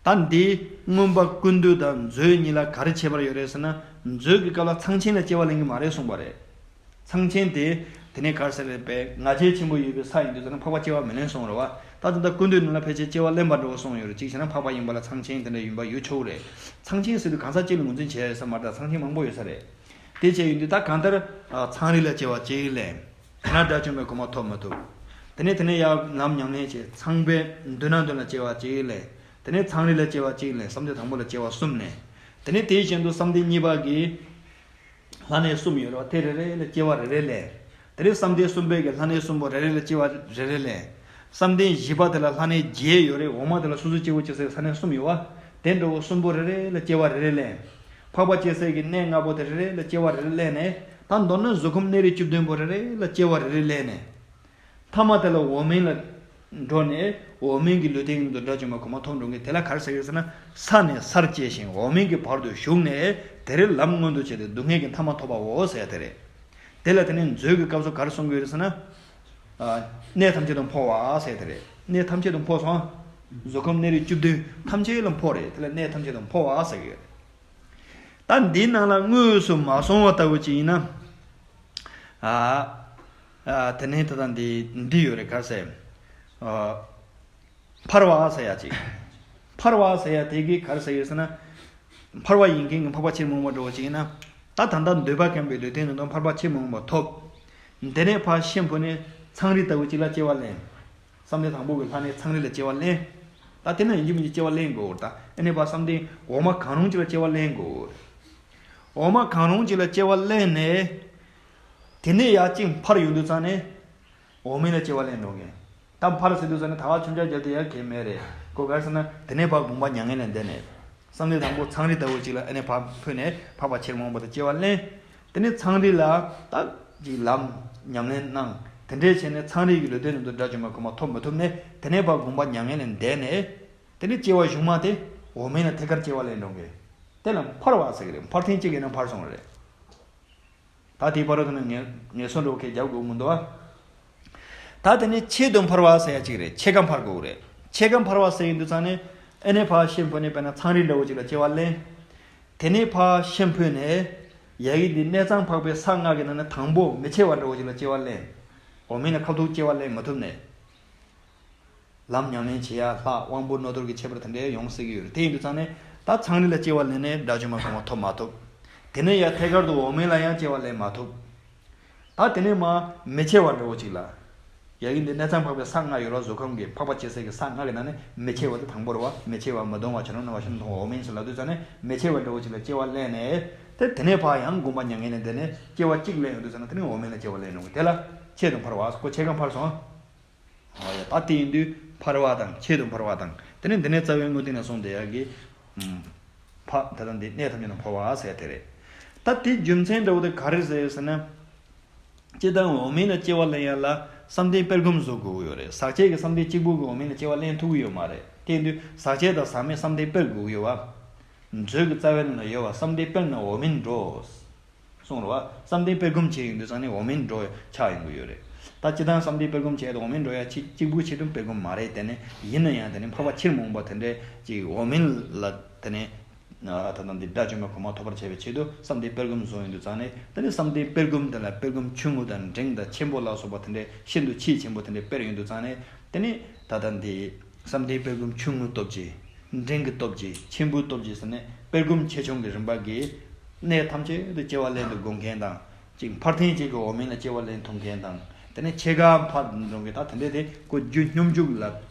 ད་འདི་མངོན་པ་ཀུན་བཏུས་དང་མཛོད་གཉིས་ལ་ག་རེ་ཁྱད་པར་ཡོད་རེད་ཟེར་ན། མཛོད་ཀྱི་སྐབས་ལ་ཚངས་ཆེན་ལ་སྐྱེ་བ་ལེན་གྱི་མ་རེད་གསུངས་པ་རེད། ཚངས་ཆེན་དེ་དེ་ནས་ག་རེ་ཟེར་རེད་པས། ང་རྒྱལ་ཆེན་པོ་ཡོད་པའི་ས་ཡིན་དུས་ཙམ་ན་འཕགས་པ་སྐྱེ་བ་མི་ལེན་གསུངས་རེད་བ། ད་ད་ལྟ་ཀུན་བཏུས་ནང་ལ་ཕལ་ཆེར་སྐྱེ་བ་ལེན་པ་འདྲ་བོ་གསུངས་ཡོད་རེད། གཅིག་བྱས་ན་འཕགས་པ་ཡིན་པ་ལ་ཚངས་ཆེན་དེ་འདྲ་ཡིན་པ་ཡོད་ཆོག་རེད། ཚངས་ཆེན་ཟེར་དུས་གང་ཟག་གཅིག་ལ་ངོས་འཛིན་བྱས་ཡོད་ས་མ་རེད། ད་ཚངས་ཆེན་མང་པོ་ཡོད་ས་རེད། དེ་བྱས་ཡོད་དུས་ད་གང་ལྟར་ཚངས་རིས་ལ་སྐྱེ་བ་གཅིག་ལེན། ན་དགྲ་བཅོམ་པའི་གོ་འཕང་ཐོབ་མ་ཐུབ། དེ་ནས་དེ་ནས་ཡར་ལམ་ཉམས་ལེན་བྱས། ཚངས་པས་མདུན་ན་འདོན་ལ་སྐྱེ་བ་གཅིག་ལེན། དེ་ནས་ཚངས་རིས་ལ་སྐྱེ་བ་གཅིག་ལེན། བསམ་གཏན་དང་པོ་ལ་སྐྱེ་བ་གསུམ་ལེན། དེ་ནས་དེའི་གཞན་དུ་བསམ་གཏན་གཉིས་པ་གི་ལྷ་གནས་གསུམ་ཡོད་རེད་བ། དེ་རེ་རེ་ལ་སྐྱེ་བ་རེ་རེ་ལེན། དེ་ནས་བསམ་གཏན་གསུམ་པའི་གི་ལྷ་གནས་གསུམ་པོ་རེ་རེ་ལ་སྐྱེ་བ་རེ་རེ་ལེན། བསམ་གཏན་བཞི་པ་དེ་ལ་ལྷ་གནས་བརྒྱད་ཡོད་རེད། འོག་མ་དེ་ལ་སོ་སོ་སྐྱེ་བོ་སྐྱེ་སའི་ལྷ་གནས་གསུམ་ཡོད་བ། དེ་འདྲ་བོ་གསུམ་པོ་རེ་རེ་ལ་སྐྱེ་བ་རེ་རེ་ལེན། འཕགས་པ་སྐྱེ་སའི་གི་གནས་ལྔ་པོ་དེ་རེ་རེ་ལ་སྐྱེ་བ་རེ་རེ་ལེན་ནས། ད་མདོར་ན་གཟུགས་ཁམས་གནས་རིས་བཅུ་བདུན་པོ་རེ་རེ་ལ་སྐྱེ་བ་རེ་རེ་ལེན་ནས། ཐ་མ་དེ་ལ་འོག་མིན་ལ་འགྲོ་ནས་འོག་མིན་གྱི་ལུས་རྟེན་གྱི་དོན་དགྲ་བཅོམ་པ་གོ་འཕང་ཐོབ་འགྲོ་མཁན་དེ་ལ་ག་རེ་ཟེར་གྱི་ཟེར་ན། ས་ནས་སར་སྐྱེ་ཞིང་འོག་མིན་གྱི་བར་དུ་ཞུགས་ནས་དེ་རེ་ལམ་མངོན་དུ་བྱས་ཏེ་སྡུག་བསྔལ་གྱི་མཐའ་མ་ཐོབ་པའོ་ཟེར་དེ་རེད། དེ་ལ་དེ་ནས་མཛོད་ཀྱི་སྐབས་སུ་ག་རེ་གསུང་གི་ཡོད་རེད་ཟེར་ན། ཨ། གནས་ཐམས་ཅད་དུ་འཕོ་བ་ཟེར་དེ་རེད། གནས་ཐམས་ཅད་དུ་འཕོ་སོང་། གཟུགས་ཁམས་གནས་རིས་བཅུ་བདུན་ཐམས་ཅད་ལ་འཕོ་རེད། དེ་ལ་གནས་ཐམས་ཅད་དུ་འཕོ་བ་ཟེར་གི་ཡོད་རེད། ད་འདི་ནང་ལ་དངོས་སུ་མ་སོང་བ་ལྟ་བུ་ཅིག་ཡིན་ན། ཨ། ཨ། དེ་ནས་ད་ལྟ་འདི་འདི་ཡོད་རེད། ག་རེ་ཟེར། ཨ། འཕར་བ་ཟེར་ཡ་ཅིག་འཕར་བ་ཟེར་ཡ་དེ་གིས་ག་རེ་ཟེར་ཡོད་ཟེར་ན། འཕར་བ་ཡིན་མཁན་གྱི་འཕགས་པ་ཕྱིར་མི་འོང་བ་འདྲ་བོ་ཅིག་ཡིན་ན། ད་ད་ལྟ་འདོད་པ་ཁེངས་པའི་ལུས་རྟེན་དུ་འཕར་བ་ཕྱིར་མི་འོང་བ་ཐོབ། དེ་ནས་ཕར་ཤི་འཕོས་ནས་ཚངས་རིས་ལྟ་བུ་ཅིག་ལ་སྐྱེ་བ་ལེན། བསམ་གཏན་དང་པོ་གི་ལྷ་གནས་ཚངས་རིས་ལ་སྐྱེ་བ་ལེན། ད་དེ་ན་ཡིན་གཅིག་མིན་གཅིག་སྐྱེ་བ་ལེན་དགོས། ད་ཨ་ནི་ཕར་བསམ་གཏན་འོག་མ་གང་རུང་ཅིག་ལ་སྐྱེ་བ་ལེན་དགོས། འོག་མ་གང་རུང་ཅིག་ལ་སྐྱེ་བ་ལེན་ནས། དེ་ནས་ཡར་གཅིག་འཕར་ཡོང་དུས་ཙང་ནས། འོག་མིན་ལ་སྐྱེ་བ་ལེན་འགྲོ་མཁན། ད་འཕར་ཟེར་དུས་ཙང་ནས་ད་བར་ཆུང་ཆ་རྒྱབ་དེ་ཡར་གས་མེད་རེད། ཁོ་ག་རེ་ཟེར་ན་དེ་ནས་ཕར་དགོངས་པ་མྱ་ངན་ལས་འདས་ནས། བསམ་གཏན་དང་པོ་ཚངས་རིས་ལྟ་བུ་ཅིག་ལ་ཨ་ནི་ཕར་འཕོས་ནས་འཕགས་པ་ཕྱིར་མི་འོང་བ་དང་སྐྱེ་བ་ལེན། དེ་ནས་ཚངས་རིས་ལ་ད་ཅིག་ལམ་ཉམས་ལེན་གནང་། དེ་འདྲས་བྱས་ནས་ཚངས་རིས་ཀྱི་ལུས་རྟེན་དུ་དགྲ་བཅོམ་པ་གོ་འཕང་ཐོབ་མ་ཐུབ་ནས། དེ་ནས་ཕར་དགོངས་པ་མྱ་ངན་ལས་འདས་ནས། དེ་ནས་སྐྱེ་བ་གཞུག་མ་དེ་འོག་མིན་ལ་ཐད་ཀར་སྐྱེ་བ་ལེན་འགྲོ་མཁན། དེ་ལ་འཕར་བ་ཟེར་གི་རེད། འཕར་ཐེངས་གཅིག་གིས་ན་འཕར་སོང་བ་རེད། ད་དེའི་བར་དུ་ནི་ངལ་ངལ་གསོ་འགྲོ་མཁན་རྒྱབ་དགོས་མི་འདུག་ཨ། ད་དེ་ནས་ཆེད་དུ་འཕར་བ་ཟེར་ཡ་གཅིག་རེད། ཕྱེད་ཀ་འཕར་དགོས་རེད། ཕྱེད་ཀ་འཕར་བ་ཟེར་ཡོང་དུས་ཙང་ནས་ཨ་ནི་ཕར་ཤི་འཕོས་ནས་དཔེར་ན་ཚངས་རིས་འདྲ་བོ་ཅིག་ལ་སྐྱེ་བ་ལེན། དེ་ནས་ཕར་ཤི་འཕོས་ནས་ཡ་གི་འདི་གནས་ཚང་འཕགས་པའི་ས་ལྔ་གི་ནང་ནས་དང་པོ་མི་ཆེ་བ་འདྲ་བོ་ཅིག་ལ་སྐྱེ་བ་ལེན། འོག་མིན་ལ་ཁ་ཐུག་སྐྱེ་བ་ལེན་མ་ཐུབ་ནས། ལམ་ཉམས་ལེན་བྱེད་ཡ་ལྷ་དབང་པོ་རྣོ་རྟུལ་གྱི་ཁྱད་པར་དེ་འདྲའི་ཡོང་སྲིད་ཀྱི་ཡོད་རེད། དེ་ཡིན་དུས་ཙང་ནས་ད་ཚངས་རིས་ལ་སྐྱེ་བ་ལེན་ནས་དགྲ་བཅོམ་པ་གོ་འཕང་ཐོབ་མ་ཐུབ། དེ་ནས་ཡང་ཐད་ཀར་དུ་འོག་མིན་ལ་ཡང་སྐྱེ་བ་ལེན་མ་ཐུབ། ད་དེ་ནས་མར་མི་ཆེ་བ་འདྲ་བོ་ཅིག་ལ། ཡ་གི་འདི་གནས་ཚང་འཕགས་པའི་ས་ལྔ་ཡོད་རེད་བ། གཟུགས་ཁམས་ཀྱི་འཕགས་པ་སྐྱེ་སའི་གི་ས་ལྔ་གི་ནང་ནས་མི་ཆེ་བ་དེ་དང་པོ་རེད་བ། མི་ཆེ་བ་མི་གདུང་བ་བྱ་རུང་སྣང་བ་ཤིན་ཏུ་མཐོ་བ་འོག་མིན་ཟེར་ལབ་དུས་ཙང་ནས་མི་ཆེ་བ་འདྲ་བོ་ཅིག་ལ་སྐྱེ་བ་ལེན་ནས། དེ་དེ་ནས་ཕར་ཡང་དགོངས་པ་མྱ་ངན་ལས་འདས་ནས་སྐྱེ་བ་གཅིག་ལེན་ཡོང་དུས་ཙང་ནས་དེ་ནས་འོག་མིན་ལ་སྐྱེ་བ་ལེན་འགྲོ་གི། དེ་ལ་ཆེད་དུ་འཕར་བ། ཁོ་ཕྱེད་ཀ་འཕར་སོང་། ཨོ་ཡ། ད་དེ་ཡིན་དུས་འཕར་བ་དང་ཆེད་དུ་འཕར་བ་དང་། དེ་ནས་འདི་ནས་རྩ་བའི་དངོས་བསྟན་ནས་གསུངས་བསྡད་ཡག་གི། ཨུམ། འཕར་ད་ལྟ་འདི་གནས་ཐམས་ཅད་དུ་འཕོ་བ་ཟེར་དེ་རེད། ད་དེ་རྒྱུ་མཚན་འདྲ་བོ་དེ་ག་རེ་ཟེར་ཟེར་ན། སྤྱིར་བཏང་འོག་མིན་ལ་སྐྱེ་བ་ལེན་ཡག་ལ་བསམ་གཏན་དཔལ་སྒོམ་བཟོ་དགོས་ཀྱི་ཡོད་རེད། ཟག་བཅས་ཀྱི་བསམ་གཏན་གཅིག་པུ་གིས་འོག་མིན་ལ་སྐྱེ་བ་ལེན་ཐུབ་ཀྱི་ཡོད་མ་རེད། དེ་ཡིན་དུས་ཟག་བཅས་དང་ཟག་མེད་བསམ་གཏན་སྤེལ་དགོས་ཀྱི་ཡོད་བ། མཛོད་ཀྱི་རྩ་བའི་ནང་ལ་ཡོད་བ། བསམ་གཏན་སྤེལ་ན་འོག་མིན་འགྲོ། གསུངས་རེད་བ། བསམ་གཏན་སྤེལ་སྒོམ་བྱས་ཡོང་དུས་ཙང་ནས་འོག་མིན་འགྲོ་ཆགས་ཡོང་གི་ཡོད་རེད། ད་སྤྱིར་བཏང་བསམ་གཏན་སྤེལ་སྒོམ་བྱས་ཏེ་འོག་མིན་འགྲོ་ཡག་གཅིག་གཅིག་པུ་ཆེད་དུ་སྤེལ་སྒོམ་མ་རེད། དེ་ནས་ཡིན་ན་ཡང་དེ་ནས་འཕགས་པ་ཕྱིར་མི་འོང་བ་དེ་འདྲས་ཅིག་འོག་མིན་ལ་དེ་ནས་ད་ལྟ་འདི་དགྲ་བཅོམ་པའི་གོ་འཕང་ཐོབ་པར་བྱ་བའི་ཆེད་དུ་བསམ་གཏན་སྤེལ་སྒོམ་བཟོ་ཡོང་དུས་ཙང་ནས། དེ་ནས་བསམ་གཏན་སྤེལ་སྒོམ་དེ་ལ་སྤེལ་སྒོམ་ཆུང་ངུ་དང་འབྲིང་དང་ཆེན་པོ་ལ་སོགས་པ་དེ་འདྲས་ཤིན་ཏུ་ཆེས་ཆེན་པོ་དེ་འདྲས་སྤེལ་ཡོང་དུས་ཙང་ནས། དེ་ནས་ད་ལྟ་འདི་བསམ་གཏན་སྤེལ་སྒོམ་ཆུང་ངུའི་སྟོབས་ཀྱིས། འབྲིང་གི་སྟོབས་ཀྱིས། ཆེན་པོའི་སྟོབས་ཀྱིས་ཟེར་ནས་སྤེལ་སྒོམ་ཆེ་ཆུང་གི་རིམ་པ་གིས་གནས་ཐམས་ཅད་དུ་སྐྱེ་བ་ལེན་དུ་དགོངས་མཁན་དང་། ཅིག་འཕར་ཐེངས་གཅིག་གིས་འོག་མིན་ལ་སྐྱེ་བ་ལེན་ཐུབ་མཁན་དང་། དེ་ནས་ཕྱེད་ཀ་འཕར་འགྲོ་མཁན། ད་དེ་འདྲས་དེ་ཁོ་རྒྱུ་སྙོམས་འཇུག་ལ་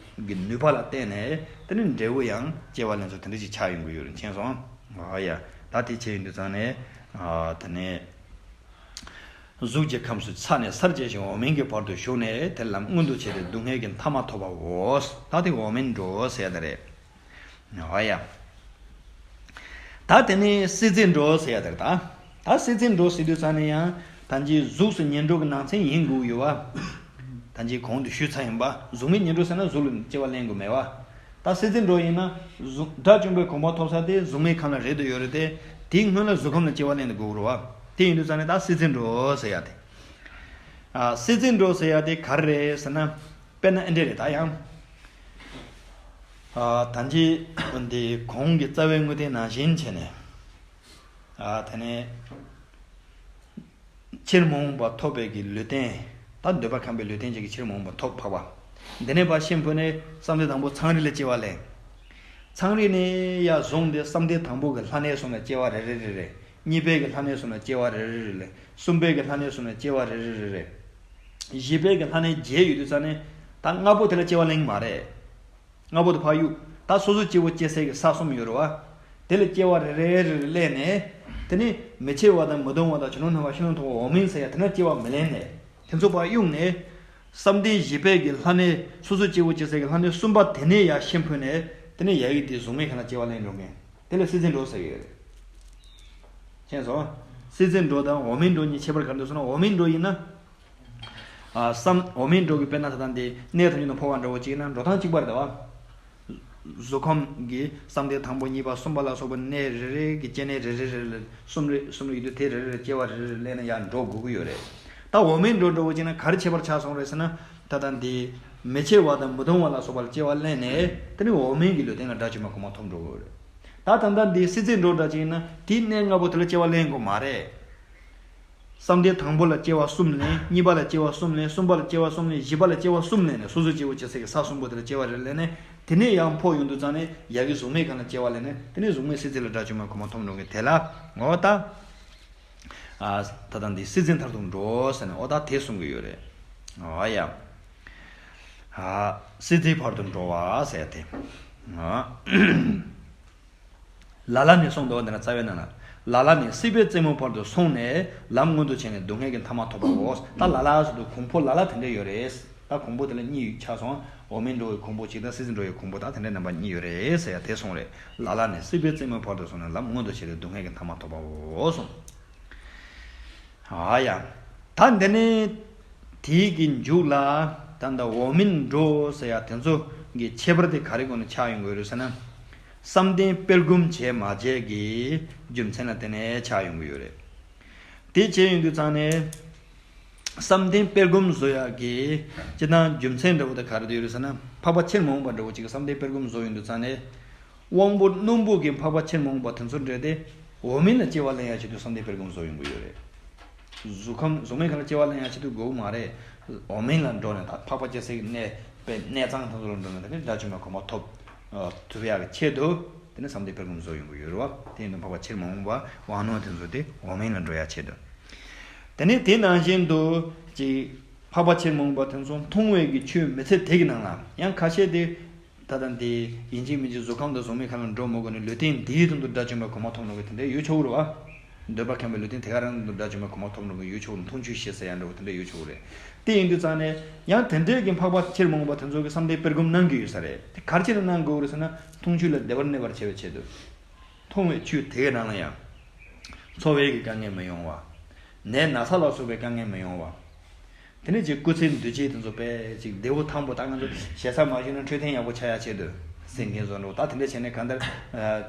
གི་ནུས་པ་ལ་བརྟེན་ནས་དེ་ནས་འབྲས་བུ་ཡང་སྐྱེ་བ་ལེན་ཚུལ་དེ་འདྲས་ཅིག་ཆགས་ཡོང་གི་ཡོད་རེད། མཁྱེན་སོང་། ཨ་ཡ། ད་དེ་བྱས་ཡོང་དུས་ཙང་ནས། ཨ། དེ་ནས། གཟུགས་ཀྱི་ཁམས་སུ་ས་ནས་སར་སྐྱེ་ཞིང་འོག་མིན་གྱི་བར་དུ་ཞུགས་ནས་དེར་ལམ་མངོན་དུ་བྱས་ཏེ་སྡུག་བསྔལ་གྱི་མཐའ་མ་ཐོབ་པའོ། ད་དེ་འོག་མིན་འགྲོ་ཟེར་ཡ་དེ་རེད། འོ་ཡ། ད་དེ་ནས་སྲིད་རྩེར་འགྲོ་ཟེར་ཡ་དེ་རེད། ད་ད་སྲིད་རྩེར་འགྲོ་ཟེར་དུས་ཙང་ནས་ཡང་ད་ཅིག་གཟུགས་སུ་ཉལ་འགྲོ་གི་ནང་ཚན་ཡིན་དགོས་ཡོད་བ། ད་ཅིག་གོང་དུ་ཞུས་ཚར་ཡིན་པ། གཟུགས་མེད་ཉལ་འགྲོ་ཟེར་ན་གཟུགས་ལ་སྐྱེ་བ་ལེན་དགོས་མེད་བ། ད་སྲིད་རྩེར་འགྲོ་ཡིན་ན་གཟུགས་དགྲ་བཅོམ་པའི་གོ་འཕང་ཐོབ་ས་དེ་གཟུགས་མེད་ཁམས་ལ་རེད་དུ་ཡོད་རེད་དེ། དེའི་སྔོན་ལ་གཟུགས་ཁམས་ལ་སྐྱེ་བ་ལེན་དུ་དགོས་རེད་བ། དེ་ཡིན་དུས་ཙང་ནས་ད་སྲིད་རྩེར་འགྲོ་ཟེར་ཡ་དེ། ཨ། སྲིད་རྩེར་འགྲོ་ཟེར་ཡ་དེ་ག་རེ་རེད་ཟེར་ན། དཔེར་ན་ཨེ་འདྲས་རེད་ད་ཡང་། ཨ་ད་ཅི་འདི་གོང་གི་རྩ་བའི་དངོས་བསྟན་ནང་བཞིན་བྱས་ནས། ཨ་དེ་ནས་ཕྱིར་མ་འོངས་པ་ཐོབ་པའི་གི་ལུས་རྟེན། ད་འདོད་པ་ཁམས་པའི་ལུས་རྟེན་ཅིག་གི་ཕྱིར་མ་འོངས་པ་ཐོབ་འཕགས་པ། འདི་ནས་ཕར་ཤེས་ཕུལ་ནས་བསམ་གཏན་དང་པོ་ཚངས་རིས་ལ་སྐྱེ་བ་ལེན། ཚངས་རིས་ནས་ཡར་བཟུང་སྟེ་བསམ་གཏན་དང་པོ་གི་ལྷ་གནས་གསུམ་ལ་སྐྱེ་བ་རེ་རེ་རེ་རེ། གཉིས་པའི་གི་ལྷ་གནས་གསུམ་ལ་སྐྱེ་བ་རེ་རེ་རེ་རེ། གསུམ་པའི་གི་ལྷ་གནས་གསུམ་ལ་སྐྱེ་བ་རེ་རེ་རེ་རེ། བཞི་པའི་གི་ལྷ་གནས་བརྒྱད་ཡོད་དུས་ཙང་ནས་ད་ལྔ་པོ་དེ་ལ་སྐྱེ་བ་ལེན་གྱི་མ་རེད། ལྔ་པོ་དེ་ཕར་གཡུག་ད་སོ་སོ་སྐྱེ་བོ་སྐྱེ་སའི་གི་ས་གསུམ་ཡོད་རེད་བ། དེ་ལ་སྐྱེ་བ་རེ་རེ་རེ་རེ་ལེན་ནས། དེ་ནི་མི་འཆི་བ་དང་མི་གདུང་བ་དང་ཕྱི་ནང་སྣང་བ་ཕྱི་ནང་མཐོང་བ་འོག་མིན་ཟེར་ཡ་དེ་ན་སྐྱེ་བ་མི་ལེན་ནས། དེ་ཚོ་ཕར་གཡུག་ནས། བསམ་གཏན་བཞི་པའི་གི་ལྷ་གནས་སོ་སོ་སྐྱེ་བོ་སྐྱེ་སའི་གི་ལྷ་གནས་གསུམ་པ་དེ་ནས་ཡར་ཤེས་ཕུལ་ནས་དེ་ནས་ཡ་གི་དེ་གཟུགས་མེད་མཁན་ལ་སྐྱེ་བ་ལེན་འགྲོ་མཁན། དེ་ལ་སྲིད་རྩེ་འགྲོ་ཟེར་གི་ཡོད་རེད། མཁྱེན་སོང་། སྲིད་རྩེ་འགྲོ་དང་འོག་མིན་འགྲོ་གཉིས་ཁྱད་པར་ག་རེ་འདུག་ཟེར་ན། འོག་མིན་འགྲོ་ཡིན་ན། ཨ་བསམ་འོག་མིན་འགྲོ་གི་དཔེར་ན་ད་ལྟ་འདི་གནས་ཐམས་ཅད་དུ་འཕོ་བ་འདྲ་བོ་ཅིག་ཡིན་ན་འགྲོ་སྟངས་གཅིག་པ་རེད་ད་བ། གཟུགས་ཁམས་ཀྱི་བསམ་གཏན་དང་པོ་གཉིས་པ་གསུམ་པ་ལ་སོགས་པ་གནས་རེ་རེ་གི་སྐྱེ་གནས་རེ་རེ་རེ་ལ་གསུམ་རེ་གསུམ་རེ་ཡོད་དུས་དེ་རེ་རེ་ལ་སྐྱེ་བ་རེ་རེ་ལེན་ནས་ཡར་འགྲོ་དགོས་ཀྱི་ཡོད་རེད། ད་འོག་མིན་འགྲོ་འདྲ་བོ་ཅིག་ན་ག་རེ་ཁྱད་པར་ཆགས་སོང་རེད་ཟེར་ན། ད་ལྟ་འདི་མི་འཆི་བ་དང་མི་གདུང་བ་ལ་སོགས་པ་ལ་སྐྱེ་བ་ལེན་ནས་དེ་ནི་འོག་མིན་གྱི་ལུས་རྟེན་ལ་དགྲ་བཅོམ་པ་གོང་མ་ཐོབ་འགྲོ་གི་ཡོད་རེད། ད་ད་ལྟ་འདི་སྲིད་རྩེ་འགྲོ་འདྲ་ཅིག་ཡིན་ན་དེའི་གནས་ལྔ་པོ་དེ་ལ་སྐྱེ་བ་ལེན་དགོས་མ་རེད། བསམ་གཏན་དང་པོ་ལ་སྐྱེ་བ་གསུམ་ལེན། གཉིས་པ་ལ་སྐྱེ་བ་གསུམ་ལེན། གསུམ་པ་ལ་སྐྱེ་བ་གསུམ་ལེན། བཞི་པ་ལ་སྐྱེ་བ་གསུམ་ལེན་ནས་སོ་སོ་སྐྱེ་བོ་སྐྱེ་སའི་གི་ས་གསུམ་པོ་དེ་ལ་སྐྱེ་བ་རེ་ལེན་ནས་དེ་ནས་ཡང་འཕོ་ཡོང་དུས་ཙང་ནས་ཡ་གི་གཟུགས་མེད་མཁན་ལ་སྐྱེ་བ་ལེན་ནས་དེ་ནས་གཟུགས་མེད་སྲིད་རྩེ་ལ་དགྲ་བཅོམ་པ་གོང་མ་ཐོབ་འགྲོ་གི་དེ་ལ་ངོ་བོ་ད། ཨ་ད་ལྟ་འདི་སྲིད་རྩེ་མཐར་ཐུག་འགྲོ་ཟེར་ནས་འོ་ད་དེ་གསུང་གི་ཡོད་རེད། ཨ་ཡ། ཨ་སྲིད་རྩེའི་བར་དུ་འགྲོ་བ་ཟེར་ཏེ། ཨ། ལ་ལ་ནི་གསུངས་འདུག་འདི་ན་རྩ་བའི་ནང་ལ། ལ་ལ་ནི་སྲིད་པའི་རྩེ་མོའི་བར་དུ་སོང་ནས་ལམ་མངོན་དུ་བྱས་ནས་སྡུག་བསྔལ་གྱི་མཐའ་མ་ཐོབ་པའོ། ད་ལ་ལ་ཟེར་དུས་གོང་འཕོ་ལ་ལ་དེ་འདྲ་ཡོད་རེད། ད་གོང་འཕོ་དེ་ལ་གཉིས་ཆགས་སོང་། འོག་མིན་འགྲོ་བའི་གོང་འཕོ་གཅིག་དང་སྲིད་རྩེ་འགྲོ་བའི་གོང་འཕོ་ད་དེ་འདྲ་རྣམ་པ་གཉིས་ཡོད་རེད་ཟེར་ཡ་དེ་གསུངས་རེད། ལ་ལ་ནི་སྲིད་པའི་རྩེ་མོའི་བར་དུ་སོང་ནས་ལམ་མངོན་དུ་བྱས་ཏེ་སྡུག་བསྔལ་གྱི་མཐའ་མ་ཐོབ་པའོ་གསུངས། ཨ་ཡ། ད་འདི་ནི་དེའི་གི་མཇུག་ལ་ད་ལྟ་འོག་མིན་འགྲོ་ཟེར་ཡ་དེ་ཚོ་གི་ཁྱད་པར་དེ་ག་རེ་སྒོ་ནས་ཆགས་ཡོང་གི་ཡོད་རེད་ཟེར་ན། བསམ་གཏན་སྤེལ་སྒོམ་བྱས་མ་བྱས་ཀྱི་རྒྱུ་མཚན་ལ་བརྟེན་ནས་ཆགས་ཡོང་གི་ཡོད་རེད། དེ་བྱས་ཡོང་དུས་ཙང་ནས་བསམ་གཏན་སྤེལ་སྒོམ་བཟོ་ཡག་གི་སྤྱིར་བཏང་རྒྱུ་མཚན་འདྲ་བོ་དེ་ག་རེ་ཡོད་རེད་ཟེར་ན། འཕགས་པ་ཕྱིར་མ་འོངས་པ་འདྲ་བོ་ཅིག་གི་བསམ་གཏན་སྤེལ་སྒོམ་བཟོ་ཡོང་དུས་ཙང་ནས། དབང་པོ་རྣོན་པོ་གི་འཕགས་པ་ཕྱིར་མ་འོངས་པ་དེ་ཚོ་འདྲ་དེ་འོག་མིན་ལ་སྐྱེ་བ་ལེན་ཡག་ཆེད་དུ་བསམ་གཏན་སྤེལ་སྒོམ་བཟོ་ཡོང་གི་ཡོད་རེད། གཟུགས་ཁམས་གཟུགས་མེད་ཁམས་ལ་སྐྱེ་བ་ལེན་ཡག་ཆེད་དུ་དགོས་མ་རེད། འོག་མིན་ལ་འགྲོ་ནས་ད་འཕགས་པ་སྐྱེ་སའི་གནས་པའི་གནས་ཚང་དེ་ཚོ་ལ་འགྲོ་ནས་ད་ནི་དགྲ་བཅོམ་པའི་གོ་འཕང་ཐོབ་ཐུབ་ཡག་གི་ཆེད་དུ་དེ་ནི་བསམ་གཏན་སྤེལ་སྒོམ་བཟོ་ཡོང་གི་ཡོད་རེད་བ། དེ་ཡིན་དུས་འཕགས་པ་ཕྱིར་མ་འོངས་པ་དབང་རྣོན་དེ་ཚོ་དེ་འོག་མིན་ལ་འགྲོ་ཡག་ཆེད་དུ། དེ་ནས་དེ་ནང་བཞིན་དུ་ཅིག་འཕགས་པ་ཕྱིར་མ་འོངས་པ་དེ་ཚོ་མཐོང་བའི་གི་ཆོས་མི་ཚེ་དེ་གི་ནང་ལ་ཡང་ཁ་ཤས་དེ། ད་ལྟ་འདི་ཡིན་གཅིག་མིན་གཅིག་གཟུགས་ཁམས་དང་གཟུགས་མེད་ཁམས་ལ་འགྲོ་མི་དགོས་ནས་ལུས་རྟེན་འདིའི་དོན་དུ་དགྲ་བཅོམ་པའི་གོ་འཕང་ཐོབ་འགྲོ་གི་དེ་འདྲ་ཡོད་ཆོག་གི་རེད་བ། འདོད་པ་ཁེངས་པའི་ལུས་རྟེན་དེ་ག་རང་དོན་དུ་དགྲ་བཅོམ་པའི་གོ་འཕང་ཐོབ་འགྲོ་གི་ཡོད་ཆོག་གི་རེད། མཐོང་ཆོས་ཤེས་ཟེར་ཡ་འདྲ་བོ་དེ་འདྲ་ཡོད་ཆོག་གི་རེད། དེ་ཡིན་དུས་ཙང་ནས་ཡང་དེ་འདྲའི་གི་འཕགས་པ་ཕྱིར་མ་འོངས་པ་དེ་ཚོ་གི་བསམ་གཏན་སྤེལ་སྒོམ་གནང་གི་ཡོད་ས་རེད། དེ་ག་རེ་བྱས་ནས་གནང་དགོས་རེད་ཟེར་ན་མཐོང་ཆོས་ལ་བདེ་བར་གནས་པར་བྱ་བའི་ཆེད་དུ། མཐོང་བའི་ཆོས་དེ་གའི་ནང་ལ་ཡང་། འཚོ་བའི་གི་དཀའ་ངལ་མི་ཡོང་བ། ནད་ན་ཚ་ལ་སོགས་པའི་དཀའ་ངལ་མི་ཡོང་བ། དེ་ནས་ཅིག་སྐུ་ཚེ་འདུ་བྱེད་དེ་ཚོ་དཔེ་ཅིག་བདེ་བོ་ཐང་པོ་ད་ང་ཚོ་ཞེ་ས་མ་ཞུས་ན་འཕྲོད་བསྟེན་ཡག་པོ་ཆགས་ཡག་ཆེད་དུ་ཟེར་མཁན་བཟོ་འདྲ་བོ་ད་དེ་འདྲ་བྱས་ནས་གང་ལྟར་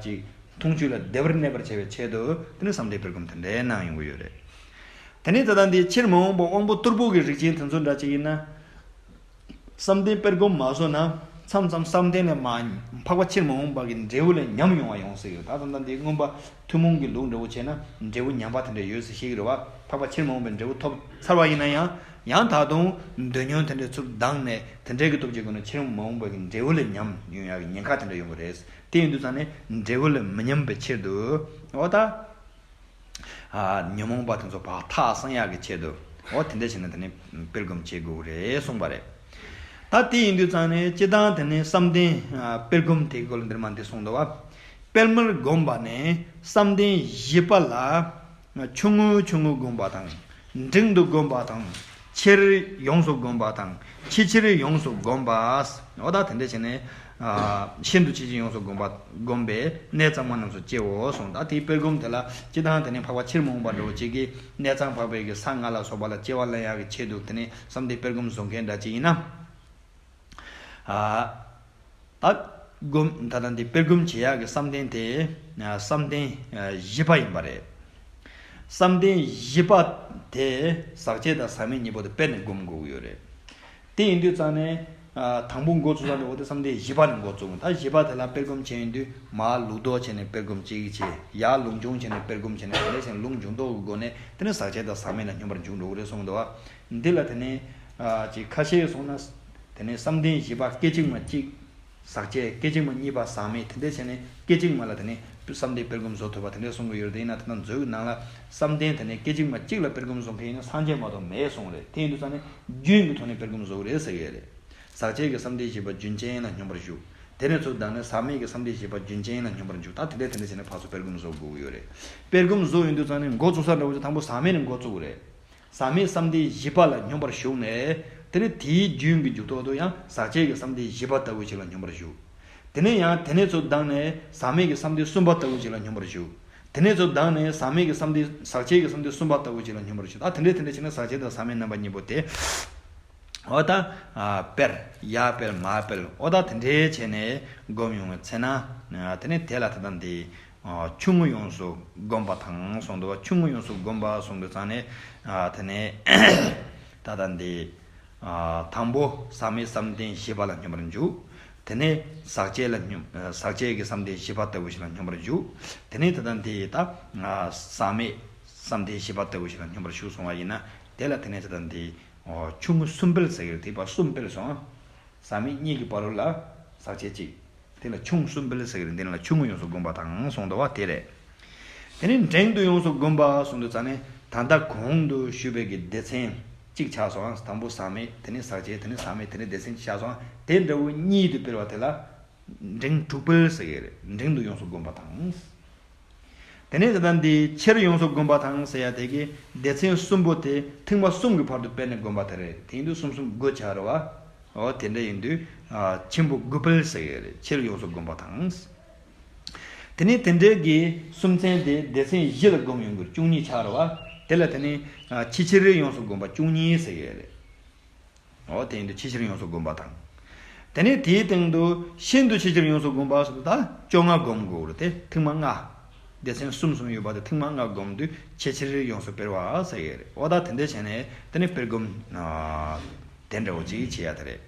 ཅིག་མཐོང་ཆོས་ལ་བདེ་བར་གནས་པར་བྱ་བའི་ཆེད་དུ་དེ་ནས་བསམ་གཏན་སྤེལ་སྒོམ་དེ་འདྲའི་གནང་ཡོང་གི་ཡོད་རེད། དེ་ནས་ད་ལྟ་འདི་ཕྱིར་མ་འོངས་པ་དབང་པོ་རྟུལ་པོ་གི་རིགས་ཅན་དེ་ཚོ་འདྲ་ཅིག་ཡིན་ན། བསམ་གཏན་སྤེལ་སྒོམ་མ་བཟོ་ན་མཚམས་མཚམས་བསམ་གཏན་ལས་མ་འཕགས་པ་ཕྱིར་མ་འོངས་པ་གི་འབྲས་བུ་ལས་ཉམས་ཡོང་བ་ཡོང་སྲིད་ཡོད། ད་ད་ལྟ་འདི་མངོན་པ་ཐུན་མོང་གི་ལུགས་འདྲ་བོ་བྱས་ན་འབྲས་བུ་ཉམས་པ་དེ་འདྲ་ཡོད་ཟེར་ཤེས་ཀྱི་རེད་བ། འཕགས་པ་ཕྱིར་མ་འོངས་པའི་འབྲས་བུ་ཐོབ་ཚར་བ་ཡིན་ན་ཡང་ཡང་ད་དུང་འདོད་ཉོན་དེ་འདྲའི་ཚུར་ལྡང་ནས་དེ་འདྲའི་གི་སྟོབས་ཀྱི་སྒོ་ནས་ཕྱིར་མ་འོངས་པ་གི་འབྲས་བུ་ལས་ཉམས་ཡོང་ཡག་གི་ཉེན་ཁ་དེ་འདྲ་ཡོང་གི་རེད། དེ་ཡིན་དུས་ཙང་ནས་འབྲས་བུ་ལས་མི་ཉམས་པའི་ཕྱིར་དུ་འོ་ད། ཨ་ཉོན་མོངས་པ་དེ་ཚོ་ཕར་ཐག་སང་ཡག་གི་ཆེད་དུ་འོ་དེ་འདྲ་བྱས་ནས་དེ་ནས་སྤེལ་སྒོམ་བྱེད་དགོས་རེད་གསུངས་པ་རེད། ད་དེ་ཡིན་དུས་ཙང་ནས་སྤྱིར་བཏང་དེ་ནས་བསམ་གཏན་ཨ་སྤེལ་སྒོམ་དེའི་སྐོར་ལ་འདིར་མ་འདི་གསུངས་འདུག་བ། སྤེལ་མར་བསྒོམ་པ་ནི་བསམ་གཏན་བཞི་པ་ལ་ཆུང་ངུ་ཆུང་ངུ་བསྒོམ་པ་དང་། འབྲིང་དུ་བསྒོམ་པ་དང་། ཆེར་ཡོངས་སུ་བསྒོམ་པ་དང་། ཆེ་ཆེར་ཡོངས་སུ་བསྒོམ་པ། འོ་ད་དེ་འདྲ་བྱས་ནས། ཨ་ཤིན་ཏུ་ཆེ་ཆེར་ཡོངས་སུ་བསྒོམ་པ་བསྒོམ་པས་གནས་གཙང་མ་རྣམས་སུ་སྐྱེའོ་གསུངས། ད་དེའི་སྤེལ་སྒོམ་དེ་ལ་སྤྱིར་བཏང་དེ་ནས་འཕགས་པ་ཕྱིར་མ་འོངས་པ་འདྲ་བོ་ཅིག་གིས་གནས་གཙང་འཕགས་པའི་གི་ས་ལྔ་ལ་སོགས་པ་ལ་སྐྱེ་བ་ལེན་ཡག་གི་ཆེད་དུ་དེ་ནས་བསམ་གཏན་སྤེལ་སྒོམ་བཟོ་མཁན་འདྲ་ཅིག་ཡིན་ན། ཨ་ད་སྒོམ་ད་ལྟ་འདི་སྤེལ་སྒོམ་བྱེད་ཡག་གི་བསམ་གཏན་དེ་ཨ་བསམ་གཏན་ཨ་བཞི་པ་ཡིན་པ་རེད། བསམ་གཏན་བཞི་པ་དེ་ཟག་བཅས་དང་ཟག་མེད་གཉིས་པོ་དེ་སྤེལ་ནས་སྒོམ་དགོས་ཀྱི་ཡོད་རེད། དེ་ཡིན་དུས་ཙང་ནས། ཨ། དང་པོ་འགོ་བཙུགས་ས་འདྲ་བོ་དེ་བསམ་གཏན་བཞི་པ་ནས་འགོ་བཙུགས། ད་བཞི་པ་དེ་ལ་སྤེལ་སྒོམ་བྱས་ཡོང་དུས་མར་ལུགས་ལྡོག་བྱས་ནས་སྤེལ་སྒོམ་གཅིག་བྱས། ཡར་ལུགས་འབྱུང་བྱས་ནས་སྤེལ་སྒོམ་བྱས་ནས། དེ་ནས་ལུགས་འབྱུང་ལྡོག་གི་སྒོ་ནས་དེ་ནས་ཟག་བཅས་དང་ཟག་མེད་ལ་སྙོམས་པར་འཇུག་འགྲོ་གི་རེད་གསུངས་འདུག་བ། འདི་ལ་དེ་ནས་ཨ་ཅིག་ཁ་ཤས་སོང་ན། དེ་ནས་བསམ་གཏན་བཞི་པ་སྐད་ཅིག་མ་གཅིག་ཟག་བཅས། སྐད་ཅིག་མ་གཉིས་པ་ཟག་མེད། དེ་འདྲ་བྱས་ནས་སྐད་ཅིག་མ་ལ་དེ་ནས་བསམ་གཏན་སྤེལ་སྒོམ་བཟོ་ཐུབ་པ་དེ་འདྲ་གསུང་གི་ཡོད་རེད། དེ་ཡིན་ན་ད་ལྟ་མཛོད་ཀྱི་ནང་ལ་བསམ་གཏན་དེ་ནས་སྐད་ཅིག་མ་གཅིག་ལ་སྤེལ་སྒོམ་བཟོ་མཁན་ཡིན་ན་སངས་རྒྱས་མ་གཏོགས་མེད་གསུངས་རེད། དེ་ཡིན་དུས་ཙང་ནས་རྒྱུན་གྱི་ཐོག་ནས་སྤེལ་སྒོམ་བཟོ་གི་རེད་ཟེར་གི་རེད། ཟག་བཅས་ཀྱི་བསམ་གཏན་བཞི་པ་རྒྱུན་ཅན་ལ་སྙོམས་པར་ཞུགས། དེ་ནས་ཚུར་ལྡང་ནས་ཟག་མེད་ཀྱི་བསམ་གཏན་བཞི་པ་རྒྱུན་ཅན་ལ་སྙོམས་པར་འཇུག། ད་དེ་འདྲ་དེ་འདྲ་བྱས་ནས་ཕར་ཚུར་སྤེལ་སྒོམ་བཟོ་དགོས་ཀྱི་ཡོད་རེད། སྤེལ་སྒོམ་བཟོ་ཡོང་དུས་ཙང་ནས་འགོ་བཙུགས་ས་འདྲ་བོ་ཅིག་དང་པོ་ཟག་མེད་ནས་འགོ་བཙུགས་དགོས་རེད། ཟག་མེད་བསམ་གཏན་བཞི་པ་ལ་སྙོམས་པར་ཞུགས་ནས། དེ་ནས་དེའི་རྒྱུན་གྱི་འཇུག་ཐོག་ཏུ་ཡང་ཟག་བཅས་ཀྱི་བསམ་གཏན་བཞི་པ་ལྟ་བུ་ཞིག་ལ་སྙོམས་པར་ཞུགས། དེ་ནས་ཡང་དེ་ནས་ཚུར་ལྡང་ནས་ཟག་མེད་ཀྱི་བསམ་གཏན་གསུམ་པ་ལྟ་བུ་ཞིག་ལ་སྙོམས་པར་ཞུགས། དེ་ནས་ཚུར་ལྡང་ནས་ཟག་མེད་ཀྱི་བསམ་གཏན། ཟག་བཅས་ཀྱི་བསམ་གཏན་གསུམ་པ་ལྟ་བུ་ཞིག་ལ་སྙོམས་པར་ཞུགས། ད་དེ་འདྲས་དེ་འདྲས་བྱས་ན་ཟག་བཅས་དང་ཟག་མེད་རྣམ་པ་གཉིས་པོ་དེ། འོ་ད། ཨ། སྤེལ། ཡར་སྤེལ་མར་སྤེལ། འོ་ད་དེ་འདྲས་བྱས་ནས་སྒོམ་ཡོང་བའི་ཚེ་ན། ཨ། དེ་ནས་དེ་ལ་ད་ལྟ་འདི། ཨ། ཆུང་ངུ་ཡོངས་སུ་བསྒོམ་པ་དང་གསུངས་འདུག་བ། ཆུང་ངུ་ཡོངས་སུ་བསྒོམ་པ་གསུངས་དུས་ཙང་ནས། ཨ། དེ་ནས་ད་ལྟ་འདི། ཨ། དང་པོ་ཟག་མེད་བསམ་གཏན་བཞི་པ་ལ་སྙོམས་པར་འཇུག། དེ་ནས་ཟག་བཅས་ལ་སྙོམས། ཟག་བཅས་ཀྱི་བསམ་གཏན་བཞི་པ་ལྟ་བུ་ཞིག་ལ་སྙོམས་པར་འཇུག། དེ་ནས་ད་ལྟ་འདི་ད། ཨ། ཟག་མེད་བསམ་གཏན་བཞི་པ་ལྟ་བུ་ཞིག་ལ་སྙོམས་པར་ཞུགས་སོང་བ་ཡིན་ན། དེ་ལ་དེ་ནས་ད་ལྟ་འདི། ཨོ། ཆུང་ངུ་གསུམ་སྤེལ་ཟེར་གྱི་རེད། དེ་བར་གསུམ་སྤེལ་སོང་། ཟག་མེད་གཉིས་ཀྱི་བར་ལ་ཟག་བཅས་གཅིག། དེ་ལ་ཆུང་གསུམ་སྤེལ་ཟེར་གྱི་རེད། འདི་ལ་ཆུང་ངུ་ཡོངས་སུ་བསྒོམ་པ་དང་གསུངས་འདུག་བ། དེ་རེད། དེ་ནས་འབྲིང་དུ་ཡོངས་སུ་བསྒོམ་པ་གསུངས་དུས་ཙང་ནས། ད་ལྟ་གོང་དུ་ཞུས་པའི་གི་སྡེ་ཚན་གཅིག་ཆགས་སོང་། དང་པོ་ཟག་མེད། དེ་ནས་ཟག་བཅས། དེ་ནས་ཟག་མེད། དེ་ནས་སྡེ་ཚན་གཅིག་ཆགས་སོང་། དེ་འདྲ་བོ་གཉིས་དུ་སྤེལ་བ་དེ་ལ་འབྲིང་དྲུག་སྤེལ་ཟེར་གྱི་རེད། འབྲིང་དུ་ཡོངས་སུ་བསྒོམ་པ་དང་། དེ་ནས་ད་ལྟ་འདི་ཆེར་ཡོངས་སུ་བསྒོམ་པ་དང་ཟེར་ཡ་དེ་གི་སྡེ་ཚན་གསུམ་པོ་དེ་ཐེངས་མ་གསུམ་གྱི་བར་དུ་སྤེལ་ནས་བསྒོམ་པ་དེ་རེད། དེ་ཡིན་དུས་གསུམ་གསུམ་དགུ་ཆགས་རེད་བ། འོ་དེ་འདྲ་ཡིན་དུས། ཨ། ཆེན་པོ་དགུ་སྤེལ་ཟེར་གྱི་རེད། ཆེར་ཡོངས་སུ་བསྒོམ་པ་དང་། དེ་ནས་དེ་འདྲའི་གི་གསུམ་ཚན་དེ་སྡེ་ཚན་བཞི་ལ་བསྒོམ་ཡོང་དུས་བཅུ་གཉིས་ཆགས་རེད་བ། དེ་ལ་དེ་ནས། ཨ། ཆེས་ཆེར་ཡོངས་སུ་བསྒོམ་པ་བཅུ་གཉིས་ཟེར་གྱི་རེད། འོ་དེ་ཡིན་དུས་ཆེས་ཆེར་ཡོངས་སུ་བསྒོམ་པ་དང་། དེ་ནས་དེའི་སྟེང་དུ་ཤིན་ཏུ་ཆེས་ཆེར་ཡོངས་སུ་བསྒོམ་པ་ཟེར་དུས་ད་བཅོ་ལྔ་བསྒོམ་དགོས་རེད་དེ། ཐེངས་མ་ལྔ། སྡེ་ཚན་གསུམ་གསུམ་ཡོད་པ་དེ་ཐེངས་མ་ལྔ་བསྒོམ་དུས་ཆེས་ཆེར་ཡོངས་སུ་སྤེལ་བ་ཟེར་གྱི་རེད། འོ་ད་དེ་འདྲ་བྱས་ནས་དེ་ནས་སྤེལ་སྒོམ། ཨ། དེ་འདྲ་བོ་ཅིག་བྱེད་ཡ་དེ་རེད།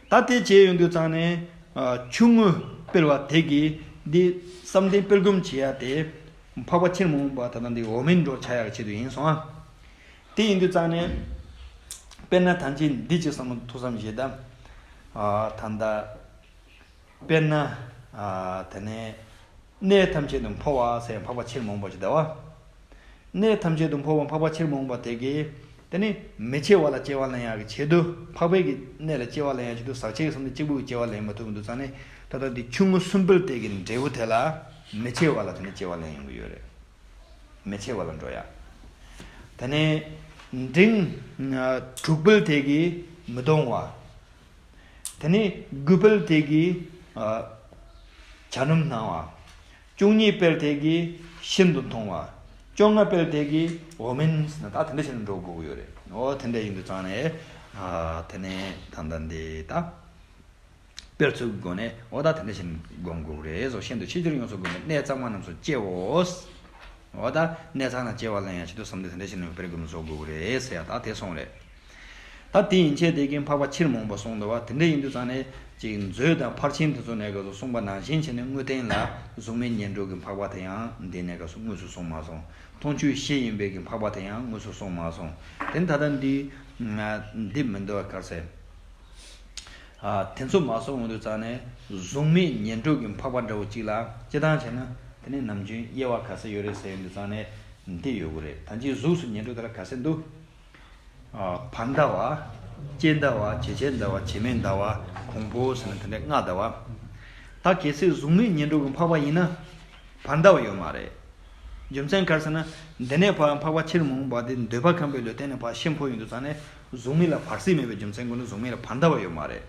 ད་དེ་བྱས་ཡོང་དུས་ཙང་ནས། ཨ། ཆུང་ངུ་སྤེལ་བ་དེ་གིས་འདི་བསམ་གཏན་སྤེལ་སྒོམ་བྱེད་ཡ་དེ། འཕགས་པ་ཆེར་མ་འོངས་པ་ད་ལྟ་འདི་འོག་མིན་འགྲོ་ཆགས་ཡག་ཆེད་དུ་ཡིན་སོང་ཨ། དེ་ཡིན་དུས་ཙང་ནས། དཔེར་ན་ད་ཅི་འདི་ཅིག་བསམ་བློ་ཐུགས་བསམ་བཞེས་དང་། ཨ། ད་ལྟ། དཔེར་ན། ཨ། དེ་ནས་གནས་ཐམས་ཅད་དུ་འཕོ་བ་ཟེར་འཕགས་པ་ཆེར་མ་འོངས་པ་ཅིག་གདའ་བ། གནས་ཐམས་ཅད་དུ་འཕོ་བ་འཕགས་པ་ཆེར་མ་འོངས་པ་དེ་གིས། དེ་ནི་མི་སྐྱེ་བ་ལ་སྐྱེ་བ་ལེན་ཡག་གི་ཆེད་དུ། འཕགས་པའི་གི་གནས་ལ་སྐྱེ་བ་ལེན་ཡག་ཆེད་དུ་ཟག་བཅས་ཀྱི་བསམ་གཏན་གཅིག་པུ་གིས་སྐྱེ་བ་ལེན་མ་ཐུབ་འདུག་ཙང་ནས། ད་ལྟ་འདི་ཆུང་ངུ་གསུམ་སྤེལ་དེ་གི་འབྲས་བུ་དེ་ལ་མི་སྐྱེ་བ་ལ་དེ་ནི་སྐྱེ་བ་ལེན་ཡོང་གི་ཡོད་རེད། མི་སྐྱེ་བ་ལ་འགྲོ་ཡ། དེ་ནས་འབྲིང་། ཨ། དྲུག་སྤེལ་དེ་གིས་མི་གཏོང་བ། དེ་ནས་དགུ་སྤེལ་དེ་གིས། ཨ། བྱ་སྣུམ་སྣང་བ། བཅུ་གཉིས་སྤེལ་དེ་གིས་ཤིན་ཏུ་མཐོང་བ། བཅོ་ལྔ་སྤེལ་དེ་གིས་འོག་མིན་ཟེར་ན་ད་དེ་འདྲ་བྱས་ནས་འགྲོ་དགོས་ཀྱི་ཡོད་རེད། འོ་དེ་འདྲ་ཡིན་དུས་ཙང་ནས། ཨ། དེ་ནས་ད་ལྟ་འདི་ད། སྤེལ་ཚུལ་གྱི་སྒོ་ནས་འོ་ད་དེ་འདྲ་བྱས་ནས་སྒོམ་དགོས་རེད་ཟེར། ཤིན་ཏུ་ཆེས་ཆེར་ཡོངས་སུ་བསྒོམས་ནས་གནས་གཙང་མ་རྣམས་སུ་སྐྱེའོ། འོ་ད་གནས་གཙང་ན་སྐྱེ་བ་ལེན་ཡང་ཆེད་དུ་བསམ་གཏན་དེ་འདྲ་བྱས་ནས་སྤེལ་སྒོམ་བཟོ་དགོས་རེད་ཟེར་ཡ་ད་དེ་གསུངས་རེད། ད་དེ་ཡན་ཆད་དེ་གིས་འཕགས་པ་ཕྱིར་མ་འོངས་པ་གསུངས་འདུག་བ། དེ་འདྲ་ཡིན་དུས་ཙང་ནས་ཅིག་མཛོད་དང་ཕར་ཕྱིན་དེ་ཚོ་ནས་ག་ཚོད་གསུངས་པ་ནང་བཞིན་བྱས་ནས་དངོས་བསྟན་ལ་གཟུགས་མེད་ཉེར་འགྲོ་གི་འཕགས་པ་དེ་ཡང་འདི་ནས་ག་ཚོད་དངོས་སུ་གསུངས་མ་སོང་། མཐོང་ཆོས་བཞི་ཡིན་པའི་གི་འཕགས་པ་དེ་ཡང་དངོས་སུ་གསུངས་མ་སོང་། དེ་ནི་ད་ལྟ་འདི་འདི་མི་འདུག་བ་ག་རེ་ཟེར། ཨ། དེ་ཚོ་མ་སོང་འོང་དུས་ཙང་ནས་གཟུགས་མེད་ཉེར་འགྲོ་གི་འཕགས་པ་འདྲ་བོ་གཅིག་ལ་སྤྱིར་བཏང་བྱས་ན་དེ་ནས་ནམ་རྒྱུན་དབྱེ་བ་ག་ཚོད་ཡོད་རེད་ཟེར་ཡོང་དུས་ཙང་ནས་འདི་ཡོད་གི་རེད། ད་ཅི་གཟུགས་སུ་ཉེར་འགྲོ་དེ་ལ་ག་ཚོད་འདུག་ཨ། བར་འདའ་བ། སྤྱི་འདའ་བ། བྱེད་ཆེས་འདའ་བ། བྱེད་མེད་འདའ་བ། གོང་འཕེལ་ཟེར་ན་དེ་འདྲ་ལྔ་འདའ་བ། ད་གལ་སྲིད་གཟུགས་མེད་ཉེར་འགྲོ་གི་འཕགས་པ་ཡིན་ན། བར་འདའ་བ་ཡོད་མ་རེད། རྒྱུ་མཚན་ག་རེ་ཟེར་ན། འདི་ནས་ཕར་འཕགས་པ་ཕྱིར་མ་འོངས་པ་དེ་འདོད་པ་ཁམས་པའི་ལུས་རྟེན་ནས་ཕར་ཤི་འཕོ་ཡོང་དུས་ཙང་ནས་གཟུགས་མེད་ལ་བར་སྲིད་མེད་པའི་རྒྱུ་མཚན་ཀུན་ཏུ་གཟུགས་མེད་ལ་བར་འདའ་བ་ཡོད་མ་རེད།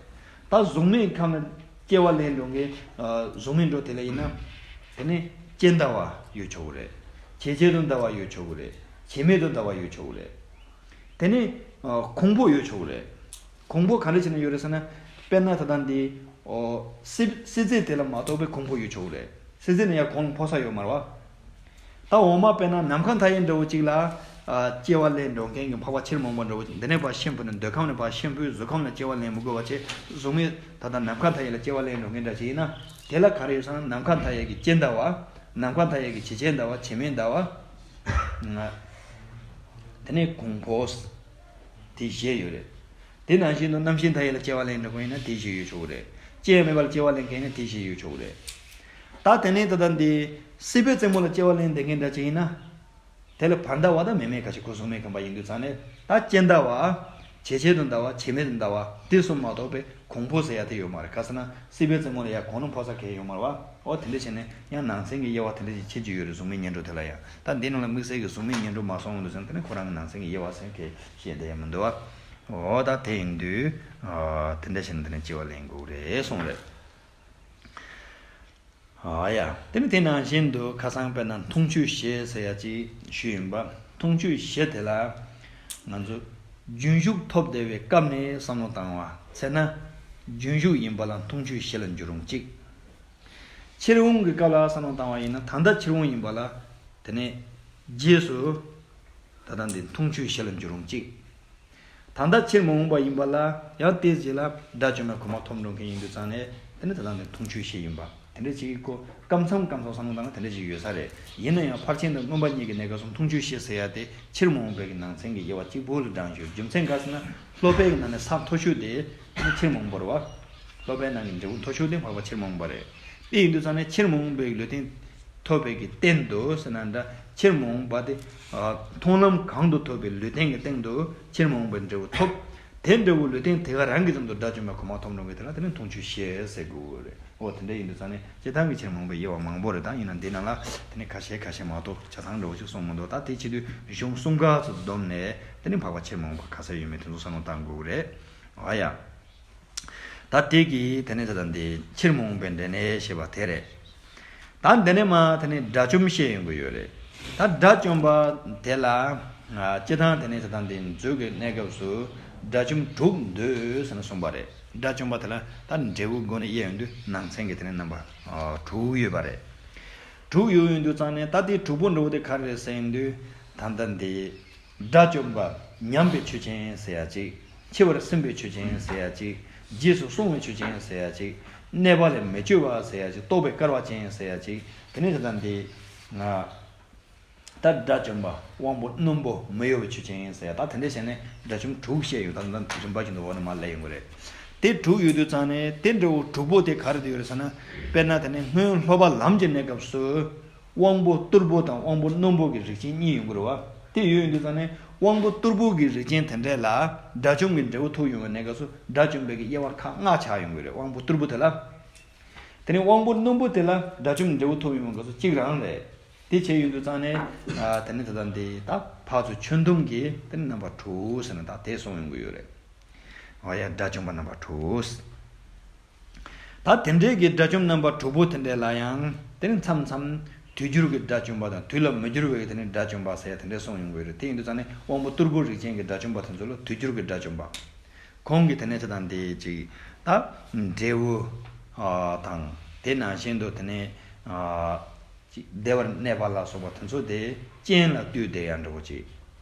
ད་གཟུགས་མེད་ཁམས་ལ་སྐྱེ་བ་ལེན་འགྲོ་མཁན། ཨ། གཟུགས་མེད་འགྲོ་དེ་ལ་ཡིན་ན། དེ་ནས་སྤྱི་འདའ་བ་ཡོད་ཆོག་གི་རེད། བྱེད་ཆེས་དུ་འདའ་བ་ཡོད་ཆོག་གི་རེད། བྱེད་མེད་དུ་འདའ་བ་ཡོད་ཆོག་གི་རེད། དེ་ནས། ཨ། གོང་འཕེལ་ཡོད་ཆོག་གི་རེད། གོང་འཕེལ་ག་འདྲ་བྱས་ནས་ཡོད་རེད་ཟེར་ན། དཔེར་ན་ད་ལྟ་འདི། ཨོ། སྲིད་སྲིད་རྩེ་དེ་ལ་མ་གཏོགས་པའི་གོང་འཕེལ་ཡོད་ཆོག་གི་རེད། སྲིད་རྩེ་ནས་ཡར་གོང་འཕེལ་ས་ཡོད་མ་རེད་བ། ད་འོག་མ་དཔེར་ན་ནམ་མཁའ་མཐའ་ཡས་འདྲ་བོ་གཅིག་ལ། ཨ། སྐྱེ་བ་ལེན་འགྲོ་མཁན་གྱི་འཕགས་པ་ཕྱིར་མི་འོང་བ་འདྲ་བོ་ཅིག་འདི་ནས་ཕར་གཤིན་པོ་ནས་འདོད་ཁམས་ནས་ཕར་གཤིན་པོའི་གཟུགས་ཁམས་ལ་སྐྱེ་བ་ལེན་མི་དགོས་པ་བྱས། གཟུགས་མེད་ད་ལྟ་ནམ་མཁའ་མཐའ་ཡས་ལ་སྐྱེ་བ་ལེན་འགྲོ་མཁན་འདྲ་ཅིག་ཡིན་ན། དེ་ལ་ག་རེ་ཡོད་ཟེར་ན། ནམ་མཁའ་མཐའ་ཡས་ཀྱི་སྐྱེ་འདའ་བ། ནམ་མཁའ་མཐའ་ཡས་ཀྱི་བྱེད་བྱེད་འདའ་བ། བྱེད་མེད་འདའ་བ། དེ་ནས་གོང་འཕེལ། དེ་བཞི་ཡོད་རེད། དེ་ནང་བཞིན་དུ་རྣམ་ཤེས་མཐའ་ཡས་ལ་སྐྱེ་བ་ལེན་འགྲོ་མཁན་ཡིན་ན་དེ་བཞི་ཡོད་ཆོག་གི་རེད། སྐྱེ་བ་མེད་པ་ལ་སྐྱེ་བ་ལེན་མཁན་ཡིན་ན་དེ་བཞི་ཡོད་ཆོག་གི་རེད། ད་དེ་ནས་ད་ལྟ་འདི་སྲིད་པའི་རྩེ་མོ་ལ་སྐྱེ་བ་ལེན་བསྡད་མཁན་འདྲ་ཅིག་ཡིན་ན། དེ་ལ་བར་འདའ་བ་དང་མེ་མེད་ཁ་ཅིག་ཁོ་གཟུགས་མེད་ཁམས་པ་ཡིན་དུས་ཙང་ནས། ད་སྐྱེ་འདའ་བ། བྱེད་བྱེད་དུ་འདའ་བ། བྱེད་མེད་དུ་འདའ་བ། དེ་གསུམ་མ་གཏོགས་པའི་གོང་འཕེལ་ཟེར་ཡ་དེ་ཡོད་མ་རེད། ག་ཟེར་ན་སྲིད་པའི་རྩེ་མོ་ལ་ཡ་གོང་ནས་འཕེལ་ས་གང་ཡང་ཡོད་མ་རེད་བ། འོ་དེ་འདྲ་བྱས་ནས་ཡང་ནང་ཚན་གྱི་དབྱེ་བ་དེ་འདྲ་ཞིག་ཕྱེ་རྒྱུ་ཡོད་རེད། གཟུགས་མེད་ཉིད་འགྲོ་དེ་ལ་ཡང་། ད་འདི་ནང་ལ་དམིགས་བསལ་གྱི་གཟུགས་མེད་ཉིད་འགྲོ་མ་སོང་འདུག་ཟེར་ན། དེ་ནས་ཁོ་རང་གི་ནང་ཚན་གྱི་དབྱེ་བ་ཟེར་མཁན་བཤད་བསྡད་ཡ་མི་འདུག་བ། འོ་ད་དེ་ཡིན་དུས། ཨ། དེ་འདྲ་བྱས་ན་དེ་ནས་སྐྱེ་བ་ལེན་དགོས་རེད་གསུངས་རེད། ཨ་ཡ། དེ་ནི་དེ་ནང་བཞིན་དུ་ཁ་སང་དཔེར་ན་འཐུང་ཆོས་བཞི་ཟེར་ཡ་ཅིག་ཞུས་ཡིན་པ། འཐུང་ཆོས་བཞི་དེ་ལ་ང་ཚོ་རྒྱུན་ཞུགས་ཐོབ་བསྡད་པའི་སྐབས་ནས་བསམ་བློ་བཏང་བ་ཚེ་ན། རྒྱུན་ཞུགས་ཡིན་པ་ལ་འཐུང་ཆོས་བཞི་ལ་འགྱུར་རུང་གཅིག་ཕྱིར་འོང་གི་སྐབས་ལ་བསམ་བློ་བཏང་བ་ཡིན་ན། ད་ལྟ་ཕྱིར་འོང་ཡིན་པ་ལ་དེ་ནས་རྗེས་སུ་ད་ལྟ་འདི་འཐུང་ཆོས་བཞི་ལ་འགྱུར་རུང་གཅིག་ད་ལྟ་ཕྱིར་མི་འོང་བ་ཡིན་པ་ལ་ཡང་དེའི་རྗེས་ལ་དགྲ་བཅོམ་པའི་གོ་འཕང་ཐོབ་འགྲོ་མཁན་ཡིན་དུས་ཙང་ནས། དེ་ནི་ད་ལྟ་འདི་འཐུང་ཆོས་བཞི་ཡིན་པ་དེ་འདྲ་ཅིག་གོ། སྐབས་མཚམས་སྐབས་མཚམས་བསམ་བློ་བཏང་ན་དེ་འདྲ་ཅིག་ཡོད་ས་རེད། ཡིན་ན་ཡང་ཕར་ཕྱིན་དང་མངོན་པ་གཉིས་ཀྱི་གནས་སྐབས་སུ་འཐུང་ཆོས་བཞི་ཟེར་ཡ་དེ་ཕྱིར་མི་འོང་བའི་གི་ནང་ཚན་གྱི་དབྱེ་བ་གཅིག་པུ་ལ་བགྲངས་ཡོད། རྒྱུ་མཚན་ག་ཟེར་ན། སློབ་པའི་ནང་ནས་ས་མཐོ་ཤོས་དེ་ནི་ཕྱིར་མི་འོང་བ་རེད་བ། སློབ་པའི་ནང་གི་འབྲས་བུ་མཐོ་ཤོས་དེ་འཕགས་པ་ཕྱིར་མི་འོང་བ་རེད། དེ་ཡིན་དུས་ཙང་ནས་ཕྱིར་མི་འོང་བའི་ལུས་རྟེན་ཐོབ་པའི་གི་སྟེང་དུ་ཟེར་ན་འདྲ། ཕྱིར་མི་འོང་བ་དེ། ཨ། མཐོང་ལམ་གང་དུ་ཐོབ་པའི་ལུས་རྟེན་གྱི་སྟེང་དུ་ཕྱིར་མི་འོང་བའི་འབྲས་བུ་ཐོབ། དེ་འབྲས་བུ་ལུས་རྟེན་དེ་ག་རང་གི་ཙམ་དུ་དགྲ་བཅོམ་པའི་གོ་འཕང་ཐོབ་འགྲོ་མཁན་དེ་ལ་དེ་ནི་འཐུང་ཆོས་བཞི་ཟེར་དགོས་རེད། འོ་དེ་འདྲ་ཡིན་དུས་ཙང་ནས་སྤྱིར་བཏང་གི་ཕྱིར་མི་འོང་བའི་དབྱེ་བ་མང་པོ་རེད། ད་ཡིན་ན་འདི་ནང་ལ་དེ་ནི་ཁ་ཤས་ཁ་ཤས་མ་གཏོགས་ཆ་ཚང་འདྲ་བོ་ཞིག་གསུངས་མི་འདུག་ད་དེ་བྱེད་དུས་གཞུང་གསུམ་ཀ་ཙམ་བསྡོམས་ནས་དེ་ནི་འཕགས་པ་ཕྱིར་མི་འོང་བ་ག་ཚོད་ཡོད་མེད་དེ་ཚོ་བསམ་བློ་བཏང་དགོས་ཀྱི་རེད། ཨ་ཡ། ད་དེ་གི་དེ་ནས་ད་ལྟ་འདི་ཕྱིར་མི་འོང་བའི་འབྲས་གནས་ཞེས་པ་དེ་རེད། ད་འདི་ནས་མ་དེ་ནས་དགྲ་བཅོམ་བཤད་ཡོང་གི་ཡོད་རེད། ད་དགྲ་བཅོམ་པ་དེ་ལ། ཨ། སྤྱིར་བཏང་དེ་ནས་ད་ལྟ་འདི་མཛོད་ཀྱི་གནས་སྐབས་སུ་དགྲ་བཅོམ་དྲུག་འདུས་ཟེར་ནས་གསུངས་པ་རེད། དགྲ་བཅོམ་པ་དེ་ལ་ད་འབྲས་བུ་སྒོ་ནས་དབྱེ་ཡོང་དུས་ནང་ཚན་གྱི་དེ་ནས་རྣམ་པ། ཨ། དྲུག་ཡོད་པ་རེད། དྲུག་ཡོད་ཡོང་དུས་ཙང་ནས་ད་དེ་དྲུག་པོ་འདྲ་བོ་དེ་ག་རེ་རེད་ཟེར་ཡོང་དུས། ད་ལྟ་འདི། དགྲ་བཅོམ་པ་ཉམས་པའི་ཆོས་ཅན་ཟེར་ཡ་གཅིག་འཆི་བར་སེམས་པའི་ཆོས་ཅན་ཟེར་ཡ་གཅིག་རྗེས་སུ་སོང་བའི་ཆོས་ཅན་ཟེར་ཡ་གཅིག་གནས་པ་ལས་མི་སྐྱོ་བ་ཟེར་ཡ་གཅིག་རྟོགས་པའི་སྐལ་བ་ཅན་ཟེར་ཡ་གཅིག་དེ་ནས་ད་ལྟ་འདི། ང་། ད་དགྲ་བཅོམ་པ་དབང་པོ་རྣོན་པོ་མི་གཡོ་བའི་ཆོས་ཅན་ཟེར་ཡ། ད་དེ་འདྲ་བྱས་ནས་དགྲ་བཅོམ་དྲུག་བཤད་ཡོད། ད་ལྟ་རིམ་པ་བཞིན་དུ་འོག་ནས་མར་སླེབས་ཡོང་གི་རེད། དེ་དྲུག་ཡོད་དུས་ཙང་ནས་དེ་འདྲ་བོ་དྲུག་པོ་དེ་ག་རེ་དུ་ཡོད་རེད་ཟེར་ན། དཔེར་ན་དེ་ནས་སྔོན་སློབ་པ་ལམ་གྱི་གནས་སྐབས་སུ། དབང་པོ་རྟུལ་པོ་དང་དབང་པོ་རྣོན་པོ་གི་རིགས་ཅན་གཉིས་ཡོང་གི་རེད་བ། དེ་ཡོད་ཡོང་དུས་ཙང་ནས་དབང་པོ་རྟུལ་པོ་གི་རིགས་ཅན་དེ་འདྲས་ལ་དགྲ་བཅོམ་གྱི་འབྲས་བུ་ཐོབ་ཡོང་བའི་གནས་སྐབས་སུ་དགྲ་བཅོམ་པའི་གི་དབྱེ་བ་ཁག་ལྔ་ཆགས་ཡོང་གི་རེད། དབང་པོ་རྟུལ་པོ་དེ་ལ། དེ་ནས་དབང་པོ་རྣོན་པོ་དེ་ལ་དགྲ་བཅོམ་གྱི་འབྲས་བུ་ཐོབ་ཡོང་བའི་སྐབས་སུ་གཅིག་རང་རེད། དེ་བྱས་ཡོང་དུས་ཙང་ནས། ཨ། དེ་ནས་ད་ལྟ་འདི་ད་འཕགས་ཚོགས་ཆོས་སྡོམ་གྱི་དེ་ནས་རྣམ་པ་དྲུག་ཟེར་ནས་ད་དེ་གསུངས་ཡོང་གི་ཡོད་རེད། འོ་ཡ། དགྲ་བཅོམ་པ་རྣམ་པ་དྲུག་ད་དེ་འདྲའི་གི་དགྲ་བཅོམ་རྣམ་པ་དྲུག་པོ་དེ་འདྲས་ལ་ཡང་དེ་ནི་མཚམས་མཚམས་དུས་འགྱུར་གྱི་དགྲ་བཅོམ་པ་དང་དུས་ལ་མི་འགྱུར་བའི་དེ་ནི་དགྲ་བཅོམ་པ་ཟེར་ཡ་དེ་འདྲས་གསུངས་ཡོང་གི་ཡོད་རེད། དེ་ཡིན་དུས་ཙང་ནས་དབང་པོ་རྟུལ་པོ་རིགས་ཅན་གྱི་དགྲ་བཅོམ་པ་དེ་ཚོ་ལ་དུས་འགྱུར་གྱི་དགྲ་བཅོམ་པ། ཁོང་གིས་དེ་ནས་ཆ་དང་དེ་ཅིག་ད་འབྲས་བུ། ཨ། དང་དེ་ནང་བཞིན་དུ་དེ་ནས། ཨ། ཅིག་བདེ་བར་གནས་པ་ལ་སོགས་པ་དེ་ཚོ་དེ་རྐྱེན་ལ་ལྟོས་བསྡད་ཡ་འདྲ་བོ་ཅིག་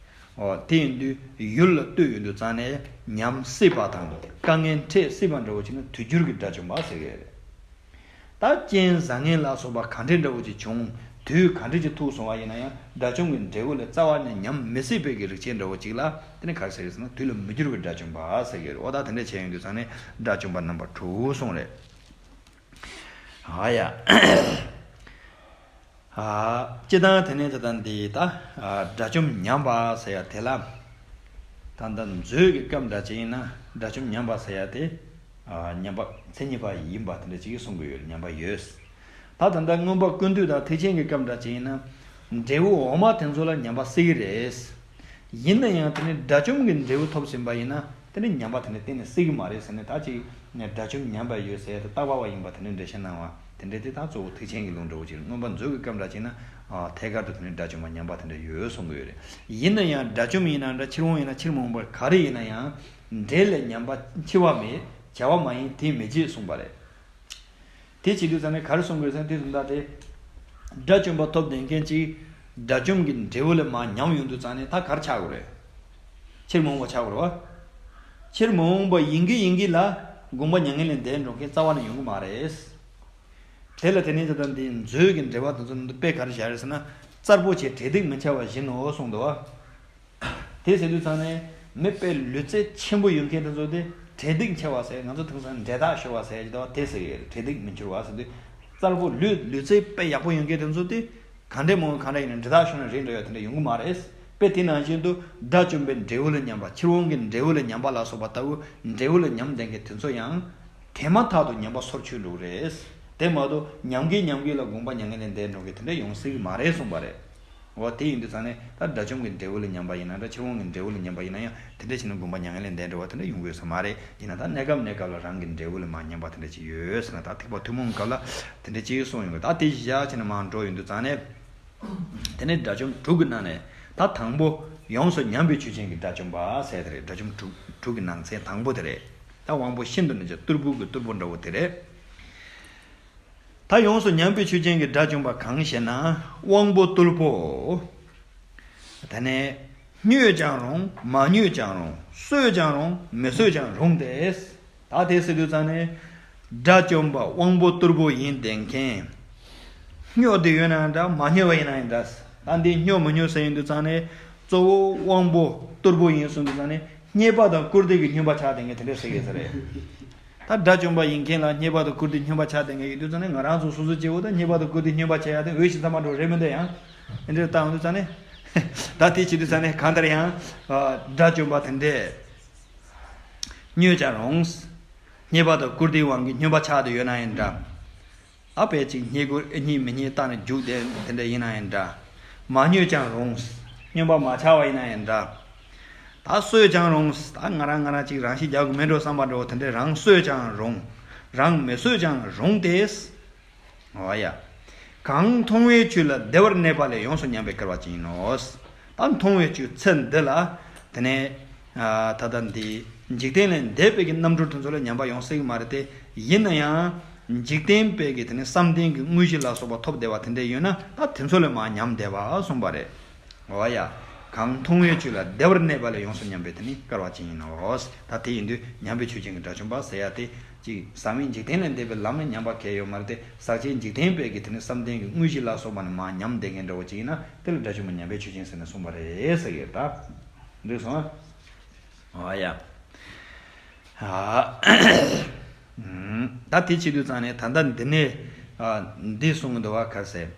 འོ་དེ་ཡིན་དུས་ཡུལ་ལ་ལྟོས་ཡོང་དུས་ཙང་ནས་ཉམས་སྲིད་པ་དང་དཀའ་ངལ་འཕྲད་སྲིད་པ་འདྲ་བོ་ཅིག་ནི་དུས་འགྱུར་གྱི་དགྲ་བཅོམ་པ་ཟེར་གི་རེད། ད་རྐྱེན་བཟང་ངན་ལ་སོགས་པ་ག་འདྲའི་འདྲ་བོ་ཅིག་བྱུང་། དུས་ག་འདྲ་ཅིག་ཐུག་སོང་བ་ཡིན་ན་ཡང་དགྲ་བཅོམ་གྱི་འབྲས་བུ་ལས་རྩ་བ་ནས་ཉམས་མི་སྲིད་པའི་གི་རིགས་ཅན་འདྲ་བོ་ཅིག་ལ་དེ་ནི་ག་རེ་ཟེར་གི་ཟེར་ན་དུས་ལ་མི་འགྱུར་བའི་དགྲ་བཅོམ་པ་ཟེར་གི་རེད། འོ་ད་དེ་འདྲ་བྱས་ཡོང་དུས་ཙང་ནས་དགྲ་བཅོམ་པ་རྣམ་པ་དྲུག་གསུངས་རེད། ཨ་ཡ། ཨ། སྤྱིར་བཏང་དེ་ནས་ད་ལྟ་འདི་ད། ཨ། དགྲ་བཅོམ་ཉམས་པ་ཟེར་ཡ་དེ་ལ། ད་ལྟ་མཛོད་ཀྱི་སྐབས་འདྲ་ཅིག་ཡིན་ན་དགྲ་བཅོམ་ཉམས་པ་ཟེར་ཡ་དེ། ཨ། ཉམས་པ་མཚན་ཉིད་པ་ཡིན་པ་དེ་འདྲ་ཅིག་གསུང་གི་ཡོད། ཉམས་པ་ཡོད། ད་ད་ལྟ་མངོན་པ་ཀུན་བཏུས་དང་ཐེག་ཆེན་གྱི་སྐབས་འདྲ་ཅིག་ཡིན་ན། འབྲས་བུ་འོག་མ་དེ་ཚོ་ལ་ཉམས་པ་སྲིད་ཀྱི་རེད། ཡིན་ན་ཡང་དེ་ནི་དགྲ་བཅོམ་གྱི་འབྲས་བུ་ཐོབ་ཟིན་པ་ཡིན་ན་དེ་ནི་ཉམས་པ་དེ་ནི་གཏན་ནས་སྲིད་ཀྱི་མ་རེད་ཟེར་ནས། ད་ཅིག་དགྲ་བཅོམ་ཉམས་པ་ཡོད་ཟེར་ཏེ་བཏགས་པ་བ་ཡིན་པ་དེ་འདྲའི་འགྲེལ་བཤད་གནང་བ་དེ་འདྲ་དེ་ད་གཙོ་བོ་ཐེག་ཆེན་གྱི་ལུགས་འདྲ་བོ་ཅིག་མངོན་པ་མཛོད་ཀྱི་སྐབས་འདྲ་ཅིག་ན། ཨ། ཐད་ཀར་དུ་དེ་ནི་དགྲ་བཅོམ་པ་ཉམས་པ་དེ་འདྲ་ཡོད་གསུང་གི་ཡོད་རེད། ཡིན་ན་ཡང་དགྲ་བཅོམ་ཡིན་ན་འདྲ་ཕྱིར་འོང་ཡིན་ན་ཕྱིར་མི་འོང་བར་ག་རེ་ཡིན་ན་ཡང་འབྲས་ལས་ཉམས་པ་འཆི་བ་མེད། བྱ་བ་མ་ཡིན་དེ་མི་བྱེད་གསུངས་པ་རེད། དེ་བྱེད་དུས་ཙང་ནས་ག་རེ་གསུང་དགོས་ཟེར་ན། དེ་དུས་ད་དེ་དགྲ་བཅོམ་པ་ཐོབ་བསྡད་མཁན་ཅིག་དགྲ་བཅོམ་གྱི་འབྲས་བུ་ལ་མར་ཉམས་ཡོང་དུས་ཙང་ནས་ད་ག་རེ་ཆགས་དགོས་རེད། ཕྱིར་མ་འོངས་པ་ཆགས་དགོས་རེད་བ། ཕྱིར་མ་འོངས་པ་ཡིན་གྱི་ཡིན་གྱི་ལ་དགོངས་པ་མྱ་ངན་ལས་འདས་འགྲོ་མཁན་རྩ་བ་ནས་ཡོང་གི་མ་རེད། དེ་ལ་དེ་ནས་ད་ལྟ་འདི་མཛོད་ཀྱི་འགྲེལ་པ་དེ་ཚོ་ནང་དུ་དཔེ་ག་རེ་བཞག་རེད་ཟེར་ན། གསར་པོ་ཆེ་བྲེལ་འདུག་མི་འཆའ་བ་བཞིན་ནོ་གསུངས་འདུག་བ། དེ་ཟེར་དུས་ཙང་ནས་མི་དཔེ་ལུས་རྩལ་ཆེན་པོ་ཡོད་མཁན་དེ་ཚོ་དེ་བྲེལ་འདུག་འཆའ་བ་ཟེར། ང་ཚོ་དེང་སང་འབྲེལ་ཐག་ཤོར་བ་ཟེར་གྱི་འདུག་བ། དེ་ཟེར་གྱི་རེད། བྲེལ་འདུག་མི་འཆོར་བ་ཟེར་དུས། གསར་པོ་ལུས་ལུས་རྩལ་དཔེ་ཡག་པོ་ཡོད་མཁན་དེ་ཚོ་དེ་ག་འདྲས་མང་ག་འདྲས་ཡིན་ན་འབྲེལ་ཐག་ཤོར་ན་རེད་འགྲོ་ཡ་དེ་འདྲ་ཡོང་གི་མ་རེད། དཔེ་དེ་ནང་བཞིན་དུ་དགྲ་བཅོམ་པའི་འབྲས་བུ་ལ་ཉམས་པ། ཕྱིར་འོང་གི་འབྲས་བུ་ལ་ཉམས་པ་ལ་སོགས་པ་ལྟ་བུ་འབྲས་བུ་ལ་ཉམས་ལྡན་མཁན་དེ་ཚོ་ཡང་། དེ་མ་ཐག་ཏུ་ཉམས་པ་སོར་ཆུད་འགྲོ་གི་རེད། དེ་མ་གཏོགས་ཉམས་ཀྱིན་ཉམས་ཀྱིན་ལ་དགོངས་པ་མྱ་ངན་ལས་འདས་འགྲོ་གི་དེ་འདྲ་ཡོང་སྲིད་ཀྱི་མ་རེད་གསུངས་པ་རེད། འོ་དེ་ཡིན་དུས་ཙང་ནས་ད་དགྲ་བཅོམ་གྱི་འབྲས་བུ་ལ་ཉམས་པ་ཡིན་ན་འདྲ། ཕྱིར་འོང་གི་འབྲས་བུ་ལ་ཉམས་པ་ཡིན་ན་ཡང་དེ་འདྲ་བྱས་ན་དགོངས་པ་མྱ་ངན་ལས་འདས་འགྲོ་བ་དེ་འདྲ་ཡོང་གི་ཡོད་ས་མ་རེད། ཡིན་ན་ད་གནས་སྐབས་གནས་སྐབས་ལ་རང་གི་འབྲས་བུ་ལ་མར་ཉམས་པ་དེ་འདྲ་ཅིག་ཡོད་ཟེར་ན། ད་ཐེག་པ་ཐུན་མོང་གི་སྐབས་ལ་དེ་འདྲ་ཅིག་གསུངས་ཡོང་གི། ད་དེ་བཞག་བྱས་ནས་མར་འགྲོ་ཡོང་དུས་ཙང་ནས། དེ་ནས་དགྲ་བཅོམ་དྲུག་གི་ནང་ནས་ད་དང་པོ་ཡོངས་སུ་ཉམས་པའི་ཆོས་ཅན་གྱི་དགྲ་བཅོམ་པ་ཟེར་དེ་རེད། དགྲ་བཅོམ་དྲུག་དྲུག་གི་ནང་ཚན་དང་པོ་དེ་རེད། ད་དབང་པོ་ཤིན་ཏུ་ནས་ཀྱང་རྟུལ་པོ་གི་རྟུལ་པོ་འདྲ་བོ་དེ་རེད། ད་ཡོངས་སུ་ཉམས་པའི་ཆོས་ཅན་གྱི་དགྲ་བཅོམ་པ་གང་ཞེ་ན། དབང་པོ་རྟུལ་པོ། དེ་ནས་སྨྱོས་ཀྱང་རུང་མ་སྨྱོས་ཀྱང་རུང་གསོད་ཀྱང་རུང་མི་གསོད་ཀྱང་རུང་སྟེ། ད་དེ་ཟེར་དུས་ཙང་ནས་དགྲ་བཅོམ་པ་དབང་པོ་རྟུལ་པོ་ཡིན་བསྡད་མཁན། སྨྱོ་བསྡད་ཡོད་ན་འདྲ། མ་སྨྱོ་བ་ཡིན་ན་ཡང་འདྲ། ད་འདི་སྨྱོ་མི་སྨྱོ་ཟེར་ཡོང་དུས་ཙང་ནས་གཙོ་བོ་དབང་པོ་རྟུལ་པོ་ཡིན་གསུངས་དུས་ཙང་ནས་རྙེད་པ་དང་བཀུར་སྟི་གི་སྨྱོན་པ་ཆགས་བསྡད་མཁན་དེ་འདྲ་ཟེར་གི་ཟེར་རེད། ད་དགྲ་བཅོམ་པ་ཡིན་མཁན་ལ་རྙེད་པ་དང་བཀུར་སྟི་སྨྱོན་པ་ཆགས་བསྡད་མཁན་ཡོད་དུས་ཙང་ནས་ང་རང་ཚོ་སོ་སོ་སྐྱེ་བོ་དང་རྙེད་པ་དང་བཀུར་སྟི་སྨྱོན་པ་བྱེད་ཡ་དེ་འོས་ཤིང་འཚམ་པ་འདྲ་བོ་རེད་མི་འདུག་ཡང་། དེ་འདྲ་བཏང་དུས་ཙང་ནས་ད་དེ་བྱེད་དུས་ཙང་ནས་གང་ལྟར་ཡང་དགྲ་བཅོམ་པ་དེ་འདྲས། སྨྱོས་ཀྱང་རུང་། རྙེད་པ་དང་བཀུར་སྟིའི་དབང་གིས་སྨྱོན་པ་ཆགས་བསྡད་ཡོད་ན་ཡང་འདྲ། ཨ་ཕའི་ཅིག་རྙེད་དགོས་ཨེ་རྙེད་མི་རྙེད་བལྟས་ནས་རྒྱུགས་བསྡད་དེ་འདྲ་ཡིན་ན་ཡང་འདྲ། མ་སྨྱོས་ཀྱང་རུང་། སྨྱོན་པ་མ་ཆགས་པ་ཡིན་ན་ཡང་འདྲ། ད་གསོད་ཀྱང་རུང་། ད་ང་རང་ང་རང་ཅིག་རང་ཤི་རྒྱག་དགོས་མེད་འགྲོ་བསམ་པ་འདྲ་བོ་དེ་འདྲ་རང་གསོད་ཀྱང་རུང་། རང་མི་གསོད་ཀྱང་རུང་སྟེ། འོ་ཡ། གང་མཐོང་བའི་ཆོས་ལ་བདེ་བར་གནས་པ་ལས་ཡོངས་སུ་ཉམས་པའི་སྐལ་བ་ཅན་ཡིན་ནོ། ད་མཐོང་བའི་ཆོས་ཚེ་འདི་ལ། དེ་ནས། ཨ་ད་ལྟ་འདི། འཇིག་རྟེན་ལས་འདས་པའི་གི་རྣམ་གྲོལ་དེ་ཚོ་ལ་ཉམས་པ་ཡོང་སྲིད་ཀྱི་མ་རེད་དེ། ཡིན་ན་ཡང་། འཇིག་རྟེན་པའི་གི་དེ་ནས་བསམ་གཏན་གྱི་དངོས་གཞི་ལ་སོགས་པ་ཐོབ་བསྡད་པ་དེ་འདྲ་ཡོད་ན་ད་དེ་ཚོ་ལས་མར་ཉམས་བསྡད་པ་གསུངས་པ་རེད། འོ་ཡ། གང་མཐོང་བའི་ཆོས་ལ་བདེ་བར་གནས་པ་ལས་ཡོངས་སུ་ཉམས་པའི་དེ་ནི་སྐལ་བ་ཅན་ཡིན་ནོ། ད་དེ་ཡིན་དུས་ཉམས་པའི་ཆོས་ཅན་གྱི་དགྲ་བཅོམ་པ་ཟེར་ཡ་དེ། ཅིག་ཟག་མེད་འཇིག་རྟེན་ལས་འདས་པའི་ལམ་ལ་ཉམས་པ་གལ་ཡོད་མ་རེད་དེ། ཟག་བཅས་འཇིག་རྟེན་པའི་གི་དེ་ནི་བསམ་གཏན་གྱི་དངོས་གཞི་ལ་སོགས་པ་ནི་མར་ཉམས་བསྡད་མཁན་འདྲ་བོ་ཅིག་ཡིན་ན་དེ་ལ་དགྲ་བཅོམ་པ་ཉམས་པའི་ཆོས་ཅན་ཟེར་ནས་གསུངས་པ་རེད་ཟེར་གི་ཡོད་ད། འགྲིག་སོང་ཨ། ཨ་ཡ། ཨ། ད་དེ་བྱེད་དུས་ཙང་ནས་ད་ལྟ་འདི་ནས་ཨ་འདི་གསུང་གི་འདུག་བ་ག་ཟེར།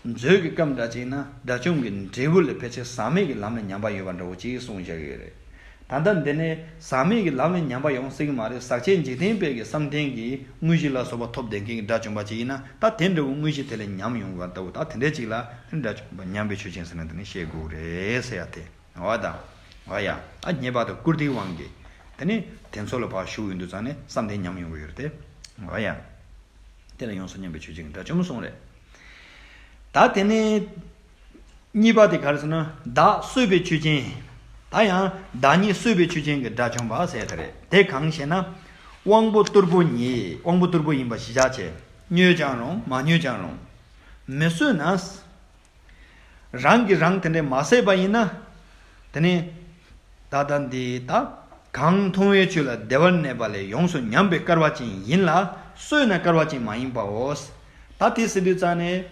མཛོད་ཀྱི་སྐབས་འདྲ་ཅིག་ན་དགྲ་བཅོམ་གྱི་འབྲས་བུ་ལ་ཕལ་ཆེར་ཟག་མེད་ཀྱི་ལམ་ལ་ཉམས་པ་ཡོད་པ་འདྲ་བོ་ཅིག་གསུངས་བཞག་གི་ཡོད་རེད། ད་ལྟ་འདི་ནས་ཟག་མེད་ཀྱི་ལམ་ལ་ཉམས་པ་ཡོང་སྲིད་ཀྱི་མ་རེད། ཟག་བཅས་འཇིག་རྟེན་པའི་གི་བསམ་གཏན་གྱི་དངོས་གཞི་ལ་སོགས་པ་ཐོབ་བསྡད་མཁན་གྱི་དགྲ་བཅོམ་པ་ཅིག་ཡིན་ན་ད་དེ་འདྲ་བོ་དངོས་གཞི་དེ་ལ་ཉམས་ཡོང་བ་ལྟ་བུ། ད་དེ་འདྲ་ཅིག་ལ་དགྲ་བཅོམ་པ་ཉམས་པའི་ཆོས་ཅན་ཟེར་ན་དེ་ནི་བཤད་དགོས་རེད་ཟེར་ཡ་དེ། འོ་ད། འོ་ཡ། ཨ་རྙེད་པ་དང་བཀུར་སྟིའི་དབང་གིས། དེ་ནི་དེ་ཚོ་ལ་ཕར་ཞུགས་ཡོང་དུས་ཙང་ནས་བསམ་གཏན་ཉམས་ཡོང་གི་ཡོད་རེད་དེ། འོ་ཡ། དེ་ལ་ཡོངས་སུ་ཉམས་པའི་ཆོས་ཅན་གྱི་དགྲ་བཅོམ་གསུངས་རེད། ད་དེ་ནས། གཉིས་པ་དེ་ག་རེ་ཟེར་ན་བདག་གསོད་པའི་ཆོས་ཅན། ད་ཡང་བདག་ཉིད་གསོད་པའི་ཆོས་ཅན་གྱི་དགྲ་བཅོམ་པ་ཟེར་དེ་རེད། དེ་གང་ཞེ་ན། དབང་པོ་རྟུལ་པོ་ཉིད་དབང་པོ་རྟུལ་པོ་ཡིན་པ་གཞི་བཞག་བྱས། སྨྱོས་ཀྱང་རུང་མ་སྨྱོས་ཀྱང་རུང་། མི་གསོད་ན། རང་གིས་རང་དེ་འདྲས་མ་བསད་པ་ཡིན་ན། དེ་ནི། ད་ལྟ་འདི་ད། གང་མཐོང་བའི་ཆོས་ལ་བདེ་བར་གནས་པ་ལས་ཡོངས་སུ་ཉམས་པའི་སྐལ་བ་ཅན་ཡིན་ལ་གསོད་ན་སྐལ་བ་ཅན་མ་ཡིན་པའོ། ད་དེ་ཟེར་དུས་ཙང་ནས།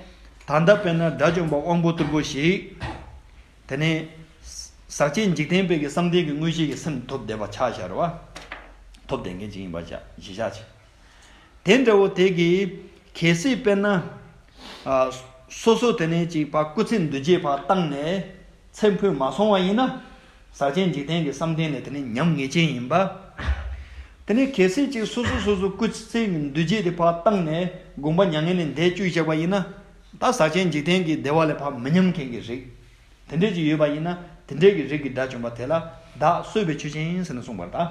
ད་ལྟ་དཔེར་ན་དགྲ་བཅོམ་པ་དབང་པོ་རྟུལ་པོ་ཞིག་དེ་ནས། ཟག་བཅས་འཇིག་རྟེན་པའི་གི་བསམ་གཏན་གྱི་དངོས་གཞི་གི་སེམས་ཐོབ་བསྡད་པ་ཆ་བཞག་རེད་བ། ཐོབ་བསྡད་མཁན་ཅིག་ཡིན་པ་བཞག་གཞི་བཞག་བྱས། དེ་འདྲ་བོ་དེ་གིས་གལ་སྲིད་དཔེར་ན། ཨ། སོ་སོ་དེ་ནས་ཅིག་ཕར་སྐུ་ཚེ་འདུ་བྱེད་ཕར་བཏང་ནས་ཚེ་འཕོས་མ་སོང་བ་ཡིན་ན། ཟག་བཅས་འཇིག་རྟེན་གྱི་བསམ་གཏན་ལས་དེ་ནས་ཉམས་ངེས་ཅན་ཡིན་པ། དེ་ནས་གལ་སྲིད་ཅིག་སོ་སོ་སོ་སོ་སྐུ་ཚེ་གི་འདུ་བྱེད་དེ་ཕར་བཏང་ནས་དགོངས་པ་མྱ་ངན་ལས་འདས་བཅུག་བཞག་པ་ཡིན་ན། ད་ཟག་བཅས་འཇིག་རྟེན་གྱི་བདེ་བ་ལས་ཕར་མི་ཉམས་མཁན་གྱི་རིགས། དེ་འདྲས་ཅིག་ཡོད་པ་ཡིན་ན་དེ་འདྲས་ཀྱི་རིགས་ཀྱི་དགྲ་བཅོམ་པ་དེ་ལ་བདག་གསོད་པའི་ཆོས་ཅན་ཟེར་ནས་གསུངས་པར་གདའ།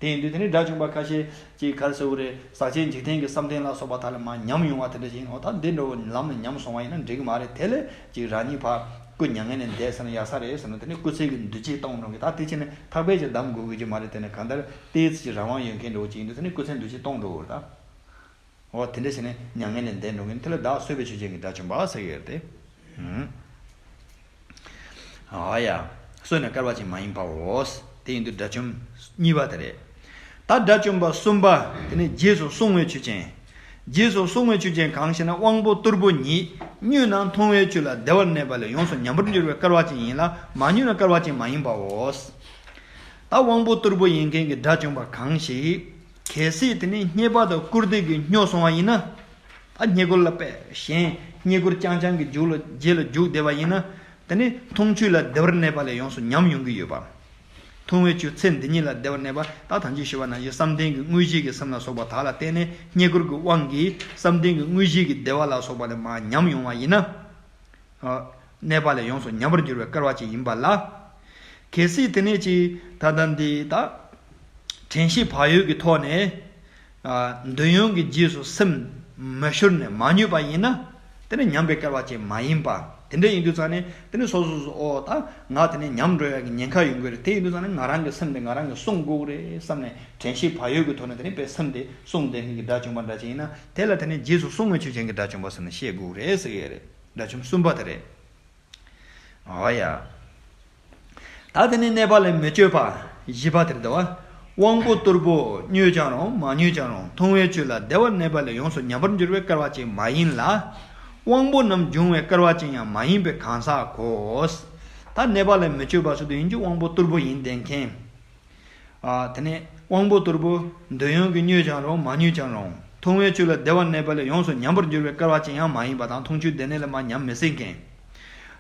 དེ་ཡིན་དུས་དེ་ནི་དགྲ་བཅོམ་པ་ཁ་ཤས་ཀྱིས་ག་རེ་ཟེར་དགོས་རེད། ཟག་བཅས་འཇིག་རྟེན་གྱི་བསམ་གཏན་ལ་སོགས་པ་དག་ལ་མར་ཉམས་ཡོང་བ་དེ་འདྲ་ཞིག་ཡིན་ནོ། ད་འདི་འདྲ་བོ་ལམ་ལ་ཉམས་སོང་བ་ཡིན་ན་འགྲིག་གི་མ་རེད། དེ་ལས་ཅིག་རང་ཉིད་ཕར་སྐུ་མྱ་ངན་ལས་འདས་ཟེར་ན་ཡག་ས་རེད་ཟེར་ན་དེ་ནི་སྐུ་ཚེ་གི་འདུ་བྱེད་གཏོང་འགྲོ་གི། ད་དེ་ཕྱིན་ནས་ཐག་པས་ཀྱང་བསྡམ་དགོས་ཀྱི་མ་རེད། དེ་ནི་གང་ལྟར་ཏོག་ཙམ་ཅིག་རང་དབང་ཡོད་མཁན་འདྲ་བོ་ཅིག་ཡིན་དུས་དེ་ནི་སྐུ་ཚེ་འདུ་བྱེད་གཏོང་འགྲོ་གི་རེད་ད། འོ་དེ་འདྲ་བྱས་ནས་མྱ་ངན་ལས་འདས་འགྲོ་མཁན་དེ་ལ་བདག་གསོད་པའི་ཆོས་ཅན་གྱི་དགྲ་བཅོམ་པ་ཟེར་གྱི་ཡོད་དེ། ཨ་ཡ། སྲོད་ནས་བསྐལ་པ་ཅན་མ་ཡིན་པའོ། དེ་ཡིན་དུས་དགྲ་བཅོམ་གཉིས་པ་དེ་རེད། ད་དགྲ་བཅོམ་པ་གསུམ་པ་དེ་ནི་རྗེས་སུ་སྲུང་བའི་ཆོས་ཅན། རྗེས་སུ་སྲུང་བའི་ཆོས་ཅན་གང་ཞེ་ན། དབང་པོ་ཏུར་པོ་ཉིད་མྱོས་ན་མཐོང་བའི་ཆོས་ལ་བདེ་བར་གནས་པ་ལས་ཡོངས་སུ་ཉམས་པར་འགྱུར་བའི་བསྐལ་པ་ཅན་ཡིན་ལ། མ་མྱོས་ན་བསྐལ་པ་ཅན་མ་ཡིན་པའོ། ད་དབང་པོ་ཏུར་པོ་ཡིན་མཁན་གྱི་དགྲ་བཅོམ་པ་གང་ཞིག་གལ་སྲིད་དེ་ནི་རྙེད་པ་དང་བཀུར་སྟི་གིས་སྨྱོ་སོང་བ་ཡིན་ན། ད་རྙེད་བཀུར་ལ་དཔེ་གཞན་རྙེད་བཀུར་རྐྱང་རྐྱང་གི་རྒྱུགས་ལ་རྗེས་ལ་རྒྱུགས་བསྡད་པ་ཡིན་ན། དེ་ནི་མཐོང་ཆོས་ལ་བདེ་བར་གནས་པ་ལས་ཡོངས་སུ་ཉམས་ཡོང་གི་ཡོད་པ། མཐོང་བའི་ཆོས་ཚེ་འདི་ཉིད་ལ་བདེ་བར་གནས་པ། ད་ཐམས་ཅད་ཞུ་བ་ནང་བཞིན་བསམ་གཏན་གྱི་དངོས་གཞི་གི་སེམས་ལ་སོགས་པ་དག་ལ་བརྟེན་ནས་རྙེད་བཀུར་གྱི་དབང་གིས་བསམ་གཏན་གྱི་དངོས་གཞི་གི་བདེ་བ་ལ་སོགས་པ་ལས་མར་ཉམས་ཡོང་བ་ཡིན་ན། གནས་པ་ལས་ཡོངས་སུ་ཉམས་པར་འགྱུར་བའི་བསྐལ་པ་ཅན་ཡིན་པ་ལ། གལ་སྲིད་དེ་ནས་ཅིག་ད་ལྟ་འདི་ད་དྲན་ཤེས་བག་ཡོད་ཀྱི་ཐོག་ནས། ཨ། འདོད་ཡོན་གྱི་རྗེས་སུ་སེམས་མི་ཤོར་ནས་མ་མྱོས་པ་ཡིན་ན། དེ་ནི་ཉམས་པའི་བསྐལ་པ་ཅན་མ་ཡིན་པ། དེ་འདྲ་ཡིན་དུས་ཙང་ནས་དེ་ནི་སོ་སོ་སོ་ཨོ་ད་ང་དེ་ནས་ཉམས་འགྲོ་ཡག་གི་ཉེན་ཁ་ཡོང་གི་རེད། དེ་ཡིན་དུས་ཙང་ནས་ང་རང་གི་སེམས་དེ་ང་རང་གིས་སྲུང་དགོས་ཀྱི་རེད་བསམ་ནས་དྲན་ཤེས་བག་ཡོད་ཀྱི་ཐོག་ནས་དེ་ནི་དཔེ་སེམས་དེ་སྲུང་བསྡད་མཁན་གྱི་དགྲ་བཅོམ་པ་འདྲ་ཅིག་ཡིན་ན། དེ་ལ་དེ་ནི་རྗེས་སུ་སྲུང་བའི་ཆོས་ཅན་གྱི་དགྲ་བཅོམ་པ་ཟེར་ནས་བཤད་དགོས་ཀྱི་རེད་ཟེར་གྱི་རེད། དགྲ་བཅོམ་གསུམ་པ་དེ་རེད། ཨོ་ཡ། ད་དེ་ནི་གནས་པ་ལས་མི་བསྐྱོད་པ་བཞི་པ་དེར་འདུ་བ། དབང་པོ་ཏུར་པོ་མྱོས་ཀྱང་རུང་མ་མྱོས་ཀྱང་རུང་མཐོང་བའི་ཆོས་ལ་བདེ་བར་གནས་པ་ལས་ཡོངས་སུ་ཉམས་པར་འགྱུར་བའི་བསྐལ་པ་ཅན་མ་ཡིན་ལ། དབང་པོ་རྣམས་འབྱུང་བའི་བསྐལ་པ་ཅན་ཡང་མ་ཡིན་པའི་གང་ཟག་གོ། ད་གནས་པ་ལས་མི་བསྐྱོད་པ་ཟེར་དུས་ཡིན་གྱི་དབང་པོ་ཏུར་པོ་ཡིན་བསྡད་མཁན། ཨ། དེ་ནས་དབང་པོ་ཏུར་པོ་འདོད་ཡོན་གྱིས་མྱོས་ཀྱང་རུང་མ་མྱོས་ཀྱང་རུང་མཐོང་བའི་ཆོས་ལ་བདེ་བར་གནས་པ་ལས་ཡོངས་སུ་ཉམས་པར་འགྱུར་བའི་བསྐལ་པ་ཅན་ཡང་མ་ཡིན་པ་དང་། མཐོང་ཆོས་དེ་ནས་ལ་མར་ཉམས་མི་སྲིད་མཁན།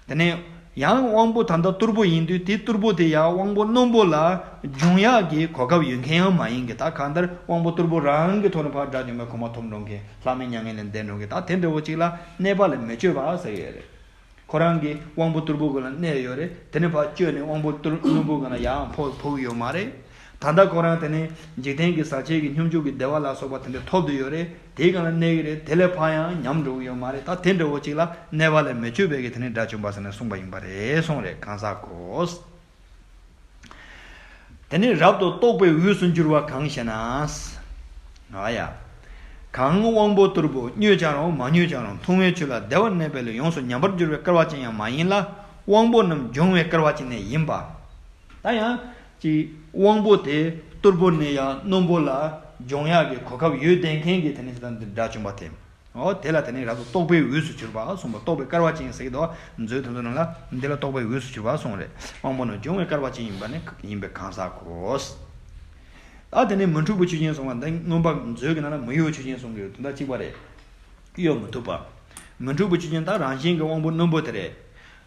དེ་ནས་ཡང་དབང་པོ་ད་ལྟ་ཏུར་པོ་ཡིན་དུས་དེ་ཏུར་པོ་དེ་ཡང་དབང་པོ་རྣོན་པོ་ལ་སྦྱོང་ཡག་གི་གོ་སྐབས་ཡོད་མཁན་ཡང་མ་ཡིན་གྱི། ད་གང་ལྟར་དབང་པོ་ཏུར་པོ་རང་གི་ཐོག་ནས་ཕར་དགྲ་བཅོམ་པའི་གོ་འཕང་ཐོབ་འགྲོ་མཁན། ལྷ་མིའི་མྱ་ངན་ལས་འདས་འགྲོ་མཁན། ད་དེ་འདྲ་བོ་ཅིག་ལ་གནས་པ་ལས་མི་བསྐྱོད་པ་ཟེར་ཡོད་རེད། ཁོ་རང་གི་དབང་པོ་ཏུར་པོ་ཀུན་ལ་གནས་ཡོད་རེད། དེ་ནས་ཕར་བསྐྱོད་ནས་དབང་པོ་ཏུར་རྣོན་པོ་ཀུན་ལ་ཡང་ཕོག་ཕོག་གི་ཡོད་མ་རེད། ད་ལྟ་ཁོ་རང་དེ་ནས་འཇིག་རྟེན་གྱི་ཟག་བཅས་ཀྱི་སྙོམས་འཇུག་གི་བདེ་བ་ལ་སོགས་པ་དེ་འདྲ་ཐོབ་བསྡད་ཡོད་རེད། དེའི་སྒང་ལ་གནས་ཀྱི་རེད། དེ་ལས་ཕར་ཡང་ཉམས་འགྲོ་གི་ཡོད་མ་རེད། ད་དེ་འདྲ་བོ་ཅིག་ལ་གནས་པ་ལས་མི་བསྐྱོད་པའི་གི་དེ་ནས་དགྲ་བཅོམ་པ་ཟེར་ནས་གསུངས་པ་ཡིན་པ་རེད་གསུངས་རེད། གང་ཟག་གོ། དེ་ནི་རབ་ཏུ་རྟོག་པའི་འོས་སུ་འགྱུར་བ་གང་ཞེ་ན། ཨ་ཡ། གང་དབང་པོ་ཏུར་པོ་མྱོས་ཀྱང་རུང་མ་མྱོས་ཀྱང་རུང་མཐོང་བའི་ཆོས་ལ་བདེ་བར་གནས་པ་ལས་ཡོངས་སུ་ཉམས་པར་འགྱུར་བའི་བསྐལ་པ་ཅན་ཡང་མ་ཡིན་ལ། དབང་པོ་རྣམས་སྦྱོང་བའི་བསྐལ་པ་ཅན་ནི་ཡིན་པ། ད་ཡང་ཅིག་དབང་པོ་དེ་ཏུར་པོ་ནས་ཡང་རྣོན་པོ་ལ་སྦྱོང་ཡག་གི་གོ་སྐབས་ཡོད་བསྡད་མཁན་གྱི་དེ་ནི་དེ་དང་འདི་དགྲ་བཅོམ་པ་དེ། འོ་དེ་ལ་དེ་ནི་རབ་ཏུ་རྟོག་པའི་འོས་སུ་གྱུར་པ་གསུངས་པ། རྟོག་པའི་བསྐལ་པ་ཅན་ཟེར་གྱི་འདུག་མཛོད་དེ་ཚོ་ནང་ལ་འདི་ལ་རྟོག་པའི་འོས་སུ་གྱུར་པ་གསུངས་རེད། དབང་པོ་རྣམས་སྦྱོང་བའི་བསྐལ་པ་ཅན་ཡིན་པ་ནི་ཡིན་པའི་གང་ཟག་གོ། ད་དེ་ནི་མི་འཁྲུགས་པའི་ཆོས་ཅན་གསུངས་པ་འདི་མངོན་པ་མཛོད་ཀྱི་ནང་ལ་མི་གཡོ་བའི་ཆོས་ཅན་གསུངས་ཀྱི་ཡོད། དོན་དག་གཅིག་པ་རེད། གཡོ་མི་ཐུབ་པ། མི་འཁྲུགས་པའི་ཆོས་ཅན་ད་རང་བཞིན་གྱི་དབང་པོ་རྣོན་པོ་དེ་རེད།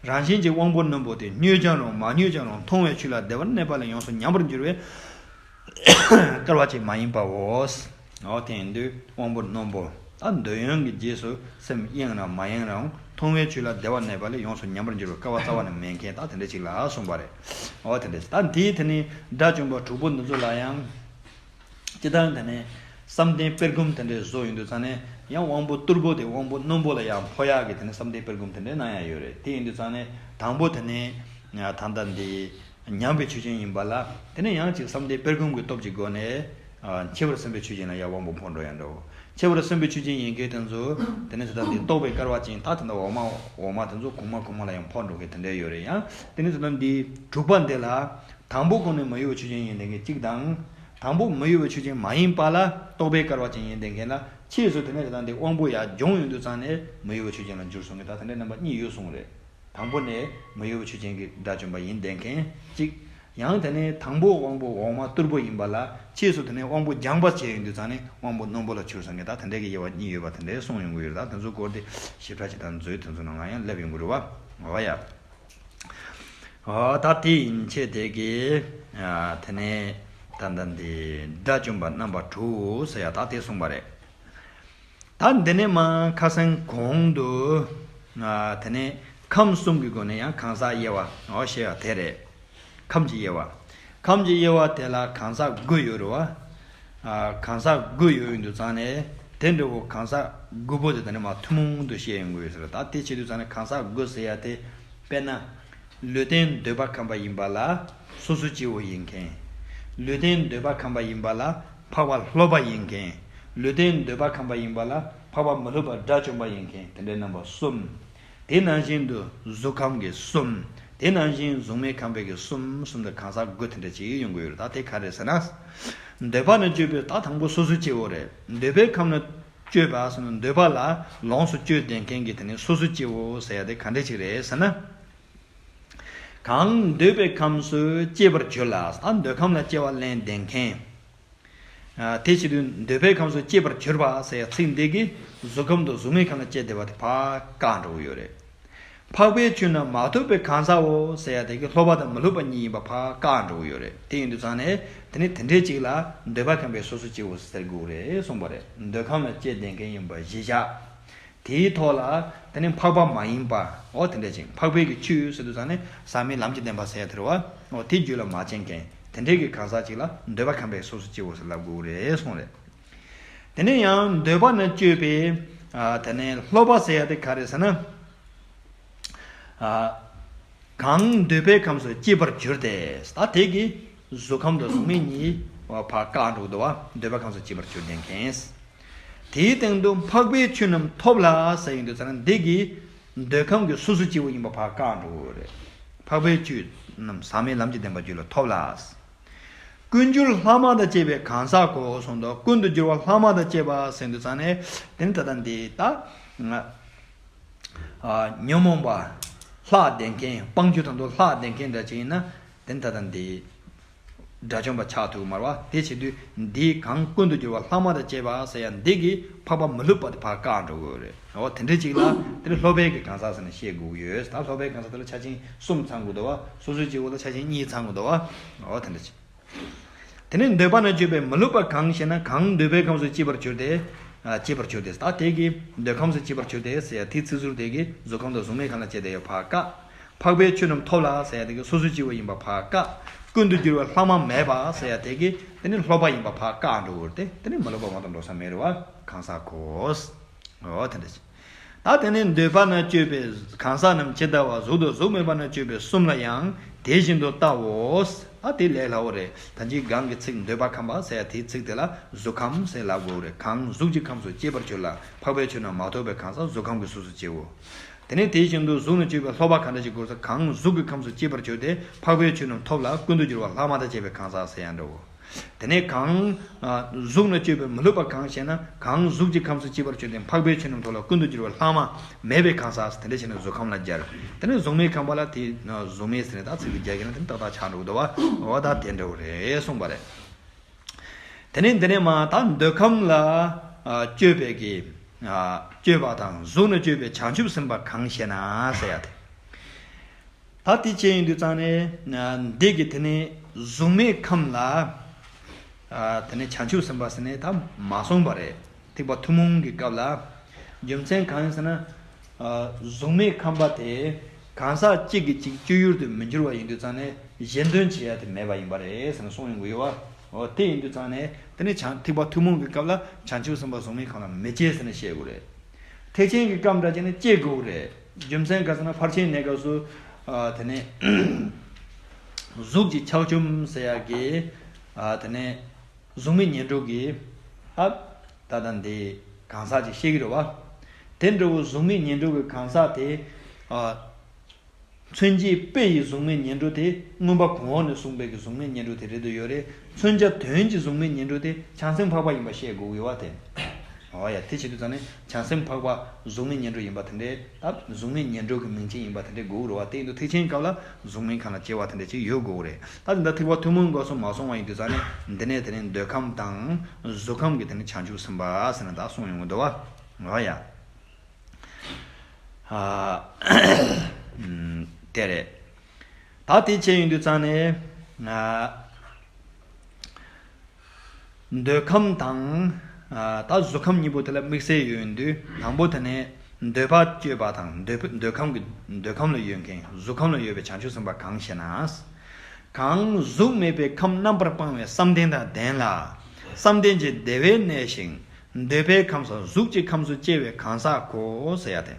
རང་བཞིན་གྱི་དབང་པོ་རྣོན་པོ་དེ་མྱོས་ཀྱང་རུང་མ་མྱོས་ཀྱང་རུང་མཐོང་བའི་ཆོས་ལ་བདེ་བར་གནས་པ་ལས་ཡོངས་སུ་ཉམས་པར་འགྱུར་བའི་བསྐལ་པ་ཅན་མ་ཡིན་པའོ། འོ་དེ་ཡིན་དུས་དབང་པོ་རྣོན་པོ། ད་འདོད་ཡོན་གྱི་རྗེས་སུ་སེམས་གཡེང་རུང་མ་གཡེང་རུང་མཐོང་བའི་ཆོས་ལ་བདེ་བར་གནས་པ་ལས་ཡོངས་སུ་ཉམས་པར་འགྱུར་བའི་བསྐལ་པ་རྩ་བ་ནས་མེད་མཁན་ད་དེ་འདྲ་ཅིག་ལ་གསུངས་པ་རེད། འོ་དེ་འདྲ། ད་འདིའི་དེ་ནི་དགྲ་བཅོམ་པ་དྲུག་པོ་འདི་ཚོ་ལ་ཡང་། སྤྱིར་བཏང་དེ་ནས་བསམ་གཏན་དཔལ་སྒོམ་དེ་འདྲའི་བཟོ་ཡོང་དུས་ཙང་ནས་ཡང་དབང་པོ་རྟུལ་པོ་དེ་དབང་པོ་རྣོན་པོ་ལ་ཡང་འཕོ་ཡག་གི་དེ་ནས་བསམ་གཏན་དཔལ་སྒོམ་དེ་འདྲའི་གནང་ཡག་ཡོད་རེད། དེ་ཡིན་དུས་ཙང་ནས་དང་པོ་དེ་ནས་ད་ལྟ་འདི་ཉམས་པའི་ཆོས་ཅན་ཡིན་པ་ལ། དེ་ནས་ཡང་ཅིག་བསམ་གཏན་དཔལ་སྒོམ་གྱི་སྟོབས་ཀྱི་སྒོ་ནས་ཨ་འཆི་བར་སེམས་པའི་ཆོས་ཅན་ལ་ཡང་དབང་པོ་འཕོ་འགྲོ་ཡག་འགྲོ། འཆི་བར་སེམས་པའི་ཆོས་ཅན་ཡིན་མཁན་དེ་ཚོ་དེ་ནས་ད་ལྟ་འདི་རྟོག་པའི་བསྐལ་པ་ཅན་ད་དེ་འདྲ་འོག་མ་འོག་མ་དེ་ཚོ་གོང་མ་གོང་མ་ལ་ཡང་འཕོ་འགྲོ་མཁན་དེ་འདྲ་ཡོད་རེད། ཡང་དེ་ནས་ད་ལྟ་འདི་དྲུག་པ་འདི་ལ། དང་པོ་གོང་ནས་མི་གཡོ་བའི་ཆོས་ཅན་ཡིན་བསྡད་མཁན་གཅིག་དང་། དང་པོ་མི་གཡོ་བའི་ཆོས་ཅན་མ་ཡིན་པ་ལ་རྟོག་པའི་བསྐལ་པ་ཅན་ཡིན་བསྡད་མཁན་ལ་ཕྱིས་སུ་དེ་ནས་ད་ལྟ་འདི་དབང་པོ་ཡར་སྦྱོང་ཡོང་དུས་ཙང་ནས་མི་གཡོ་བའི་ཆོས་ཅན་ལ་འགྱུར་སོང་གི། ད་དེ་འདྲའི་རྣམ་པ་གཉིས་ཡོད་གསུངས་རེད། དང་པོ་ནས་མི་གཡོ་བའི་ཆོས་ཅན་གྱི་དགྲ་བཅོམ་པ་ཡིན་བསྡད་མཁན་གཅིག། ཡང་དེ་ནས་དང་པོ་དབང་པོ་འོག་མ་རྟུལ་པོ་ཡིན་པ་ལ་ཕྱིས་སུ་དེ་ནས་དབང་པོ་སྦྱངས་པ་བྱས་ཡོང་དུས་ཙང་ནས་དབང་པོ་རྣོན་པོ་ལ་འགྱུར་སོང་གི། ད་དེ་འདྲའི་གི་དབྱེ་བ་གཉིས་ཡོད་པ་དེ་འདྲའི་གསུངས་ཡོང་གི་ཡོད་རེད། ད་དེ་ཚོ་སྐོར་དེ་ཞིབ་ཕྲ་ཅིག་ད་མཛོད་དེ་ཚོ་ནང་ལ་ཡང་སླེབས་ཡོང་གི་རེད་བ། འོ་ཡ། ཨོ་ད་དེ་ཡིན་ཆེད་དེ་གི་ཨ་དེ་ནས་ད་ལྟ་འདི་དགྲ་བཅོམ་པ་རྣམ་པ་དྲུག་ཟེར་ཡ་ད་དེ་གསུངས་པ་རེད། ད་འདི་ནས་མར་ཁ་སང་གོང་དུ་ཨ་དེ་ནས་ཁམས་གསུམ་གྱི་སྒོ་ནས་ཡང་གང་ཟག་དབྱེ་བ་ཨོ་བཤད་ཡ་དེ་རེད། ཁམས་ཀྱི་དབྱེ་བ། ཁམས་ཀྱི་དབྱེ་བ་དེ་ལ་གང་ཟག་དགུ་ཡོད་རེད་བ། ཨ་གང་ཟག་དགུ་ཡོད་ཡོང་དུས་ཙང་ནས་དེ་འདྲ་བོ་གང་ཟག་དགུ་པོ་དེ་ད་ནི་མར་ཐུན་མོང་དུ་བཤད་ཡོང་གི་ཡོད་ཟེར། ད་དེ་བྱེད་དུས་ཙང་ནས་གང་ཟག་དགུ་ཟེར་ཡ་དེ་དཔེར་ན། ལུས་རྟེན་འདོད་པ་ཁམས་པ་ཡིན་པ་ལ་སོ་སོ་སྐྱེ་བོ་ཡིན་མཁན། ལུས་རྟེན་འདོད་པ་ཁམས་པ་ཡིན་པ་ལ་འཕགས་པ་སློབ་པ་ཡིན་མཁན། ལུས་རྟེན་འདོད་པ་ཁམས་པ་ཡིན་པ་ལ་འཕགས་པ་མི་སློབ་པ་དགྲ་བཅོམ་པ་ཡིན་མཁན་དེ་འདྲའི་རྣམ་པ་གསུམ། དེ་ནང་བཞིན་དུ་གཟུགས་ཁམས་ཀྱི་གསུམ། དེ་ནང་བཞིན་གཟུགས་མེད་ཁམས་པའི་གི་གསུམ་གསུམ་དུ་གང་ཟག་དགུ་དེ་འདྲ་ཅིག་ཡོང་གི་ཡོད་རེད། ད་དེ་ག་རེ་ཟེར་ན། འདོད་པ་ནི་སྤྱོད་པའི་ད་དང་པོ་སོ་སོ་སྐྱེ་བོ་རེད། འདོད་པའི་ཁམས་ལ་སྤྱོད་པ་ཟེར་ན་འདོད་པ་ལ་ལོངས་སུ་སྤྱོད་ལྡན་མཁན་གྱི་དེ་ནི་སོ་སོ་སྐྱེ་བོ་ཟེར་ཡ་དེ་ག་འདྲ་ཅིག་རེད་ཟེར་ན། གང་འདོད་པའི་ཁམས་སུ་སྐྱེ་བར་གྱུར་ལ། ད་འདོད་ཁམས་ལ་སྐྱེ་བ་ལེན་ལྡན་མཁན། ཨ། དེ་བྱེད་དུས་འདོད་པའི་ཁམས་སུ་སྐྱེ་བར་གྱུར་པ་ཟེར་ཡ་ཚིག་འདི་གིས་གཟུགས་ཁམས་དང་གཟུགས་མེད་ཁམས་ལ་སྐྱེ་བསྡད་པ་དེ་ཕར་བཀག་འགྲོ་གི་ཡོད་རེད། འཕགས་པའི་ཆོས་རྣམས་མ་ཐོབ་པའི་གང་ཟག་བོ་ཟེར་ཡ་དེ་གིས་སློབ་པ་དང་མི་སློབ་པ་གཉིས་ཡིན་པ་ཕར་བཀག་འགྲོ་གི་ཡོད་རེད། དེ་ཡིན་དུས་ཙང་ནས་དེ་ནི་དེ་འདྲའི་ཅིག་ལ་འདོད་པ་ཁམས་པའི་སོ་སོ་སྐྱེ་བོ་ཟེར་དགོས་རེད་གསུངས་པ་རེད། འདོད་ཁམས་ལ་སྐྱེ་ལྡན་མཁན་ཡིན་པ་གཞི་བཞག་དེའི་ཐོག་ལ་དེ་ནི་འཕགས་པ་མ་ཡིན་པ། འོ་དེ་འདྲ་ཅིག་འཕགས་པའི་གི་ཆོས་ཟེར་དུས་ཙང་ནས་ཟག་མེད་ལམ་གྱི་བདེན་པ་ཟེར་ཡ་དེ་རེད་བ། འོ་དེ་རྒྱུད་ལ་མ་སྐྱེས་མཁན་དེ་འདྲའི་གི་གང་ཟག་ཅིག་ལ་འདོད་པ་ཁམས་པའི་སོ་སོ་སྐྱེ་བོ་ཟེར་ལབ་དགོས་རེད་གསུངས་རེད། དེ་ནས་ཡང་འདོད་པ་ནི་སྤྱོད་པའི། ཨ། དེ་ནས་སློབ་པ་ཟེར་ཡ་དེ་ག་རེ་ཟེར་ན། ཨ། གང་འདོད་པའི་ཁམས་སུ་སྐྱེ་བར་གྱུར་ཏེ། ད་དེ་གིས་གཟུགས་ཁམས་དང་གཟུགས་མེད་གཉིས་ཕར་བཀག་འགྲོ་གི་འདུག་བ། འདོད་པའི་ཁམས་སུ་སྐྱེ་བར་གྱུར་ལྡན་མཁན། དེའི་སྟེང་དུ་འཕགས་པའི་ཆོས་རྣམས་ཐོབ་ལ་ཟེར་ཡོང་དུས་ཙང་ན་འདི་གིས་འདོད་ཁམས་ཀྱི་སོ་སོ་སྐྱེ་བོ་ཡིན་པ་ཕར་བཀག་འགྲོ་གི་རེད། འཕགས་པའི་ཆོས་རྣམས་ཟག་མེད་ལམ་གྱི་བདེན་པ་རྒྱུད་ལ་ཐོབ་ལ། ཀུན་འགྱུར་ལྷག་མ་དང་བཅས་པའི་གང་ཟག་གོ་གསུངས་འདུག་ཀུན་ཏུ་འགྱུར་བ་ལྷག་མ་དང་བཅས་པ་ཟེར་དུས་ཙང་ནས་དེ་ནི་ད་ལྟ་འདི་ད། ཨ། ཉོན་མོངས་པ་ལྷག་བསྡད་མཁན། སྤང་བྱ་དང་དུ་ལྷག་བསྡད་མཁན་འདྲ་ཅིག་ཡིན་ན་དེ་ནི་ད་ལྟ་འདི་དགྲ་བཅོམ་པ་ཆགས་ཐུབ་ཀྱི་མ་རེད་བ། དེ་བྱེད་དུས་འདིའི་གང་ཀུན་ཏུ་འགྱུར་བ་ལྷག་མ་དང་བཅས་པ་ཟེར་ཡ་འདི་གིས་འཕགས་པ་མི་སློབ་པ་དེ་ཕར་བཀག་འགྲོ་དགོས་རེད། འོ་དེ་འདྲ་ཅིག་ལ་དེ་ནི་སློབ་པའི་གི་གང་ཟག་ཟེར་ནས་བཤད་དགོས་ཀྱི་ཡོད། ད་སློབ་པའི་གང་ཟག་དེ་ལ་ཆ་ཆེན་གསུམ་ཚང་དགོས་འདུག་བ། སོ་སོའི་སྐྱེ་བོ་ལ་ཆ་ཆེན་གཉིས་ཚང་དགོས་འདུག་བ། འོ་དེ་འདྲ་ཅིག་དེ་ནས་འདོད་པ་ན་སྤྱོད་པའི་མི་སློབ་པ་གང་ཞེ་ན། གང་འདོད་པའི་ཁམས་སུ་སྐྱེ་བར་གྱུར་ཏེ། ཨ། སྐྱེ་བར་གྱུར་ཏེ། ད་དེ་གིས་འདོད་ཁམས་སུ་སྐྱེ་བར་གྱུར་ཏེ་ཟེར་ཡ་དེའི་ཚིག་ཟུར་དེ་གིས་གཟུགས་ཁམས་དང་གཟུགས་མེད་ཁམས་ལ་སྐྱེ་བསྡད་ཡོད་ཕར་བཀག་འཕགས་པའི་ཆོས་རྣམས་ཐོབ་ལ་ཟེར་ཡ་དེ་གིས་སོ་སོའི་སྐྱེ་བོ་ཡིན་པ་ཕར་བཀག་ཀུན་ཏུ་འགྱུར་བའི་ལྷག་མ་མེད་པ་ཟེར་ཡ་དེ་གིས་དེ་ནི་སློབ་པ་ཡིན་པ་ཕར་བཀག་འགྲོ་གི་རེད་དེ། དེ་ནི་མི་སློབ་པ་མ་གཏོགས་འགྲོ་ས་མེད་རེད་བ། གང་ཟག་གོ། འོ་དེ་འདྲ་ཞིག་ད་དེ་ནས་འདོད་པ་ན་སྤྱོད་པའི་གང་ཟག་རྣམས་ཇི་ལྟ་བ་གཟུགས་དང་གཟུགས་མེད་པ་ན་སྤྱོད་པའི་གསུམ་ལ་ཡང་དེ་བཞིན་དུ་བལྟའོ། ད་དེ་ལས་སླ་བོ་རེད། ད་ཅི་གང་གི་ཚིག་འདོད་པ་ཁམས་པ་ཟེར་ཡ་དེའི་ཚིག་དེ་ལ་གཟུགས་ཁམས་ཟེར་ལབ་དགོས་རེད། གང་གཟུགས་ཀྱི་ཁམས་སུ་སྐྱེ་བར་གྱུར་ལ། འཕགས་པའི་ཆོས་རྣམས་མ་ཐོབ་པའི་གང་ཟག་གཟུགས་ཁམས་ཀྱི་སོ་སོ་སྐྱེ་བོ། དེ་ནས་དེ་བཞིན་དུ་གཟུགས་ན་སྤྱོད་པའི་སློབ་པ་གང་འདྲ་ཞིག་དགོས་ཟེར། གང་གཟུགས་ཀྱི་ཁམས་སུ་སྐྱེ་བར་གྱུར་ཏེ་འཕགས་པའི་ཆོས་རྣམས་ཐོབ་ལ་ཀུན་ཏུ་འགྱུར་བ་ལྷག་མ་དང་བཅས་པའི་གང་ཟག་ཟེར་ཡང་འདྲའོ། དེ་ནས་གང་། ཨ། གཟུགས་ན་སྤྱོད་པའི་མི་སློབ་པ་གང་ཞེ་ན། གང་གཟུགས་ཀྱི་ཁམས་སུ་སྐྱེ་བར་གྱུར་ཏེ་འཕགས་པའི་ཆོས་རྣམས་ཐོབ་ལ་ཀུན་ཏུ་འགྱུར་བ་ལྷག་མ་མེད་པའི་གང་ཟག་དེ་འདྲ་བྱས་ན་གཟུགས་ཁམས་ལ་སྦྱར། དེ་ནས་གཟུགས་མེད་ཁམས་པ་ལ་དེ་གཟུགས་མེད་ཟེར་ནས་ད་ཚིག་དེ་སྦྱར་གྱི་ན་དེ་ནི་ཏག་ཏག་ཆགས་འགྲོ་གི་འདུག་བ། འོ་ད་དེ་འདྲ་བོ་རེད་གསུངས་པ་རེད། དེ་ནས་འདི་ནས་མ་ད་འདོད་ཁམས་ལ། ཨ། སྤྱོད་པའི་གི། ཨ། སྤྱོད་པ་དང་གཟུགས་ན་སྤྱོད་པའི་བྱང་ཆུབ་སེམས་དཔའ་གང་ཞེ་ན་ཟེར་ཡ་དེ། ད་དེ་བྱས་ཡིན་དུས་ཙང་ནས་འདི་གི་དེ་ནས་གཟུགས་མེད་ཁམས་ལ། ཨ། དེ་ནས་བྱང་ཆུབ་སེམས་དཔའ་ཟེར་ནས་ད་མ་གསུངས་པ་རེད། ཐེག་པ་ཐུན་མོང་གི་སྐབས་ལ། རྒྱུ་མཚན་གང་ཡིན་ཟེར་ན། ཨ། གཟུགས་མེད་ཁམས་པ་དེ་གང་ཟག་གཅིག་གིས་གཅིག་སྤྱོད་ཡུལ་དུ་མི་འགྱུར་བ་ཡིན་དུས་ཙང་ནས་གཞན་དོན་བྱེད་ཡ་དེ་མེད་པ་ཡིན་པ་རེད་ཟེར་ནས་གསུངས་ཡོང་གི་ཡོད་བ། འོ་དེ་ཡིན་དུས་ཙང་ནས་དེ་ནས་བྱང་ཐེག་པ་ཐུན་མོང་གི་སྐབས་ལ་བྱང་ཆུབ་སེམས་དཔའ་གཟུགས་མེད་ཁམས་ལ་མི་སྐྱེ་ཟེར་ནས་བཤད་དགོས་རེད། ཐེག་ཆེན་གྱི་སྐབས་འདྲ་བྱས་ན་སྐྱེ་དགོས་རེད། རྒྱུ་མཚན་ག་ཟེར་ན་ཕར་ཕྱིན་གནས་སྐབས་སུ། ཨ། དེ་ནས་གཟུགས་ཀྱི་ཆགས་བཅོམ་ཟེར་ཡག་གི། ཨ། དེ་ནས་གཟུགས་མེད་ཉེར་དྲུག་གི། ཨ། ད་ལྟ་འདི་གང་ཟག་ཅིག་བཤད་ཀྱི་རེད་བ། དེ་འདྲ་བོ་གཟུགས་མེད་ཉེར་དྲུག་གི་གང་ཟག་དེ། ཨ། མཚོན་བྱེད་དཔེ་ཡི་གཟུགས་མེད་ཉེར་དྲུག་དེ་མངོན་པ་གོང་འོག་ནས་གསུངས་པའི་གི་གཟུགས་མེད་ཉེར་དྲུག་དེ་རེད་དུ་ཡོད་རེད། མཚོན་བྱ་དོན་གྱི་གཟུགས་མེད་ཉེར་དྲུག་དེ་བྱང་སེམས་འཕགས་པ་ཡིན་པ་བཤད་དགོས་ཀྱི་ཡོད་བ་དེ། འོ་ཡ། དེ་བྱེད་དུས་ཙང་ནས་བྱང་སེམས་འཕགས་པ་གཟུགས་མེད་ཉེར་དྲུག་ཡིན་པ་དེ་འདྲའི་ད་གཟུགས་མེད་ཉེར་དྲུག་གི་མིང་ཅན་ཡིན་པ་དེ་འདྲའི་དགོས་ཀྱི་རེད་བ། དེ་ཡིན་དུས་ཐེག་ཆེན་སྐབས་ལ་གཟུགས་མེད་ཁམས་ལ་སྐྱེ་བ་དེ་འདྲ་ཅིག་ཡོད་དགོས་ཀྱི་རེད། ད་དེ་འདྲ་ཐེག་པ་ཐུན་མོང་སྐབས་སུ་མ་སོང་བ་ཡིན་དུས་ཙང་ནས་འདི་ནས་དེ་ནས་འདོད་ཁམས་དང་གཟུགས་ཁམས་ཀྱི་དེ་ནས་བྱང་ཆུབ་སེམས་དཔའ་ཟེར་ནས་ད་གསུངས་ཡོང་གི་འདུག་བ། འོ་ཡ། ཨ། དེ་རེད། ད་དེ་བྱས་ཡོང་དུས་ཙང་ནས། ཨ། འདོད་ཁམས་དང་། ཨ། ད་གཟུགས་ཁམས་གཉིས་པོ་དེ་ལ་དམིགས་བསལ་ཡོད་དུས་དང་པོ་དེ་ནས་འདོད་པ་སྤྱོད་པ་དང་འདོད་པ་འདོད་ཁམས་ཀྱི་འདོད་ཁམས་ལ་ཡོད་མཁན་གཟུགས་ཁམས་ལ་ཡོད་པའི་བྱང་ཆུབ་སེམས་དཔའ་གང་ཞེ་ན། གང་གཟུགས་མེད་པའི་ཁམས་རྣམ་པར་སྤངས་པའི་བསམ་གཏན་དང་ལྡན་ལ། བསམ་གཏན་གྱི་བདེ་བས་གནས་ཤིང་། འདོད་པའི་ཁམས་སུ་གཟུགས་ཀྱི་ཁམས་སུ་སྐྱེ་བའི་གང་ཟག་གོ་ཟེར་ཡ་དེ།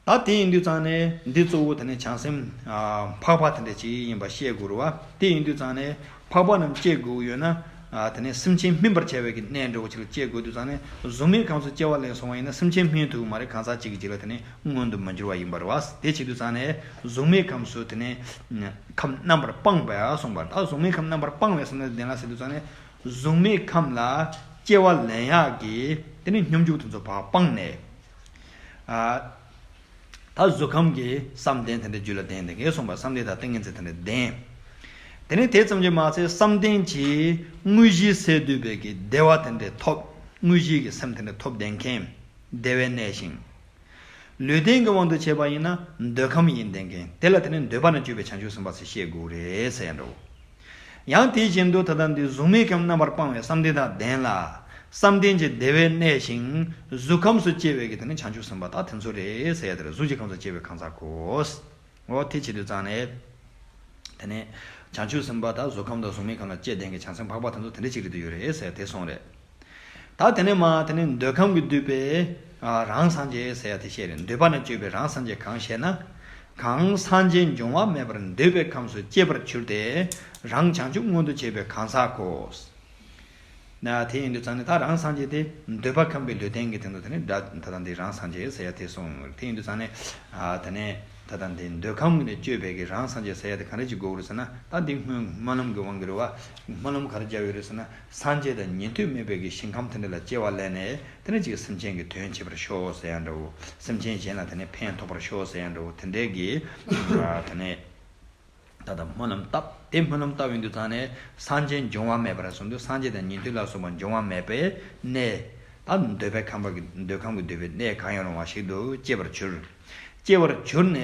ད་དེ་ཡིན་དུས་ཙང་ནས་འདི་གཙོ་བོ་དེ་ནས་བྱང་སེམས། ཨ། འཕགས་པ་དེ་འདྲ་ཅིག་ཡིན་པ་བཤད་དགོས་རེད་བ། དེ་ཡིན་དུས་ཙང་ནས་འཕགས་པ་རྣམས་སྐྱེ་དགོས་ཡོད་ན། ཨ་དེ་ནས་སེམས་ཅན་སྨིན་པར་བྱ་བའི་གི་གནས་འདྲ་བོ་ཅིག་ལ་སྐྱེ་དགོས་དུས་ཙང་ནས། གཟུགས་མེད་ཁམས་སུ་སྐྱེ་བ་ལེན་སོང་བ་ཡིན་ན། སེམས་ཅན་སྨིན་ཐུབ་ཀྱི་མ་རེད། གང་ཟག་གཅིག་གི་རྗེས་ལ་དེ་ནས་མངོན་དུ་མི་འགྱུར་བ་ཡིན་པ་རེད་བ། དེ་བྱེད་དུས་ཙང་ནས་གཟུགས་མེད་ཁམས་སུ་དེ་ནས་ཁམས་རྣམ་པར་སྤངས་པ་གསུངས་པ། ད་གཟུགས་མེད་ཁམས་རྣམ་པར་སྤངས་པའི་བསམ་གཏན་དེ་ལ་ཟེར་དུས་ཙང་ནས། གཟུགས་མེད་ཁམས་ལ་སྐྱེ་བ་ལེན་ཡག་གི་དེ་ནས་སྙོམས་འཇུག་དེ་ཚོ་ཕར་སྤངས་ནས། ཨ་ད་གཟུགས་ཁམས་ཀྱི་བསམ་གཏན་དེ་འདྲ་རྒྱུད་ལ་ལྡན་དེ་གས་གསུངས་པ། བསམ་གཏན་དང་ཏིང་ངེ་འཛིན་དེ་འདྲ་ལྡན། དེ་ནས་དེ་ཙམ་གྱིས་མ་ཚད། བསམ་གཏན་གྱི་དངོས་གཞི་ཟེར་འདོད་པའི་གི་བདེ་བ་དེ་འདྲ་ཐོབ། དངོས་གཞི་གི་སེམས་དེ་འདྲ་ཐོབ་ལྡན་མཁན། བདེ་བས་གནས་ཤིང་། ལུས་རྟེན་གྱི་དབང་དུ་བྱས་པ་ཡིན་ན་འདོད་ཁམས་ཡིན་ལྡན་མཁན། དེ་ལ་དེ་ནས་འདོད་པ་ན་སྤྱོད་པའི་བྱང་ཆུབ་སེམས་དཔའ་ཟེར་བཤད་དགོས་རེད་ཟེར་ཡ་འདྲ་བོ། ཡང་དེ་བཞིན་དུ་ད་ལྟ་འདི་གཟུགས་མེད་ཁམས་རྣམ་པར་སྤངས་པའི་བསམ་གཏན་དང་ལྡན་ལ། བསམ་གཏན་གྱི་བདེ་བས་གནས་ཤིང་གཟུགས་ཁམས་སུ་སྐྱེ་བའི་གི་དེ་ནི་བྱང་ཆུབ་སེམས་དཔའ་ད་དེ་ཚོ་རེད་ཟེར་ཡ་དེ་རེད། གཟུགས་ཀྱི་ཁམས་སུ་སྐྱེ་བའི་གང་ཟག་གོ། འོ་དེ་བྱེད་དུས་ཙང་ནས། དེ་ནས་བྱང་ཆུབ་སེམས་དཔའ་དང་གཟུགས་ཁམས་དང་གཟུགས་མེད་ཁམས་ལ་སྐྱེ་ལྡན་གྱི་བྱང་སེམས་འཕགས་པ་དེ་ཚོ་དེ་འདྲ་གཅིག་རེད་དུ་ཡོད་རེད་ཟེར་དེ་གསུངས་རེད། ད་དེ་ནས་མ་དེ་ནས་འདོད་ཁམས་ཀྱིས་བསྡུས་པའི་ཨ་རང་སངས་རྒྱས་ཟེར་ཡ་དེ་བཤད་རེད། འདོད་པ་ན་སྤྱོད་པའི་རང་སངས་རྒྱས་གང་ཞེ་ན། གང་སངས་རྒྱས་འབྱུང་བ་མེད་པར་འདོད་པའི་ཁམས་སུ་སྐྱེས་པར་གྱུར་ཏེ། རང་བྱང་ཆུབ་མངོན་དུ་བྱེད་པའི་གང་ཟག་གོ། ན་དེ་ཡིན་དུས་ཙང་ནས་ད་རང་སངས་རྒྱས་དེ་འདོད་པ་ཁམས་པའི་ལུས་རྟེན་གྱི་སྟེང་དུ་དེ་ནི་སྒྲ་ད་ལྟ་འདི་རང་སངས་རྒྱས་ཟེར་ཡ་དེ་གསུངས་ཡོད་རེད། དེ་ཡིན་དུས་ཙང་ནས་ཨ་དེ་ནས་ད་ལྟ་འདི་འདོད་ཁམས་ཀྱི་ནས་སྤྱོད་པའི་གི་རང་སངས་རྒྱས་ཟེར་ཡ་དེ་ག་རེ་ཅིག་དགོས་རེད་ཟེར་ན། ད་འདི་སྔོན་སྨོན་ལམ་གྱི་དབང་གིས་རེད་བ། སྨོན་ལམ་ག་རེ་བརྒྱབ་ཡོད་རེད་ཟེར་ན། སངས་རྒྱས་དང་ཉན་ཐོས་མེད་པའི་གི་ཞིང་ཁམས་དེ་འདྲ་ལ་སྐྱེ་བ་ལེན་ནས་དེ་ནས་ཅིག་སེམས་ཅན་གྱི་དོན་བྱེད་པར་ཤོག་ཟེར་ཡ་འདྲ་བོ། སེམས་ཅན་གཞན་ལ་དེ་ནས་ཕན་ཐོགས་པར་ཤོག་ཟེར་ཡ་འདྲ་བོ་དེ་འདྲའི་གི་ཨ་དེ་ནས། ད་ལྟ་སྨོན་ལམ་བཏབ། དེ་སྨོན་ལམ་བཏབ་ཡོང་དུས་ཙང་ནས་སངས་རྒྱས་འབྱུང་བ་མེད་པར་གསུངས་དུས། སངས་རྒྱས་དང་ཉན་ཐོས་ལ་སོགས་པ་འབྱུང་བ་མེད་པའི་གནས། ད་འདོད་པའི་ཁམས་པ་གི་འདོད་ཁམས་ཀྱིས་བསྡུས་པའི་གནས་གང་ཡང་རུང་བ་ཞིག་ཏུ་སྐྱེ་བར་གྱུར། སྐྱེ་བར་གྱུར་ནས་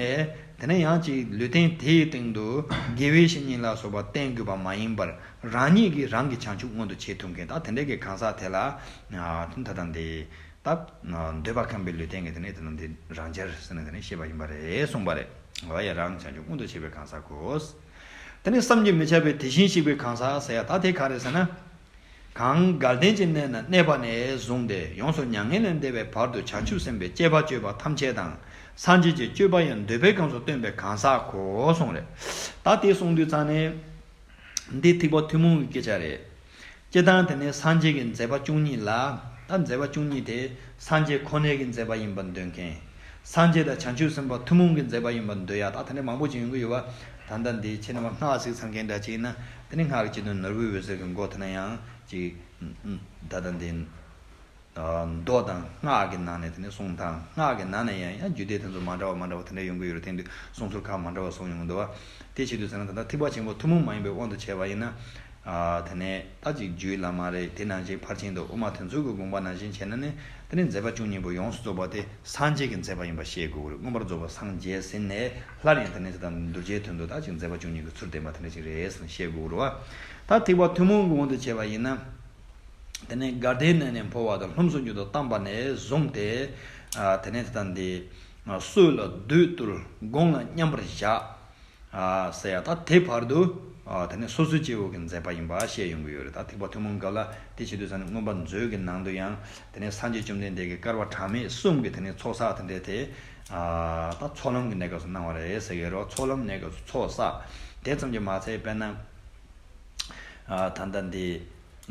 དེ་ནས་ཡང་ཅིག་ལུས་རྟེན་དེའི་སྟེང་དུ་དགེ་བའི་བཤེས་གཉེན་ལ་སོགས་པ་བསྟེན་དགོས་པ་མ་ཡིན་པར། རང་ཉིད་ཀྱིས་རང་གི་བྱང་ཆུབ་མངོན་དུ་བྱེད་ཐུབ་མཁན། ད་དེ་འདྲའི་གི་གང་ཟག་དེ་ལ་ད་ལྟ་འདི། ད་འདོད་པ་ཁམས་པའི་ལུས་རྟེན་གྱི་དེ་ནས་དེ་ནང་དེ་རང་འཇགས་ཟེར་ནས་དེ་ནས་བཤད་པ་ཡིན་པ་རེད་གསུངས་པ་རེད། འོ་ཡ། རང་བྱང་ཆུབ་མངོན་དུ་བྱེད་པའི་གང་ཟག་གོ། དེ་ནས་བསམ་གྱིས་མི་ཁྱབ་པའི་དེ་བཞིན་གཤེགས་པའི་གང་ཟག་ཟེར་ཡ་ད་དེ་ག་རེ་ཟེར་ན། གང་དགའ་ལྡན་གྱི་གནས་ན་གནས་པ་ནས་བཟུང་སྟེ་ཡོངས་སུ་མྱ་ངན་ལས་འདས་པའི་བར་དུ་བྱང་ཆུབ་སེམས་དཔའི་སྤྱད་པ་སྤྱོད་པ་ཐམས་ཅད་དང་། སངས་རྒྱས་ཀྱི་སྤྱོད་པ་ཡང་འདོད་པའི་ཁམས་སུ་སྟོན་པའི་གང་ཟག་གོ་གསུངས་རེད། ད་དེ་གསུངས་དུས་ཙང་ནས། འདི་ཐེག་པ་ཐུན་མོང་གི་སྐད་ཆ་རེད། སྤྱིར་བཏང་དེ་ནས་སངས་རྒྱས་ཀྱི་མཛད་པ་བཅུ་གཉིས་ལ། ད་མཛད་པ་བཅུ་གཉིས་དེ་སངས་རྒྱས་ཁོ་ནའི་གི་མཛད་པ་ཡིན་པར་འདོད་མཁན། སངས་རྒྱས་དང་བྱང་ཆུབ་སེམས་དཔའ་ཐུན་མོང་གི་མཛད་པ་ཡིན་པར་འདོད་ཡ་ད་དེ་འདྲ་མང་པོ་ཅིག་ཡོང་གི་ཡོད་པ། ད་ལྟ་འདི་ཁྱེད་རྣམ་པ་སྔགས་ཟིག་ཚང་མཁན་འདྲ་ཅིག་ཡིན་ན། དེ་ནི་སྔགས་ཀྱི་སྤྱི་དོན་ནོར་བུའི་འོད་ཟེར་གྱི་མགོ་དེ་ན་ཡང་ཅིག་ད་ལྟ་འདི། མདོ་དང་སྔགས་ཀྱི་ནང་ནས་དེ་ནས་གསུང་སྟངས། སྔགས་ཀྱི་ནང་ནས་ཡང་ཡང་རྒྱུད་སྡེ་དེ་ཚོ་མ་འདྲ་བ་མ་འདྲ་བ་དེ་འདྲ་ཡོང་གི་ཡོད་རེད། དེང་དུས་གསུང་ཚུལ་ཁག་མ་འདྲ་བ་གསུང་ཡོང་གི་འདུག་བ། དེ་བྱེད་དུས་ཟེར་ན་ད་ལྟ་ཐེག་པ་ཆེན་པོ་ཐུན་མོང་མ་ཡིན་པའི་དབང་དུ་བྱས་པ་ཡིན་ན། ཨ་དེ་ནས་ད་ཅིག་རྒྱུད་བླ་མ་རེད། དེ་ནང་བཞིན་ཕར་ཕྱིན་དང་དབུ་མ་དེ་ཚོའི་གི་དགོངས་པ་ནང་བཞིན་བྱས་ན་ནི། དེ་ནས་མཛད་པ་བཅུ་གཉིས་པོ་ཡོངས་སུ་རྫོགས་པ་དེ་སངས་རྒྱས་ཀྱི་མཛད་པ་ཡིན་པ་ཤེས་དགོས་ཀྱི་རེད། མངོན་པར་རྫོགས་པར་སངས་རྒྱས་ཟིན་ནས་སླར་ཡང་དེ་ནས་ད་ལྟ་གདུལ་བྱའི་དོན་དུ་ད་ཅིག་མཛད་པ་བཅུ་གཉིས་ཀྱི་ཚུལ་བསྟན་པ་དེ་འདྲ་ཅིག་རེད་ཟེར་ནས་ཤེས་དགོས་ཀྱི་རེད་བ། ད་ཐེག་པ་ཐུན་མོང་གི་དབང་དུ་བྱས་པ་ཡིན་ན། དེ་ནས་དགའ་ལྡན་གནས་ནས་འཕོ་བ་དང་ལྷུམས་སུ་འཇུག་དང་བལྟམས་པ་ནས་བཟུང་སྟེ། ཨ་དེ་ནས་ད་ལྟ་འདི། སྲོད་ལ་བདུད་བཏུལ་དགུང་ལ་མཉམ་པར་བཞག་ཨ་ཟེར་ཡ་ད་དེ་བར་དུ། ཨ་དེ་ནས་སོ་སོའི་སྐྱེ་བོ་གི་མཛད་པ་ཡིན་པ་བཤད་ཡོང་གི་ཡོད་རེད། ད་ཐེག་པ་ཐུན་མོང་སྐབས་ལ་དེ་བྱེད་དུས་ཙང་ནས་མངོན་པ་མཛོད་ཀྱི་ནང་དུ་ཡང་དེ་ནས་སངས་རྒྱས་བཅོམ་ལྡན་འདས་ཀྱིས་བསྐལ་པ་གྲངས་མེད་གསུམ་གྱི་དེ་ནས་ཚོགས་བསགས་དེ་འདྲས་དེ། ཨ་ད་ཚོགས་ལམ་གྱི་གནས་སྐབས་སུ་གནང་བ་རེད་ཟེར་གི་རེད་བ། ཚོགས་ལམ་གནས་སྐབས་སུ་ཚོགས་བསགས། དེ་ཙམ་གྱིས་མ་ཚད་དཔེར་ན། ཨ་ད་ལྟ་འདི།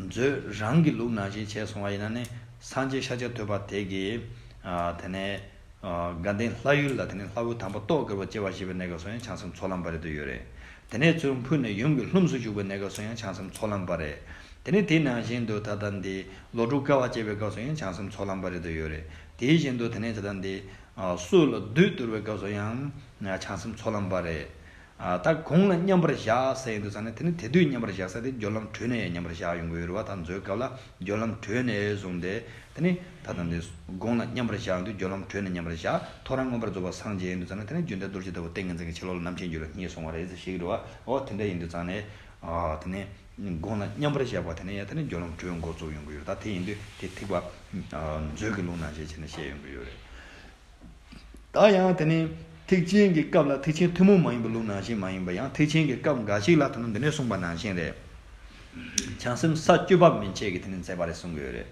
མཛོད་རང་གི་ལུགས་ནང་བཞིན་བྱས་སོང་བ་ཡིན་ན་ནི། སངས་རྒྱས་ཤཱཀྱ་ཐུབ་པ་དེ་གིས། ཨ་དེ་ནས། ཨ་དགའ་ལྡན་ལྷ་ཡུལ་ལ་དེ་ནས་ལྷ་བུ་དམ་པ་ཏོག་དཀར་པོ་སྐྱེ་བ་བཞེས་པའི་གནས་སྐབས་སུ་ཡང་བྱང་སེམས་ཚོགས་ལམ་པ་རེད་དུ་ཡོད་རེད། དེ་ནས་ཚུར་འཕོས་ནས་ཡུམ་གྱི་ལྷུམས་སུ་ཞུགས་པའི་གནས་སྐབས་སུ་ཡང་བྱང་སེམས་ཚོགས་ལམ་པ་རེད། དེ་ནས་དེ་ནང་བཞིན་དུ་ད་ལྟ་འདི་ལོ་དྲུག་དཀའ་བ་སྤྱད་པའི་སྐབས་སུ་ཡང་བྱང་སེམས་ཚོགས་ལམ་པ་རེད་དུ་ཡོད་རེད། དེ་བཞིན་དུ་དེ་ནས་ད་ལྟ་འདི། ཨ་སྲོད་ལ་བདུད་བཏུལ་བའི་སྐབས་སུ་ཡང་། བྱང་སེམས་ཚོགས་ལམ་པ་རེད། ཨ་ད་དགུང་ལ་མཉམ་པར་བཞག་ཟེར་ཡོང་དུས་ཙང་ནས། དེ་ནི་དེ་དུས་མཉམ་པར་བཞག་ས་དེ་སྦྱོར་ལམ་དྲོད་ནས་ཡང་མཉམ་པར་བཞག་ཡོང་གི་ཡོད་རེད་བ། ད་མཛོད་སྐབས་ལ་སྦྱོར་ལམ་དྲོད་ནས་བཟུང་སྟེ། དེ་ནི་ད་ལྟ་འདི་དགུང་ལ་མཉམ་པར་བཞག་ཡོང་དུས་སྦྱོར་ལམ་དྲོད་ནས་མཉམ་པར་བཞག་ཐོ་རངས་མངོན་པར་རྫོགས་པར་སངས་རྒྱས་ཡོང་དུས་ཙང་ནས། དེ་ནི་རྒྱུ་འབྲས་རྡོ་རྗེ་ལྟ་བུ་ཏིང་ངེ་འཛིན་གྱི་ཕྱི་ལོགས་ལ་རྣམ་མཁྱེན་རྒྱུད་ལ་བརྙེས་སོང་བ་རེད་ཟེར་ཞིག་རེད་བ། འོ་དེ་འདྲ་ཡིན་དུས་ཙང་ནས། ཨ་དེ་ནི་དགུང་ལ་མཉམ་པར་བཞག་པ་དེ་ནི་ཡང་དེ་ནི་སྦྱོར་ལམ་དྲོད་འགོ་བཙུགས་ཡོང་གི་ཡོད་རེད། ད་དེ་ཡིན་དུས་དེ་ཐེག་པ། ཨ་མཛོད་ཀྱི་ལུགས་ནང་བཞིན་བྱས་ནས་བཤད་ཡོང་གི་ཡོད་རེད། ད་ཡང་དེ་ནི་ཐེག་ཆེན་གྱི་སྐབས་ལ་ཐེག་ཆེན་ཐུན་མོང་མ་ཡིན་པའི་ལུགས་ནང་བཞིན་མ་ཡིན་པ། ཡང་ཐེག་ཆེན་གྱི་སྐབས་འགའ་ཞིག་ལ་ད་ནི་འདི་ནས་གསུངས་པ་ནང་བཞིན་རེད། བྱང་སེམས་ས་བཅུ་པ་མན་ཆད་ཀྱི་དེ་ནི་མཛད་པ་རེད་གསུང་གི་ཡོད་རེད།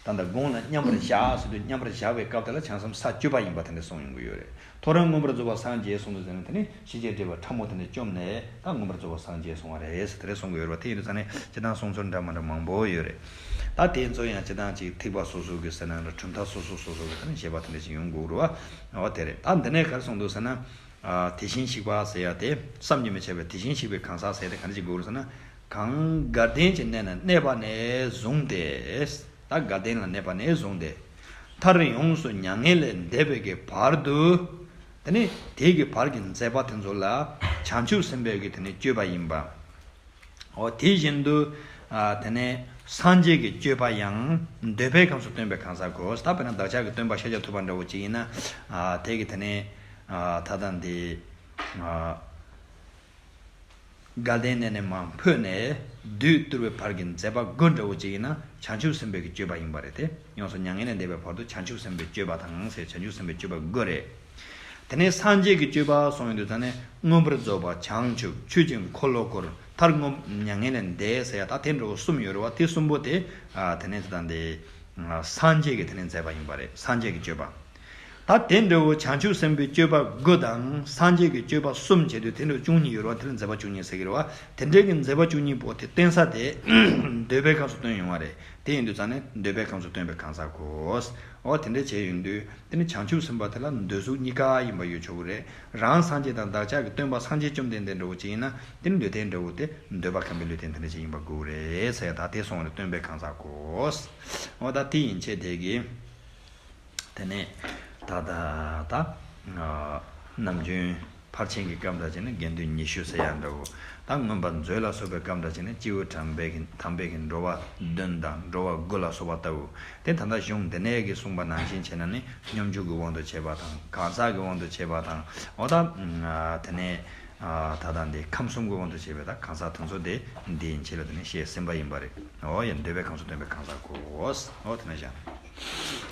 ད་ལྟ་དགུང་ལ་མཉམ་པར་བཞག་ཟེར་དུས་མཉམ་པར་བཞག་པའི་སྐབས་དེ་ལ་བྱང་སེམས་ས་བཅུ་པ་ཡིན་པ་དེ་འདྲ་གསུངས་ཡོང་གི་ཡོད་རེད། ཐོ་རངས་མངོན་པར་རྫོགས་པར་སངས་རྒྱས་གསུངས་དུས་ཙམ་ནས་དེ་ནི་ཤེས་བྱའི་སྒྲིབ་པ་ཕྲ་མོ་དེ་འདྲ་བཅོམ་ནས་ད་མངོན་པར་རྫོགས་པར་སངས་རྒྱས་གསུངས་པ་རེད་ཟེར་དེ་འདྲ་གསུང་གི་ཡོད་རེད་བ། དེ་ཡིན་དུས་ཙམ་ནས་སྤྱིར་བཏང་གསུང་ཚུལ་འདྲ་མི་འདྲ་མང་པོ་ཡོད་རེད། ད་དེ་ཚོ་ཡང་སྤྱིར་བཏང་ཅིག་ཐེག་པ་སོ་སོ་གི་ཟེར་ན་འདྲ་གྲུབ་མཐའ་སོ་སོ་སོ་སོ་གི་ད་ནི་བཞེད་པ་དེ་འདྲ་ཞིག་ཡོང་དགོས་རེད་བ། འོ་དེ་རེད། ད་འདི་ནས་ག་རེ་གསུངས་འདུག་ཟེར་ན། ཨ། དེ་བཞིན་གཤེགས་པ་ཟེར་ཡ་དེ་བསམ་གྱིས་མི་ཁྱབ་པའི་དེ་བཞིན་གཤེགས་པའི་གང་ཟག་ཟེར་ཡ་དེ་ག་འདྲ་ཞིག་དགོས་རེད་ཟེར་ན། གང་དགའ་ལྡན་གྱི་གནས་ན་གནས་པ་ནས་བཟུང་སྟེ། ད་དགའ་ལྡན་ལ་གནས་པ་ནས་བཟུང་སྟེ། མཐར་ཡོངས་སུ་མྱ་ངན་ལས་འདས་པའི་གི་བར་དུ། དེ་ནི་དེའི་གི་བར་གྱི་མཛད་པ་དེ་ཚོ་ལ་བྱང་ཆུབ་སེམས་དཔའི་གི་དེ་ནི་སྤྱོད་པ་ཡིན་པ། འོ་དེ་བཞིན་དུ། ཨ། དེ་ནས་སངས་རྒྱས་ཀྱི་སྤྱོད་པ་ཡང་འདོད་པའི་ཁམས་སུ་སྟོན་པའི་གང་ཟག་གོ། ད་དཔེར་ན་བདག་ཅག་གི་སྟོན་པ་ཤཱཀྱ་ཐུབ་པ་འདྲ་བོ་ཅིག་ཡིན་ན། ཨ། དེ་གི་དེ་ནས། ཨ། ད་ལྟ་འདི། ཨ། དགའ་ལྡན་གནས་ནས་མར་འཕོས་ནས་བདུད་བཏུལ་བའི་བར་གྱི་མཛད་པ་དགུ་འདྲ་བོ་ཅིག་ཡིན་ན་བྱང་ཆུབ་སེམས་དཔའི་གི་སྤྱོད་པ་ཡིན་པ་རེད་དེ། ཡོངས་སུ་མྱ་ངན་ལས་འདས་པའི་བར་དུ་བྱང་ཆུབ་སེམས་དཔའི་སྤྱོད་པ་དང་ཟེར་བྱང་ཆུབ་སེམས་དཔའི་སྤྱོད་པ་དགུ་རེད། དེ་ནས་སངས་རྒྱས་ཀྱི་སྤྱོད་པ་གསུངས་ཡོང་དུས་ད་ནི་མངོན་པར་རྫོགས་པ་བྱང་ཆུབ་ཆོས་ཀྱི་འཁོར་ལོ་བསྐོར། མཐར་མངོན་མྱ་ངན་ལས་འདས་ཟེར་ཡ་ད་དེ་འདྲ་བོ་གསུམ་ཡོད་རེད་བ། དེ་གསུམ་པོ་དེ། ཨ། དེ་ནས་ད་འདི། ཨ། སངས་རྒྱས་ཀྱི་དེ་ནས་མཛད་པ་ཡིན་པ་རེད། སངས་རྒྱས་ཀྱི་སྤྱོད་པ། ད་དེ་འདྲ་བོ་བྱང་ཆུབ་སེམས་དཔའི་སྤྱོད་པ་དགུ་དང་སངས་རྒྱས་ཀྱི་སྤྱོད་པ་གསུམ་བྱས་དུས་དེ་འདྲ་བོ་བཅུ་གཉིས་ཡོད་རེད་བ། དེ་ལ་མཛད་པ་བཅུ་གཉིས་ཟེར་གྱི་རེད་བ། དེ་འདྲའི་གི་མཛད་པ་བཅུ་གཉིས་པོ་དེ་བསྟན་ས་དེ་འདོད་པའི་ཁམས་སུ་སྟོན་ཡོང་བ་རེད། དེ་ཡིན་དུས་ཙང་ནས་འདོད་པའི་ཁམས་སུ་སྟོན་པའི་གང་ཟག་གོ། འོ་དེ་འདྲ་བྱས་ཡོང་དུས་དེ་ནི་བྱང་ཆུབ་སེམས་དཔའ་དེ་ལ་འདོད་གཟུགས་གཉིས་ཀ་ཡིན་པ་ཡོད་ཆོག་གི་རེད། རང་སངས་རྒྱས་དང་བདག་ཅག་གི་སྟོན་པ་སངས་རྒྱས་བཅོམ་ལྡན་འདས་འདྲ་བོ་ཅིག་ཡིན་ན་དེ་ནི་འདོད་ལྡན་འདྲ་བོ་དེ་འདོད་པ་ཁམས་པའི་ལུས་རྟེན་དེ་འདྲ་ཅིག་ཡིན་པ་དགོས་རེད་ཟེར་ཡ་ད་དེ་སོང་བ་ནི་སྟོན་པའི་གང་ཟག་གོ། འོ་ད་དེ་ཡིན་ཆེད་དེ་གི། དེ་ནས་ད་ད་ད། ཨ། ནམ་རྒྱུན་ཕར་ཕྱིན་གྱི་སྐབས་འདྲ་བྱས་ན་དགེ་འདུན་ཉི་ཤུ་ཟེར་ཡ་འདྲ་བོ། ད་མངོན་པ་མཛོད་ལ་སོགས་པའི་སྐབས་འདྲ་བྱས་ན་སྐྱེས་བུ་དམ་པའི་གི་དམ་པའི་གི་འགྲོ་བ་བདུན་དང་འགྲོ་བ་དགུ་ལ་སོགས་པ་ལྟ་བུ། དེ་ད་ལྟ་གཞུང་འདི་ནས་གི་གསུངས་པ་ནང་བཞིན་བྱས་ན་ནི་སྙོམས་འཇུག་གི་དབང་དུ་བྱས་པ་དང་གང་ཟག་གི་དབང་དུ་བྱས་པ་དང་། འོ་ད། ཨ། དེ་ནས། ཨ། ད་ལྟ་འདི་ཁམས་གསུམ་གྱི་དབང་དུ་བྱས་པའི་ད་གང་ཟག་དེ་ཚོ་དེ་འདི་ཡིན་ཆེད་ལ་དེ་ནས་བཤད་ཟིན་པ་ཡིན་པ་རེད། འོ་ཡ། འདོད་པའི་ཁམས་སུ་སྟོན་པའི་གང་ཟག་གོ། འོ་དེ་ནས་བཞག